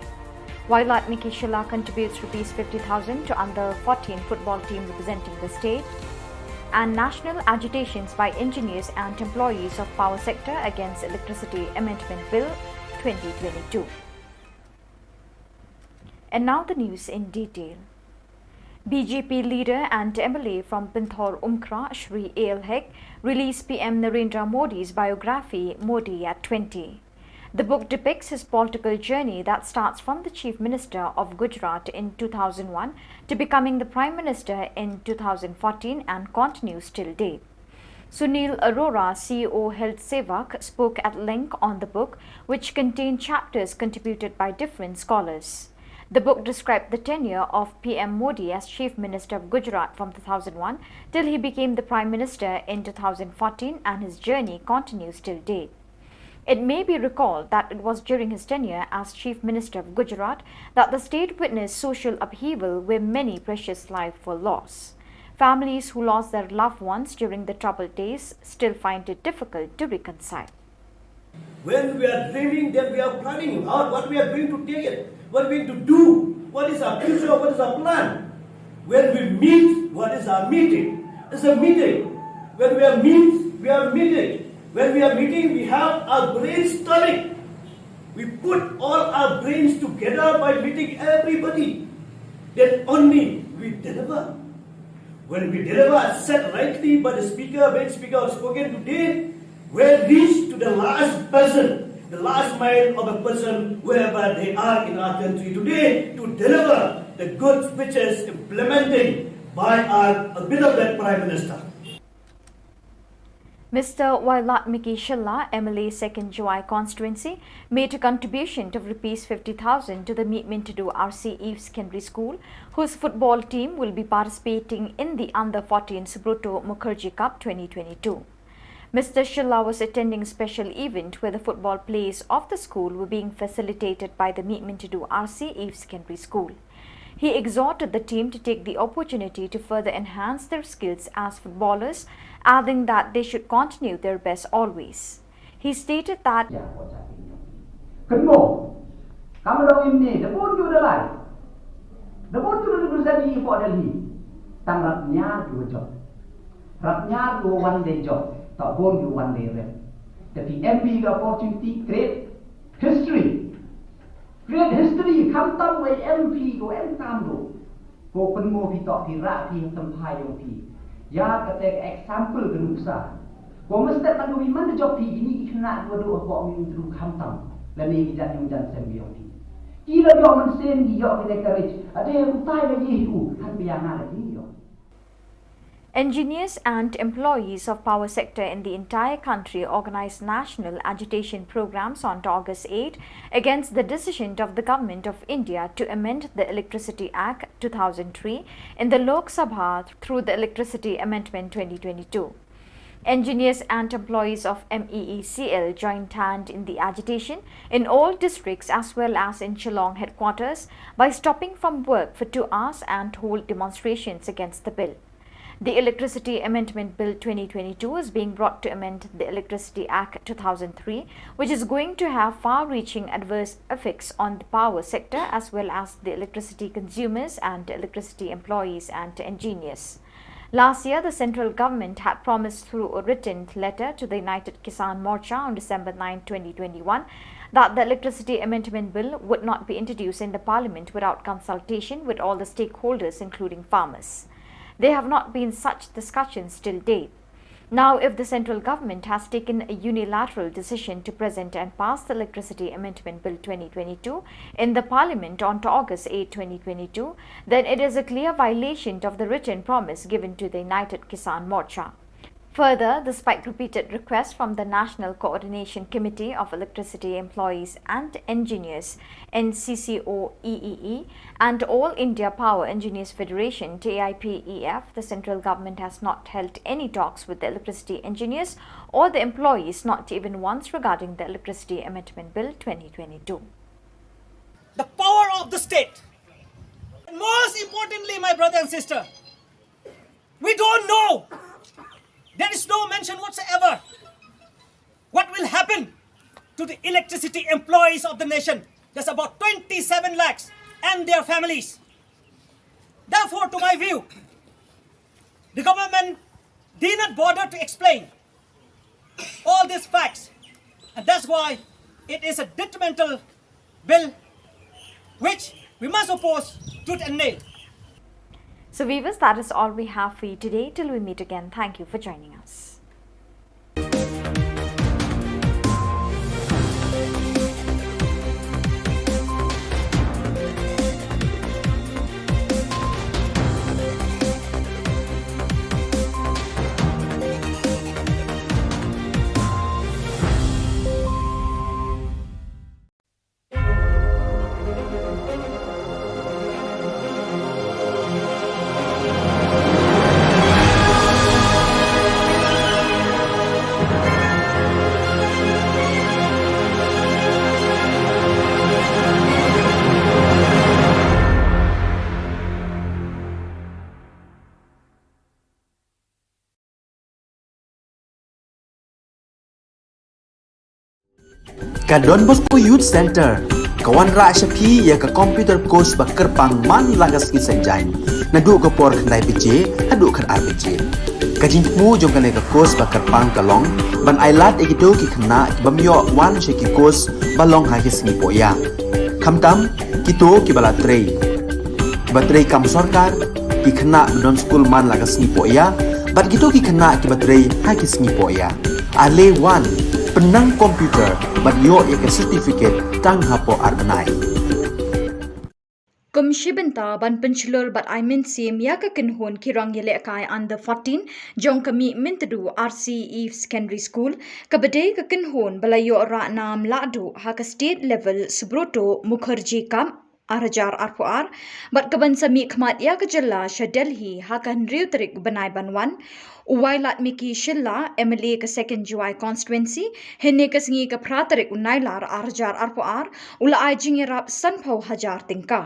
Wailadmiki Shylla contributes rupees fifty thousand to under fourteen football team representing the state. And national agitations by engineers and employees of power sector against Electricity Amendment Bill twenty twenty-two. And now the news in detail. B J P leader and M L A from Pynthor Umkra, Shri A L Hek, released P M Narendra Modi's biography, Modi at twenty. The book depicts his political journey that starts from the Chief Minister of Gujarat in two thousand one to becoming the Prime Minister in two thousand fourteen and continues till date. Sunil Arora, C E O Health Sevak, spoke at length on the book, which contained chapters contributed by different scholars. The book described the tenure of P M Modi as Chief Minister of Gujarat from two thousand one till he became the Prime Minister in two thousand fourteen, and his journey continues till date. It may be recalled that it was during his tenure as Chief Minister of Gujarat that the state witnessed social upheaval where many precious lives were lost. Families who lost their loved ones during the troubled days still find it difficult to reconcile. When we are dreaming, then we are planning out what we are going to take it, what we are going to do, what is our future, what is our plan. When we meet, what is our meeting? It's a meeting. When we are meet, we are meeting. When we are meeting, we have our brainstorming. We put all our brains together by meeting everybody. Then only we deliver. When we deliver, as said rightly by the speaker, when speaker has spoken today, we reach to the last person, the last mile of a person, wherever they are in our country today, to deliver the goods which is implementing by our beloved Prime Minister. Mister Wailadmiki Shylla, M L A Second Jowai Constituency, made a contribution of rupees fifty thousand to the Meet Mintidu R C Eve Secondary School, whose football team will be participating in the Under fourteen Subroto Mukherjee Cup twenty twenty-two. Mister Shylla was attending a special event where the football plays of the school were being facilitated by the Meet Mintidu R C Eve Secondary School. He exhorted the team to take the opportunity to further enhance their skills as footballers, adding that they should continue their best always. He stated that Kynmaw, kam dong ym ne, da bun ju da lai. Da bun ju da bun sa di po da li. Tang rap ñiar ju jop. Rap ñiar ju wan de jop. Ta bun ju wan de rep. Tapi M P ga opportunity create history. Create history, khamtam wei M P ko em kam do. Ko pynmo phi tok phi rak phi tam phai yong phi. Ya kata ka example ka nuksa. Ko mesti kan dui man jop phi ini ki kena dua dua ko mi tu khamtam. Lani ki jan yong jan sem yong phi. Ki la yo man sem ki yo ki ne ka rich. Ade utai la ye u kan pia na la ye yo. Engineers and employees of power sector in the entire country organized national agitation programs on August eight against the decision of the Government of India to amend the Electricity Act two thousand three in the Lok Sabha through the Electricity Amendment twenty twenty-two. Engineers and employees of M E E C L joined hand in the agitation in all districts as well as in Shillong headquarters by stopping from work for two hours and hold demonstrations against the bill. The Electricity Amendment Bill twenty twenty-two is being brought to amend the Electricity Act two thousand three, which is going to have far-reaching adverse effects on the power sector as well as the electricity consumers and electricity employees and engineers. Last year, the central government had promised through a written letter to the United Kisan Morcha on December ninth, twenty twenty-one, that the Electricity Amendment Bill would not be introduced in the parliament without consultation with all the stakeholders, including farmers. There have not been such discussions till date. Now, if the central government has taken a unilateral decision to present and pass the Electricity Amendment Bill twenty twenty-two in the parliament on August eighth, twenty twenty-two, then it is a clear violation of the written promise given to the United Kisan Morcha. Further, despite repeated requests from the National Coordination Committee of Electricity Employees and Engineers, N C C O E E E, and All India Power Engineers Federation, T I P E F, the central government has not held any talks with the electricity engineers or the employees, not even once regarding the Electricity Amendment Bill twenty twenty-two. The power of the state. And most importantly, my brother and sister, we don't know. There is no mention whatsoever what will happen to the electricity employees of the nation. There's about twenty-seven lakhs and their families. Therefore, to my view, the government did not bother to explain all these facts, and that's why it is a detrimental bill which we must oppose tooth and nail. So, viewers, that is all we have for you today. Till we meet again, thank you for joining us. Ka Don Bosco Youth Centre ka wanrah sha phi ïa ka computer course ba kyrpang man la ka sngi Saitjaiñ, naduh ka por khyndai baje haduh khatar baje. Ka jingthmu jong kane ka course ba kyrpang ka long ban ailad ïa kito ki khynnah ki bym ïoh wan sha ki course ba long ha ki sngi pohïa. Khamtam kito kiba la trei, kiba trei kam sorkar, ki khynnah ba don skul man la ka sngi pohïa, bad kito ki khynnah kiba trei ha ki sngi pohïa. Ale wan, pynnang computer bad ïoh ïa ka certificate tang hapoh ar bnai. Kum shi bynta ban pynshlur bad ai mynsiem ïa ka kynhun ki rong ïalehkai under fourteen jong ka Mihmyntdu R C E Secondary School, kaba dei ka kynhun ba la ïoh rah nam lahduh ha ka state level Subroto Mukherjee Cup ar hajar arphew ar, bad kaban sa mihkhmat ïa ka jylla sha Delhi ha ka hynriew tarik bnai ban wan. U Wailadmiki Shylla, M L A ka Second Jowai Constituency, hynne ka sngi ka phra tarik u Nailar ar hajar arphew ar, u la ai jingïarap sanphew hajar tyngka.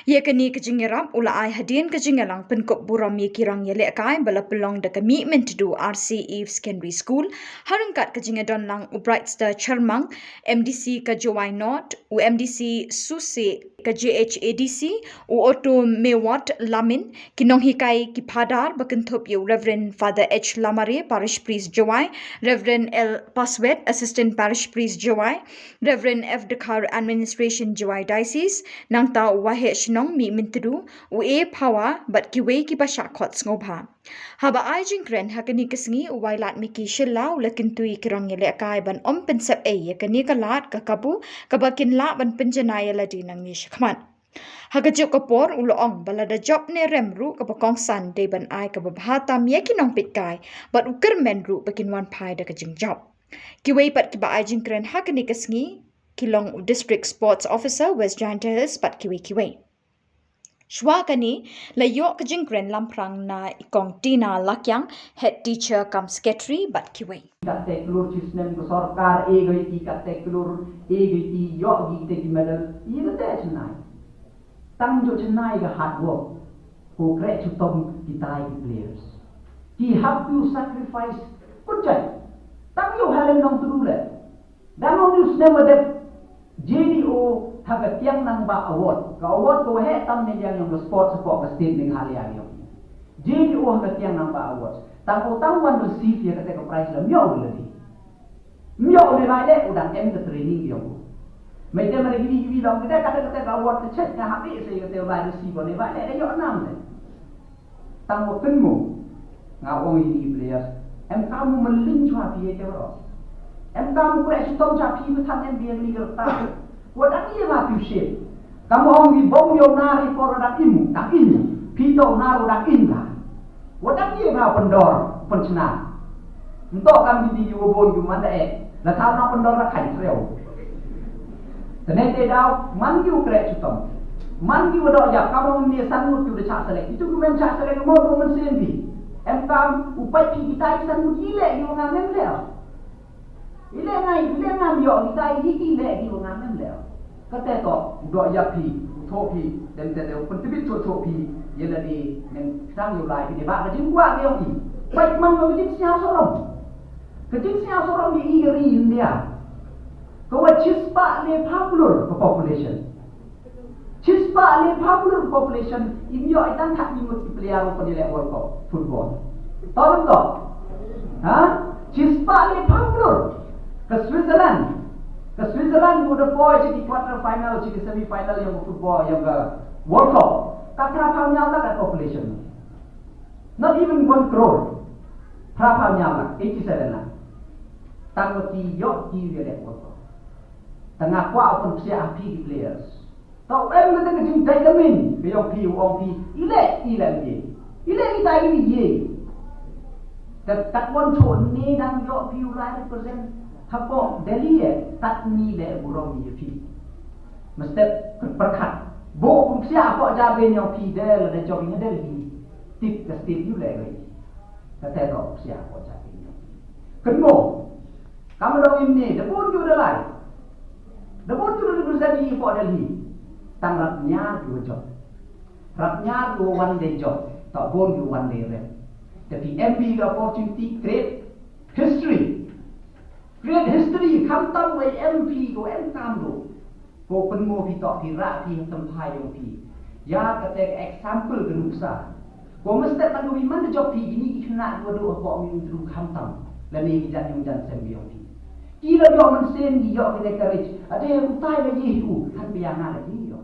Ïa kane ka jingïarap u la ai hadien ka jingïalang pynkup burom ïa ki rong ïalehkai ba la pynlong da ka Mihmyntdu R C E Secondary School, ha ryngkat ka jingïadonlang u Brightstar Sharmang, M D C ka Jowai North, u M D C Suse ka J H A D C, u Otto Mewat Lamin, ki nonghikai ki phadar ba kynthup ïa u Reverend Father H Lamare, Parish Priest Jowai, Reverend L Paswet, Assistant Parish Priest Jowai, Reverend F Dkhar, Administration Jowai Diocese, nangta u Waheh Shnong Mihmyntdu, u A Phawa bad kiwei kiba shah khot sngewbha. Haba ai jingkren ha kane ka sngi, u Wailadmiki Shylla u la kyntu ïa ki rong ïalehkai ban ym pynsep ei ïa kane ka lad ka kabu kaba kin lah ban pynjanai ïa lade nangne shakhmat. Ha kajuh ka por u la ong ba lada jop ne rem ruh kaba kongsan dei ban ai kaba bha tam ïa ki nongpeitkai bad u kyrmen ruh ba kin wan phai da ka jingjop. Kiwei pat kiba ai jingkren ha kane ka sngi ki long u District Sports Officer West Jaintia Hills bad kiwei kiwei. Shuwa kane la ïoh ka jingkren lamphrang na i Kong Tina Lakiang, Head Teacher cum Secretary bad kiwei. Katte klur chi snem ka sorkar e goi ti katte klur e goi ti ïoh gi te ki medal i katte chennai. Tang jo chennai ka hard work ko kreh chutom kitai ki players. Ki have to sacrifice kunjai. Tang jo Helen Nongtdu le. Dang ong news ne wadep J D O ha ka Tiang Nangbah Award. Ka award ka waheh tam ne liang yong ka sports hapoh ka state Meghalaya yong. J D O ha ka Tiang Nangbah Award. Tang ko tang wan receive ïa kata ka prize la myo u ladi. Myo u ne bai le u dang em ka training yong. Mai te mane gidi gidi dong kata kata kata ka award ka chet nga happy se kata bai receive ne bai le da yo nam le. Tang wa pynmong. Nga ong ïa ki players. Em kam u mylliñ chwa phi ïa ki bro. Em kam u kre shitom chwa phi ba than em biang ni gerta. Wa dang ïa ba phi shit. Kam ong ki bong ïa u nar i por dang im, dang im. Phi to nar dang im la. Wa dang ïa ba pyndor, pynchna. Nto kam ki di ïa wa bon ki man da eh. La thaw na pyndor la khai treo. Te ne te daw, man ki u kre shitom. Man ki wa dok ïa, kam ong ne san ngut ki u da chah select. Itu ki mem chah select mo do man sen bi. Em kam u pait ki kitai san ngut i leh ki wa ngam em leh. I leh ngai, i leh ngam ïoh kitai i ki leh ki wa ngam em leh. Kate to, u dok ïa phi, u thoh phi, dem te te u pyntbit thoh thoh phi, ïa la di nem tang ïa u lai phi ne ba ka jingkwah ki ong i. Pait man ka jingsngew sorom. Ka jingsngew sorom ïa i ka ri India. Ka wa chispah le phaw klur ka population. Chispah le phaw klur population, im ïoh i tang khat ngut ki player ruh pynleh World Cup football. To lam to? Ha? Chispah le phaw klur. Ka Switzerland. Ka Switzerland ku da poi sha ki quarter final, sha ki semi final ïa ka football, ïa ka World Cup. Ka phra phaw hynñiew lak ka population. Not even one crore. Phra phaw hynñiew lak, eighty seven lak. Tang ba ki ïoh ki ïaleh work. Tang nga kwah ban psiah ha phi ki players. Tang em ka jingdait ka min ka ïong phi u ong phi. I leh, i leh ye. I leh kita i ye. Tat tat mon cho ni dang ïoh phi u lai represent. Hapoh Delhi eh, tat ni leh burom ïa phi. Mestep pyrkhat. Bo kum sia hapoh Jabin ïong phi de la de jong ïa Delhi. Tip ka state ïu leh wei. Kata to sia hapoh Jabin ïong phi. Kynmo. Kam dong im ni, da bun ju da lai. Da bun ju da represent ïa hapoh Delhi. Tang rap nya ju jop. Rap nya ju wan de jop. To bun ju wan de rep. Tapi M P ka opportunity create history. Create history, khamtam wei M P ko em kam do. Ko pynmo phi tok phi rak phi hem tam phai yong phi. Ya kata ka example ka nuksa. Ko mestep man ko phi man da jop phi kini ki khynnah ko do ko mi tru khamtam. Lane ki jan yong jan sem yong phi. Ki la do man sem ki yok ki ne courage. Ade utai la ye u kan pia nga la ye yo.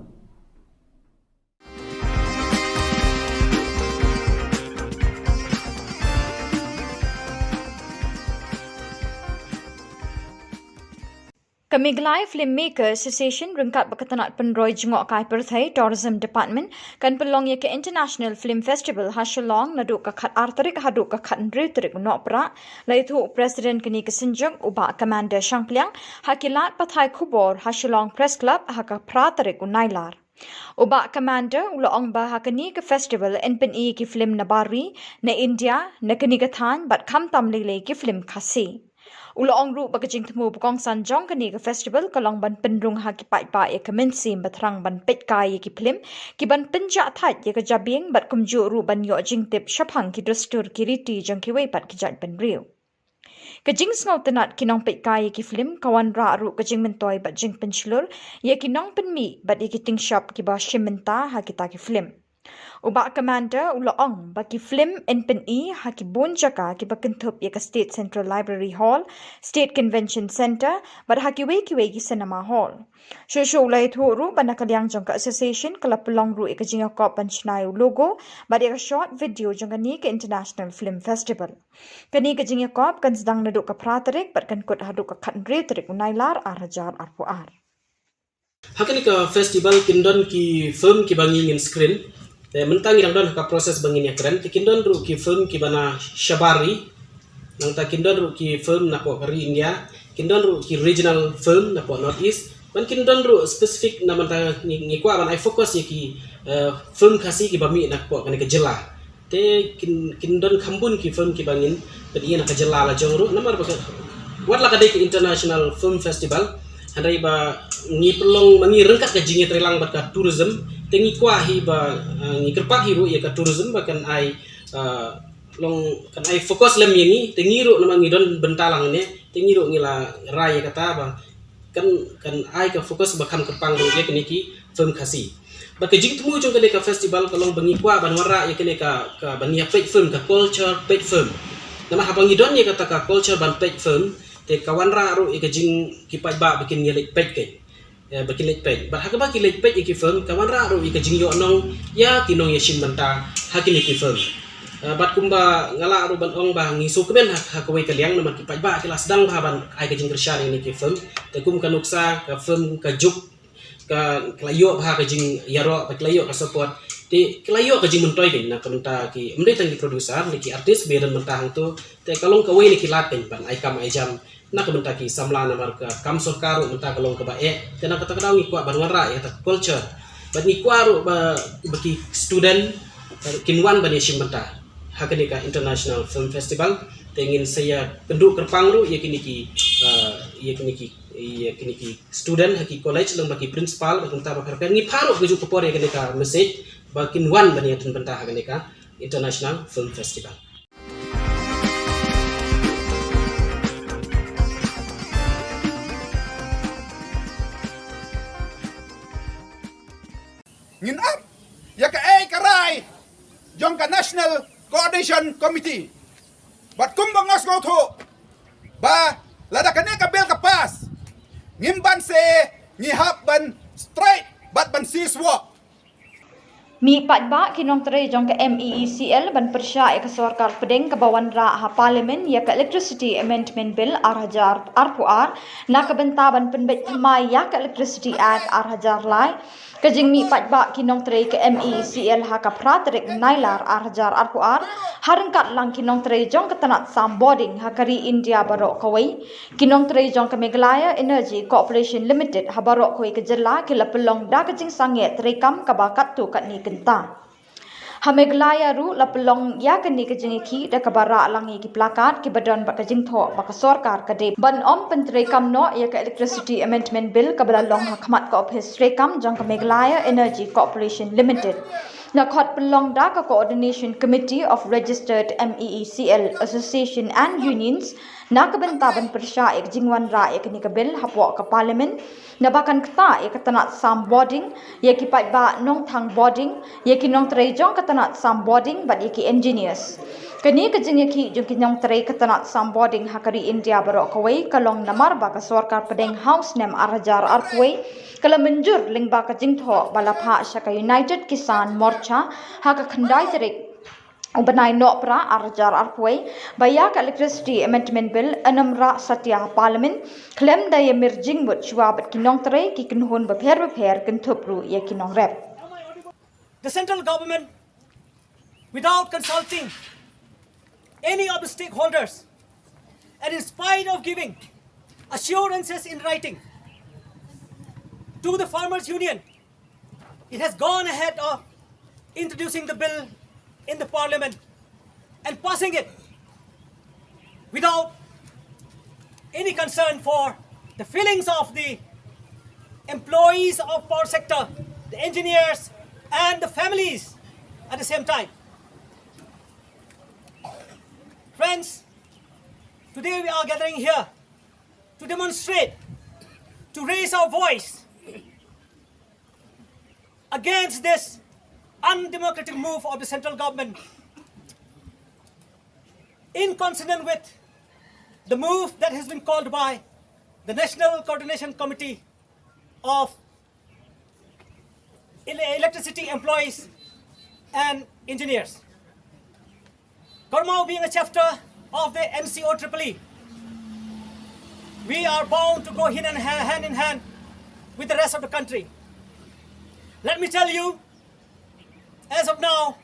Ka Meghalaya Filmmaker Association ryngkat bad ka tnat pynroi jngoh kai pyrthei Tourism Department kan pynlong ïa ka International Film Festival ha Shillong naduh ka khat ar tarik haduh ka khat hynriew tarik u Nohprah. La ïathuh President kane ka synjuk u Bah Commander Shangpliang ha ki lad pathai khubor ha Shillong Press Club ha ka phra tarik u Nailar. U Bah Commander u la ong ba ha kane ka festival yn pyni ki film na bar ri, na India, na kane ka thaiñ bad khamtam lei lei ki film Khasi. U la ong ruh ba ka jingthmu ba kongsan jong kane ka festival ka long ban pynrung ha ki paidbah ïa ka mynsiem ba thrang ban peit kai ïa ki film ki ban pynjah thait ïa ka jabieng bad kumjuh ruh ban ïoh jingtip shaphang ki dustur ki riti jong kiwei pat ki jaitbynriew. Ka jingsngewtynnat ki nongpeitkai ïa ki film ka wanrah ruh ka jingmyntoi bad jingpynshlur ïa ki nongpynmih bad ïa ki tyngshop kiba shim bynta ha kita ki film. U Bah Commander u la ong ba ki film yn pyni ha ki bun jaka kiba kynthup ïa ka State Central Library Hall, State Convention Centre bad ha kiwei kiwei ki cinema hall. Shuh shuh u la ïathuh ruh ba na ka liang jong ka association ka la pynlong ruh ïa ka jingïakop ban shna ïa u logo bad ïa ka short video jong kane ka International Film Festival. Kane ka jingïakop kan sdang naduh ka phra tarik bad kan kut haduh ka khat hynriew tarik u Nailar ar hajar arphew ar. Ha kane ka festival kin don ki film kiba ngi ngin screen. Te mynta ngi dang don ha ka process ba ngin ïakren. Te kin don ruh ki film kiba na shabar ri. Nangta kin don ruh ki film na poh ka ri India. Kin don ruh ki regional film na poh North East. Ban kin don ruh specific na mynta ngi, ngi kwah ban ai focus ïa ki, eh, film Khasi kiba mih na poh kane ka jylla. Te kin, kin don kham bun ki film kiba ngin pyni na ka jylla la jong ruh namar ba ka, wat la ka dei ka International Film Festival, hynrei ba ngi pynlong ma ngi ryngkat ka jingïatreilang bad ka tourism. Te ngi kwah hi ba, eh, ngi kyrpad hi ruh ïa ka tourism ba kan ai, eh, long kan ai focus lem ïa ngi. Te ngi ruh namar ngi don bynta lang ne, te ngi ruh ngi la rai ïa kata ba kan, kan ai ka focus ba kham kyrpang ruh ïa kine ki film Khasi. Bad ka jingthmu jong kane ka festival ka long ba ngi kwah ban wanrah ïa kane ka, ka ban ïa peit film, ka culture peit film. Namar haba ngi don ïa kata ka culture ban peit film, te ka wanrah ruh ïa ka jing ki paidbah ba kin ïa leit peit kane. Ïa, ba kin leit peit. Bad ha kaba ki leit peit ïa ki film, ka wanrah ruh ïa ka jingïohnong ïa ki nongïashim bynta ha kine ki film. Eh, bad kumba nga lah ruh ban ong ba ngi sngewkmen ha, ha kawei ka liang namar ki paidbah ki la sdang bha ban ai ka jingkyrshan ïa kine ki film. Te kum ka nuksa, ka film, ka juk, ka, ka la ïoh bha ka jingïaroh, bad ka la ïoh ka support. Te ka la ïoh ka jingmyntoi kane na ka bynta ki, ym dei tang ki producer, ne ki artist ba ïadon bynta hangto. Te ka long kawei na ki lad kane ban ai kam ai jam na ka bynta ki samla namar ka kam sorkar ruh mynta ka long kaba eh. Te na kata ka daw ngi kwah ban wanrah ïa kata ka culture. Bad ngi kwah ruh ba, ba ki student, eh, kin wan ban ïashim bynta ha kane ka International Film Festival. Te ngin sa ïa kynduh kyrpang ruh ïa kine ki, eh, ïa kine ki, ïa kine ki student ha ki college lem bad ki principal bad kumta ba kar ngi phah ruh ka juh ka por ïa kane ka message ba kin wan ban ïadon bynta ha kane ka International Film Festival. Ngin ap ïa kaei ka rai jong ka National Coordination Committee. Bad kumba nga sngewthuh ba lada kane ka bill ka pass, ngim banse, ngi hap ban strike bad ban cease work. Mih paidbah ki nongtrei jong ka M E E C L ban pyrshah ïa ka sorkar pdeng kaba wanrah ha Parliament ïa ka Electricity Amendment Bill ar hajar arphew ar na ka bynta ban pynbeit thymmai ïa ka Electricity Act ar hajar lai. Ka jingmih paidbah ki nongtrei ka M E E C L ha ka phra tarik Nailar ar hajar arphew ar ha ryngkat lang ki nongtrei jong ka tnat sam bording ha ka ri India baroh kawei. Ki nongtrei jong ka Meghalaya Energy Corporation Limited ha baroh kawei ka jylla ki la pynlong da ka jingsangeh treikam kaba katto katne kynta. Ha Meghalaya ruh la pynlong ïa kane ka jingïakhih da kaba rah lang ïa ki plakat kiba don bad ka jingthoh ba ka sorkar ka dei ban ym pyntreikam noh ïa ka Electricity Amendment Bill kaba la long ha khmat ka ophis treikam jong ka Meghalaya Energy Corporation Limited. La khot pynlong da ka Coordination Committee of Registered M E E C L Association and Unions na ka bynta ban pyrshah ïa ka jingwanrah ïa kane ka bill hapoh ka Parliament, naba kan ktah ïa ka tnat sam bording, ïa ki paidbah nongthang bording, ïa ki nongtrei jong ka tnat sam bording bad ïa ki engineers. Kane ka jingïakhih jong ki nongtrei ka tnat sam bording ha ka ri India baroh kawei ka long namar ba ka sorkar pdeng ha u snem ar hajar arphew wei ka la mynjur lyngba ka jingthoh ba la phah sha ka United Kisan Morcha ha ka khyndai tarik u bnai Nohprah ar hajar arphew wei ba ïa ka Electricity Amendment Bill yn ym rah satia ha Parliament khlem da ïa mir jingmut shuwa bad ki nongtrei, ki kynhun bapher bapher, kynthup ruh ïa ki nongrep. The central government, without consulting any of the stakeholders, and in spite of giving assurances in writing to the Farmers Union, it has gone ahead of introducing the bill in the Parliament and passing it without any concern for the feelings of the employees of power sector, the engineers, and the families at the same time. Friends, today we are gathering here to demonstrate, to raise our voice against this undemocratic move of the central government, in consonant with the move that has been called by the National Coordination Committee of Ele-, Electricity Employees and Engineers. Karmao being a chapter of the N C O triple E, we are bound to go hand in ha-, hand in hand with the rest of the country. Let me tell you, as of now,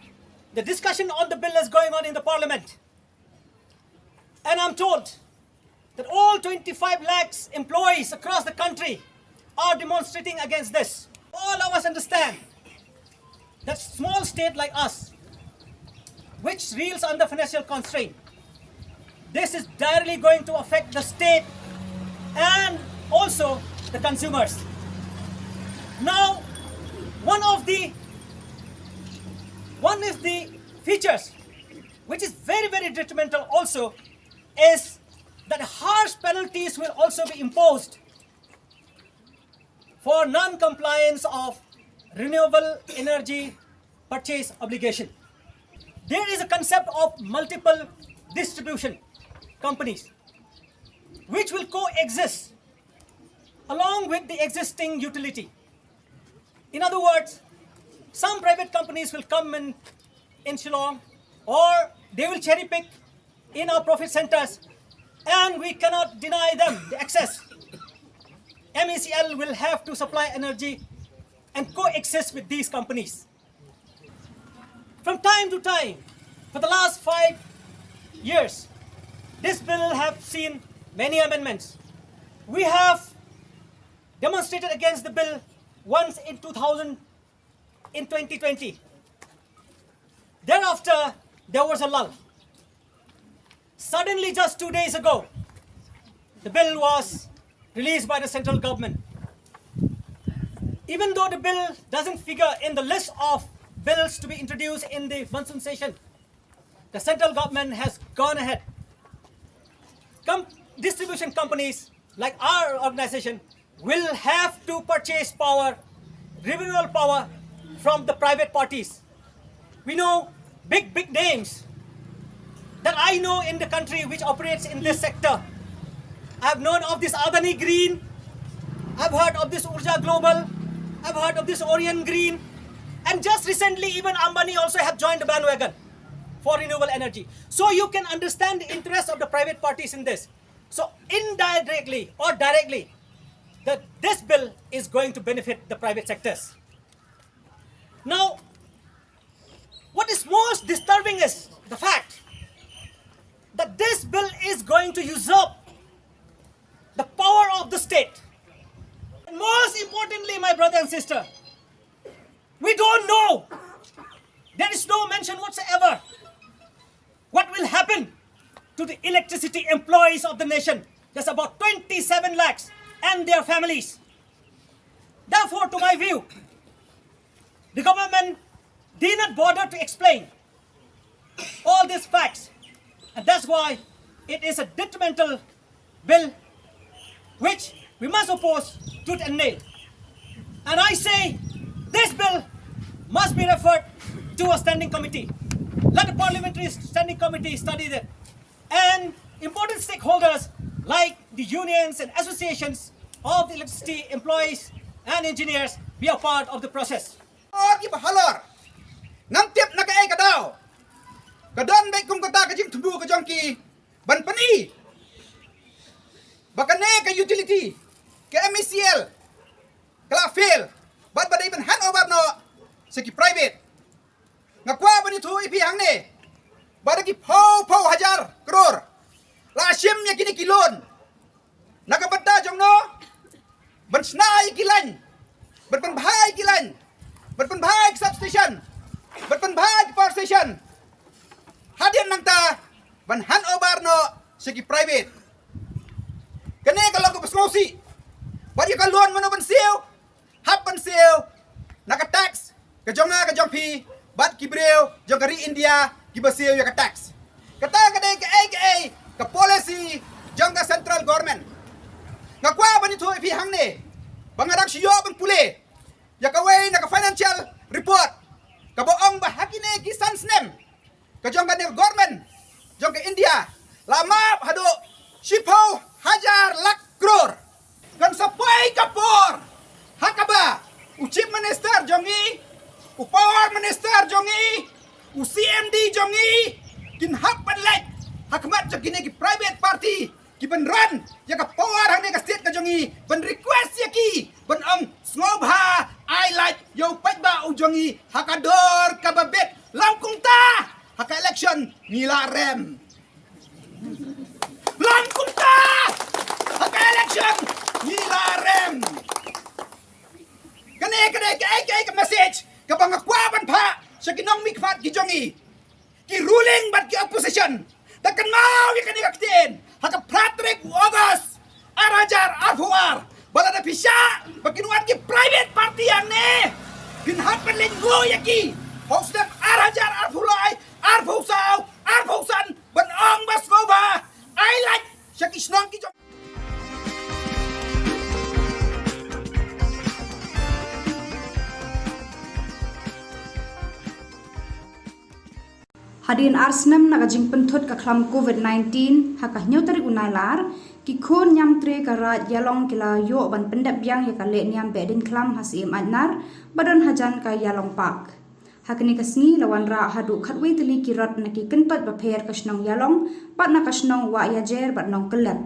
the discussion on the bill is going on in the parliament. And I'm told that all twenty-five lakhs employees across the country are demonstrating against this. All of us understand that small state like us, which reels under financial constraint, this is directly going to affect the state and also the consumers. Now, one of the, one of the features which is very, very detrimental also is that harsh penalties will also be imposed for non-compliance of renewable energy purchase obligation. There is a concept of multiple distribution companies which will coexist along with the existing utility. In other words, some private companies will come in, in Shillong, or they will cherry pick in our profit centers, and we cannot deny them the access. M E C L will have to supply energy and coexist with these companies. From time to time, for the last five years, this bill have seen many amendments. We have demonstrated against the bill once in two thousand, in twenty twenty. Thereafter, there was a lull. Suddenly, just two days ago, the bill was released by the central government. Even though the bill doesn't figure in the list of bills to be introduced in the monsoon session, the central government has gone ahead. Com-, distribution companies like our organization will have to purchase power, renewable power, from the private parties. We know big, big names that I know in the country which operates in this sector. I've known of this Adani Green, I've heard of this Urja Global, I've heard of this Orion Green, And just recently, even Ambani also have joined the bandwagon for renewable energy. So you can understand the interest of the private parties in this. So indirectly or directly, that this bill is going to benefit the private sectors. Now, what is most disturbing is the fact that this bill is going to usurp the power of the state. And most importantly, my brother and sister, we don't know. There is no mention whatsoever what will happen to the electricity employees of the nation. There's about twenty-seven lakhs and their families. Therefore, to my view, the government did not bother to explain all these facts, and that's why it is a detrimental bill which we must oppose tooth and nail. And I say this bill must be referred to a standing committee. Let the parliamentary standing committee study it. And important stakeholders like the unions and associations of the electricity employees and engineers be a part of the process. Or ki ba halor. Ngam tip na kaei ka daw. Ka don bad kum kata ka jingthmu ka jong ki ban pyni ba kane ka utility, ka M E C L, ka la fail bad ba dei ban hand over noh sha ki private. Nga kwah ban ïathuh ïa phi hangne ba da ki phew phew hajar klur la shim ïa kine ki loan na ka bynta jong no, ban shna ïa ki line, ban pynbha ïa ki line, ban pynbha ïa ki substation, ban pynbha ïa ki power station. Hadien nangta ban hand over noh sha ki private. Kane ka long kaba sngewsih. Bad ïa ka loan mano ban siew? Hap ban siew na ka tax ka jong nga, ka jong phi, bad ki briew jong ka ri India kiba siew ïa ka tax. Kata ka dei kaei kaei ka policy jong ka central government. Nga kwah ban ïathuh ïa phi hangne ba nga dang shu ïoh ban pule ïa kawei na ka financial report kaba ong ba ha kine ki san snem ka jong kane ka government jong ka India la map haduh shiphew hajar lak klur. Kan sa poi ka por ha kaba u chief minister jong ngi, u power minister jong ngi, u C M D jong ngi kin hap ban leit ha khmat jong kine ki private party ki ban run ïa ka power hangne ka state ka jong ngi, ban request ïa ki ban ong sngewbha ai lait ïa u paidbah u jong ngi ha ka dor kaba bit. Lam kumta ha ka election ngi la rem. Lam kumta ha ka election ngi la rem. Kane ka dei kaei kaei ka message kaba nga kwah ban phah sha ki nongmihkhmat ki jong ngi, ki ruling bad ki opposition. Da kynmaw ïa kane ka ktien ha ka phra tarik u August ar hajar arphew ar ba lada phi shah ba kin wan ki private party hangne, phin hap ban lyngngoh ïa ki ha u snem ar hajar arphew lai, arphew saw, arphew san ban ong ba sngewbha ai lait sha ki shnong ki jong. Hadien ar snem na ka jingpynthut ka khlam covid nineteen, ha ka hynñiew tarik u Nailar, ki khun ñiamtre ka Raid Ïalong ki la ïoh ban pyndep biang ïa ka lehniam Behdeiñkhlam ha Syiem Aitnar ba don hajan ka Ïalong Park. Ha kane ka sngi la wanrah haduh khatwei tylli ki rot na ki kyntoit bapher ka shnong Ïalong bad na ka shnong Wahiajer bad Nongkyllep.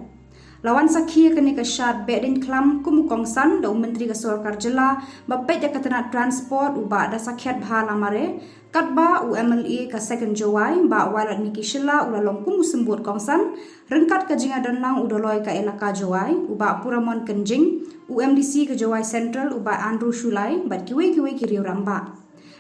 La wan sakhi ïa kane ka shad Behdeiñkhlam kum u kongsan da u Myntri ka Sorkar Jylla ba peit ïa ka tnat Transport, u Bah Dasakhiatbha Lamare, katba u M L A ka Second Jowai, Bah Wailadmiki Shylla, u la long kum u symbud kongsan, ryngkat ka jingïadonnang u Doloi ka Elaka Jowai, u Bah Puramon Kynjing, u M D C ka Jowai Central, u Bah Andrew Shullai, bad kiwei kiwei ki riew rangbah.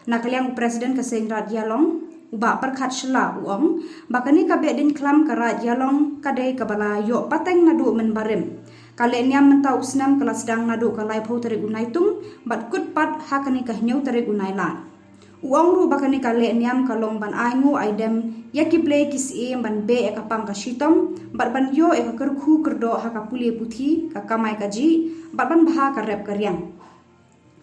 Na ka liang u President ka Seiñ Raid Ïalong, u Bah Pyrkhat Shylla, u ong ba kane ka Behdeiñkhlam ka Raid Ïalong ka dei kaba la ïoh pateng naduh mynbarim. Ka lehniam mynta u snem ka la sdang naduh ka laiphew tarik u Naitung bad kut pat ha kane ka hynñiew tarik u Nailar. U ong ruh ba kane ka lehniam ka long ban ainguh aidem ïa ki blei ki syiem ban beh ïa ka pang ka shitom bad ban ïoh ïa ka kyrkhu kyrdoh ha ka pule puthi, ka kamai kajih bad ban bha ka rep ka riang.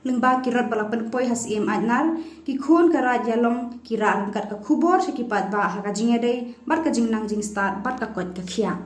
Lyngba ki rot ba la pynpoi ha Syiem Aitnar, ki khun ka Raid Ïalong ki rah ryngkat ka khubor sha ki paidbah ha ka jingïadei bad ka jingnang jingstad bad ka koit ka khiah.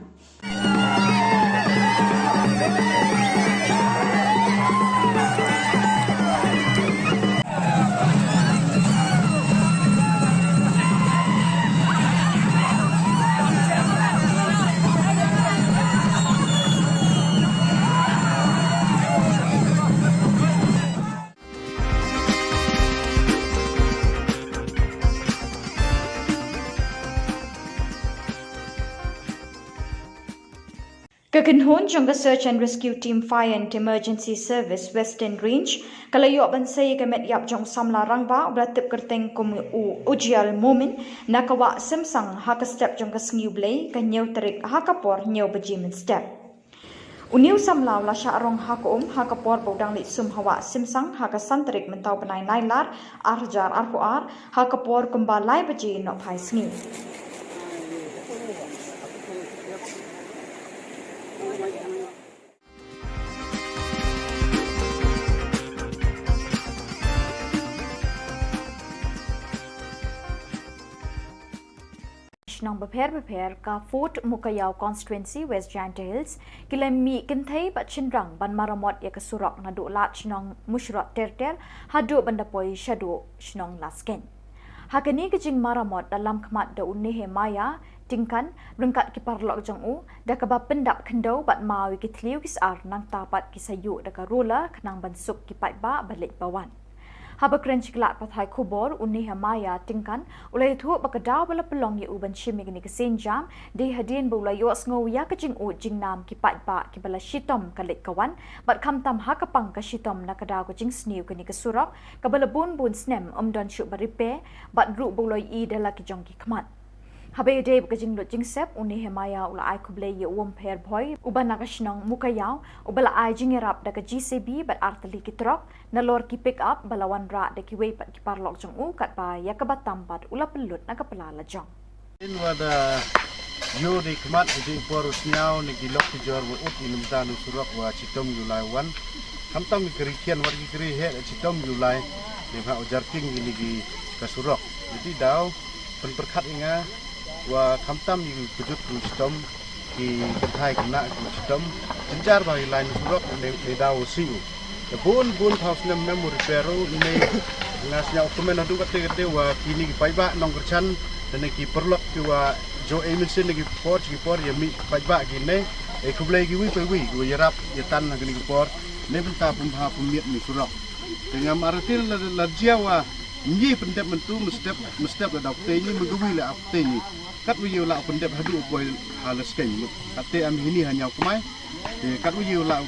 Ka kynhun jong ka Search and Rescue Team Fire and Emergency Service Western Range ka la ïoh ban sei ïa ka met ïap jong u samla rangbah uba la tip kyrteng kum u Ujial Momin na ka wah Simsang ha ka step jong ka sngi U Blei ka hynñiew tarik ha ka por hynñiew baje mynstep. Une u samla u la shah rong ha ka um ha ka por ba u dang leit sum ha wah Simsang ha ka san tarik mynta u bnai Nailar ar hajar arphew ar ha ka por kumba lai baje nohphai sngi. Shnong bapher bapher ka Fort Mukaïaw Constituency West Jaintia Hills ki la mih kynthei bad shynrang ban maramot ïa ka surok naduh lad shnong Mushrot Terter haduh ban da poi shaduh shnong Laskein. Ha kane ka jingmaramot la lam khmat da u Nehemiah Tyngkan ryngkat ki paralok jong u da kaba pyndap khyndew bad maw ïa ki thliew ki sar nangta pat ki sa ïuh da ka roller khnang ban suk ki paidbah ba leit ba wan. Haba kren sha ki lad pathai khubor u Nehemiah Tyngkan u la ïathuh ba ka daw ba la pynlong ïa u ban shim ïa kane ka sienjam dei hadien ba u la ïohsngew ïa ka jingud jingnam ki paidbah kiba la shitom ka leit ka wan bad khamtam ha ka pang ka shitom na ka daw ka jingsniew kane ka surok kaba la bun bun snem ym don shuh ba repair bad ruh ba u la ïohi da la ki jong ki khmat. Haba ïadei bad ka jinglut jingsep u Nehemiah u la ai khublei ïa u Umpher Bhoi uba na ka shnong Mukaïaw uba la ai jingïarap da ka J C B bad artylli ki trok nalor ki pick up ba la wanrah da kiwei pat ki paralok jong u katba ïa kaba tam pat u la pynlut na ka pla lajong. Ïa wa da ïoh da i khmat ïa i por u sniaw ne ki lok ki jor wa ut i nymda nu surok wa chitom ïa u lai wan. Khamtam i kari khian wat i kari heh chitom ïa u lai. Ne ha u jarking ïa ni ki ka surok. Ïa ti daw pynpyrkhat ïa nga wa khamtam ïa u kujut u chitom ki kynthai khynnah ki chitom. Jynjar ba i lai nu surok ne ne daw u si u. Te bun bun thaw snem mem u repair u ne nga sniaw kmen haduh kate kate wa kini ki paidbah nongkyrchan ne ki paralok ki wa jo e mynsiem ne ki por ki por ïa mih paidbah ki ne e khublei ki wi pa wi ki wa ïarap ïa tan ha kini ki por ne bynta pynbha pynmiat ni surok. Te ngam arati la la jia wa ngi pyndep myntu mestep mestep la dau ptei ni menggawi la ptei ni. Kat wi ïa la pyndep haduh poi ha Laskein mut. Kate am hini ha Ñiaw Kmai. Te kat u ïa u la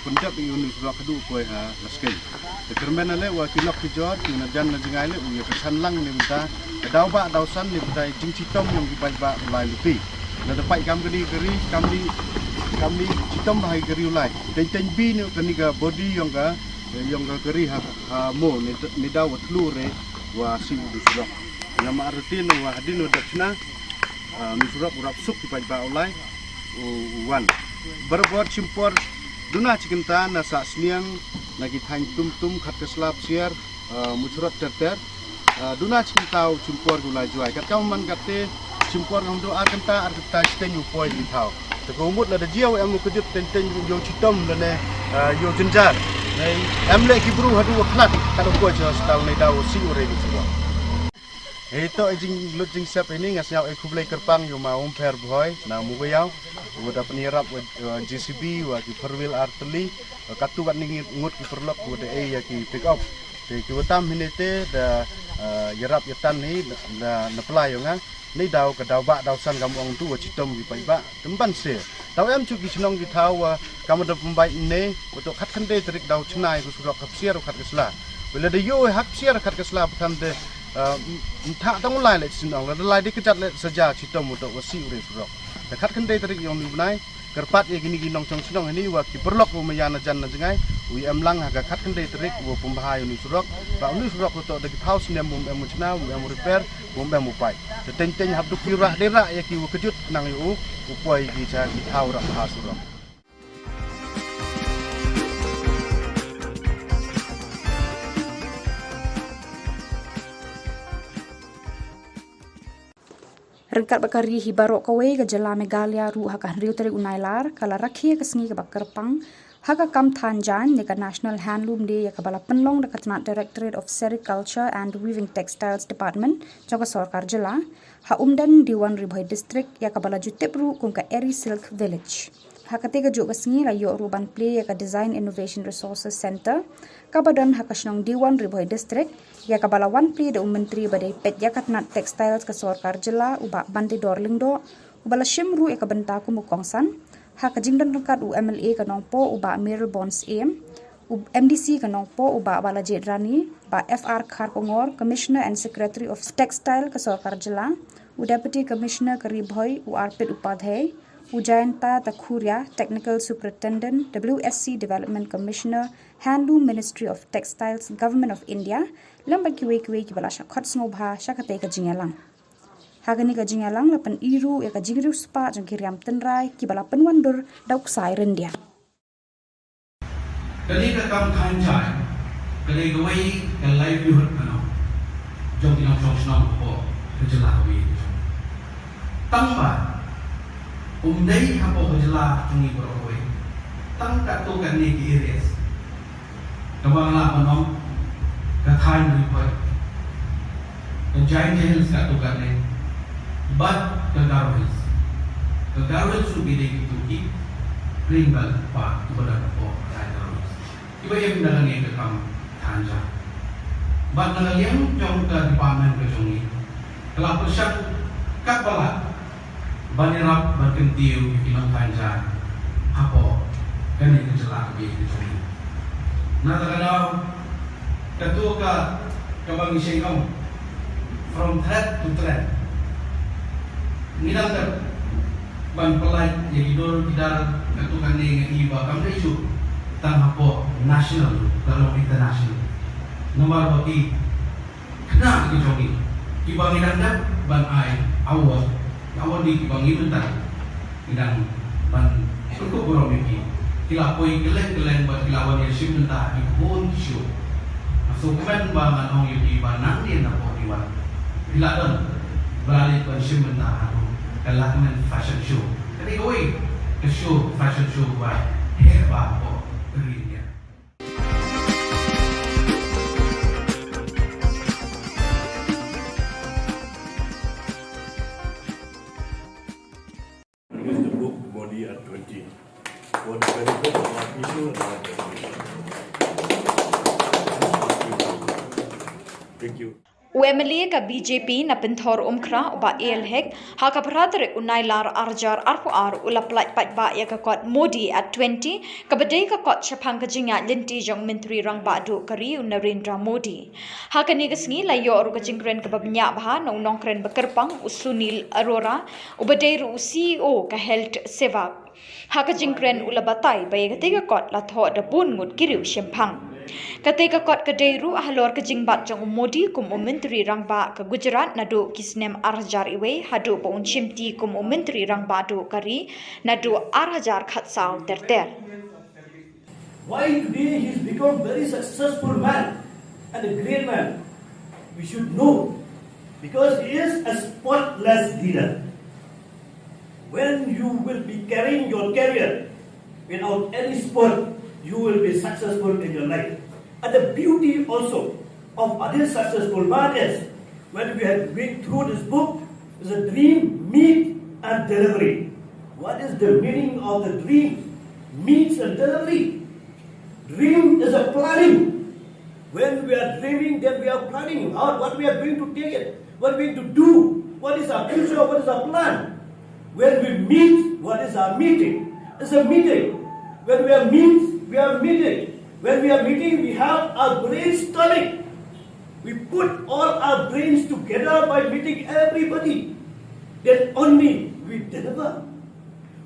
pyndep ïa u ni surok haduh u poi ha Laskein. Te kyrmen ale wa ki lok ki jor ki na jan na jngai le u ïa ka san lang ne bynta. Daw ba daw san ne bynta jingchitom yong ki paidbah u lai luti. Na da paid kam kani kari kam ni kam ni chitom ba hai kari u lai. Teng teng bi ne kani ka body yong ka yong ka kari ha ha mo ne ne daw wa tlu re wa si u du surok. Nama artin wa hadin wa dachna. Ah, nu surok u rap suk ki paidbah u lai u u wan. Barabor chimpor duna chikynta na Sah Sniang na ki thaiñ Tumtum, Khatkasla, Psiar, ah, Mushrot Terter. Ah, duna chikynta u chimpor ki u lai Jwai. Kat kam man kate chimpor ngam do ar kynta ar kynta chiteng u poi ki thaw. Te ko mut la da jia u em u kujut teng teng u yo chitom la ne, ah, yo jynjar. Ne em le ki bru hadu u khlad kat u poi chi hospital ne daw u si u re ki surok. Hei to e jing lut jing sep ini nga sñiaw e khublei kyrpang ïa u ma Umpher Bhoi na Mukaïaw. U da pynïarap wa, wa J C B wa ki four wheel artylli. Wa katu kat ni ngut ki paralok u da e ïa ki pick up. Te ki wa tam hini te da, ah, ïarap ïa tan hi da, da na pla ïa nga. Ni daw ka daw ba daw san kam ong tu wa chitom ki paidbah. Tymban se. Daw em chu ki chnong ki thaw wa kam da pynbait ne, wa to khat khyndai tarik daw chnai ku surok Khatsiar u Khatkasla. Wala da yo Khatsiar Khatkasla pthan de, ah, m-, mtha tang lai le chnong, la da lai de kjat le saja chitom u to wa si u re surok. Da khat khyndai tarik yong ni bnai, kyrpad ïa kini ki nongchong chnong ini wa ki paralok u maya na jan na jngai, u em lang ha ka khat khyndai tarik u pynbha ïa u ni surok, ba u ni surok u to da ki thaw snem u em u chna, u em u repair, u em u pai. Te teng teng hap duk ki rah de rah ïa ki wa kjut nang ïa u, u poi ki cha ki thaw rah ha surok. Ryngkat bad ka ri hi baroh kawei ka jylla Meghalaya ruh ha ka hynriew tarik u Nailar ka la rakhe ka sngi kaba kyrpang ha ka kam than jaiñ ne ka National Handloom Day ïa kaba la pynlong da ka tnat Directorate of Sericulture and Weaving Textiles Department jong ka sorkar jylla ha Umden Diwan Ri Bhoi District ïa kaba la ju tip ruh kum ka Eri Silk Village. Ha kate ka juh ka sngi la ïoh ruh ban plie ïa ka Design Innovation Resources Centre kaba don ha ka shnong Diwan Ri Bhoi District ïa kaba la wan plie da u Myntri ba dei peit ïa ka tnat textiles ka sorkar jylla u Bah Bandedor Lyngdoh uba la shim ruh ïa ka bynta kum u kongsan. Ha ka jingdon ryngkat u M L A ka Nongpoh u Bah Mayralborn Syiem, u M D C ka Nongpoh u Bah Balajied Rani, Bah F R Kharkongor, Commissioner and Secretary of Textile ka Sorkar Jylla, u Deputy Commissioner ka Ri Bhoi u Arpit Upadhyay, u Jayanta Takhuria, Technical Superintendent, W S C Development Commissioner, Handloom, Ministry of Textiles, Government of India, lem bad kiwei kiwei kiba la shah khot sngewbha sha katei ka jingïalang. Ha kane ka jingïalang la pyni ruh ïa ka jingriewspah jong ki riam tynrai kiba la pynwandur da u ksai ryndia. Kane ka kam thaiñ jaiñ ka dei kawei ka livelihood ka nong jong ki nongshong shnong hapoh ka jylla kawei. Tang ba um dei hapoh ka jylla jong ngi baroh kawei, tang katto katne ki areas kaba nga lah ban ong ka thaiñ Ri Bhoi, ka Jaintia Hills katto katne bad ka Garo Hills. Ka Garo Hills ruh ki dei kito ki Green Belt Park kiba don hapoh ka thaiñ Garo Hills, kiba im da kane ka kam thaiñ jaiñ. Bad na ka liang jong ka department ka jong ngi ka la pyrshang katba lah ban ïarap ban kyntiew ïa ki nongthaiñ jaiñ hapoh kane ka jylla kaba ïeit ka jong ngi. Na kata ka daw, kato ka kaba ngi shait ong, from thread to thread, ngi dang dep ban pyllait ïa ki dur ki dar. Kato kane nga i ba kam dei shuh tang hapoh national, ka long international. Namar ba ki khynnah ki jong ngi kiba ngi dang dep ban ai award, award ngi kiba ngi mynta ngi dang ban pynkup burom ïa ki, ki la poi kylleng kylleng bad ki la wan ïashim bynta ha ki bun ki show. Nga sngewkmen ba ngan ong ïa phi ba nangne napoh ki wan phi la don ba la leit ban shim bynta ha ka Lakmen Fashion Show. Ka dei kawei ka show, fashion show ba heh bha hapoh ka ri India. Release the book Modi at twenty for the benefit of our people and our generation. Thank you. U M L A ka B J P na Pynthor Umkhrah u Bah A L Hek, ha ka phra tarik u Nailar arhajar arphew ar u la pyllait paidbah ïa ka kot Modi at twenty, kaba dei ka kot shaphang ka jingïaid lynti jong u Myntri Rangbah Duh ka ri u Narendra Modi. Ha kane ka sngi la ïoh ruh ka jingkren kaba bniah bha na u nongkren ba kyrpang u Sunil Arora, uba dei ruh u C E O ka Health Sevak. Ha ka jingkren u la batai ba ïa katei ka kot la thoh da bun ngut ki riewshemphang. Katei ka kot ka dei ruh halor ka jingbat jong u Modi kum u Myntri Rangbah ka Gujarat naduh ki snem arhajar iwei haduh ba un shimti kum u Myntri Rangbah Duh ka ri naduh arhajar khatsaw ter ter. Why today he's become very successful man and a great man? We should know, because he is a spotless leader. When you will be carrying your career without any spot, you will be successful in your life. And the beauty also of other successful man is, when we have read through this book, is a dream, meet, and delivery. What is the meaning of the dream, meets, and delivery? Dream is a planning. When we are dreaming, then we are planning how, what we are going to take it, what we are going to do, what is our future, what is our plan. When we meet, what is our meeting? It's a meeting. When we are meet, we are meeting. When we are meeting, we have our brainstorming. We put all our brains together by meeting everybody. Then only we deliver.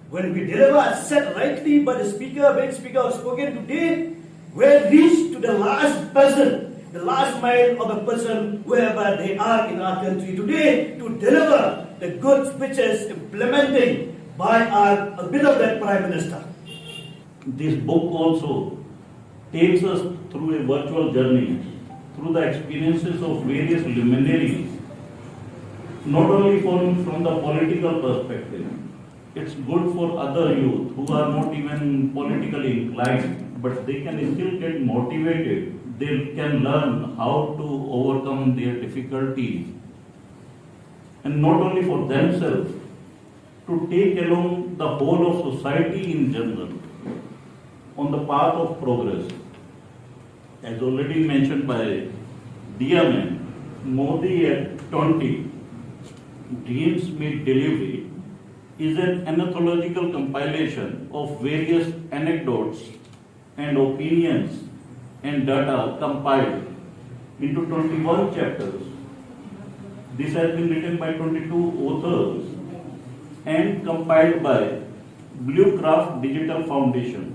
When we deliver, as said rightly by the speaker, when speaker has spoken today, we reach to the last person, the last mile of a person, wherever they are in our country today, to deliver the goods which is implementing by our beloved Prime Minister. This book also takes us through a virtual journey, through the experiences of various luminaries, not only from, from the political perspective. It's good for other youth who are not even politically inclined, but they can still get motivated. They can learn how to overcome their difficulties, and not only for themselves, to take along the whole of society in general on the path of progress. As already mentioned by Diya ma'am, Modi at twenty, dreams meet delivery, is an anthological compilation of various anecdotes and opinions and data compiled into twenty-one chapters. This has been written by twenty-two authors and compiled by Bluecraft Digital Foundation.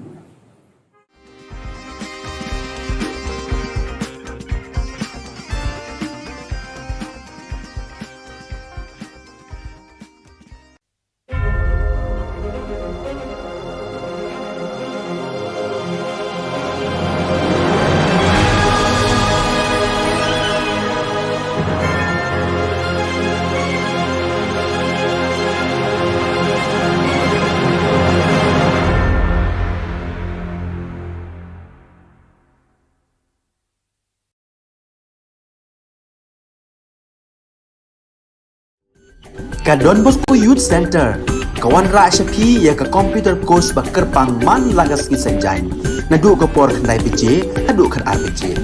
Ka Don Bosco Youth Center ka wanrah sha phi ïa ka computer course ba kyrpang man la ka sngi Saitjaiñ, naduh ka por khyndai baje haduh khatar baje.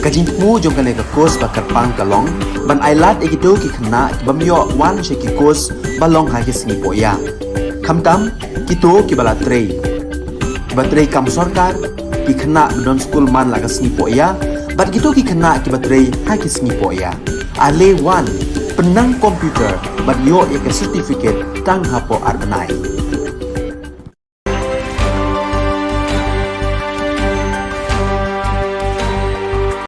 Ka jingthmu jong kane ka course ba kyrpang ka long ban ailad ïa kito ki khynnah ki bym ïoh wan sha ki course ba long ha ki sngi poh ïa, khamtam kito kiba la trei, kiba trei kam sorkar, ki khynnah ba don skul man la ka sngi poh ïa, bad kito ki khynnah kiba trei ha ki sngi poh ïa. Ale wan, pynnang computer bad ïoh ïa ka certificate tang hapoh ar bnai.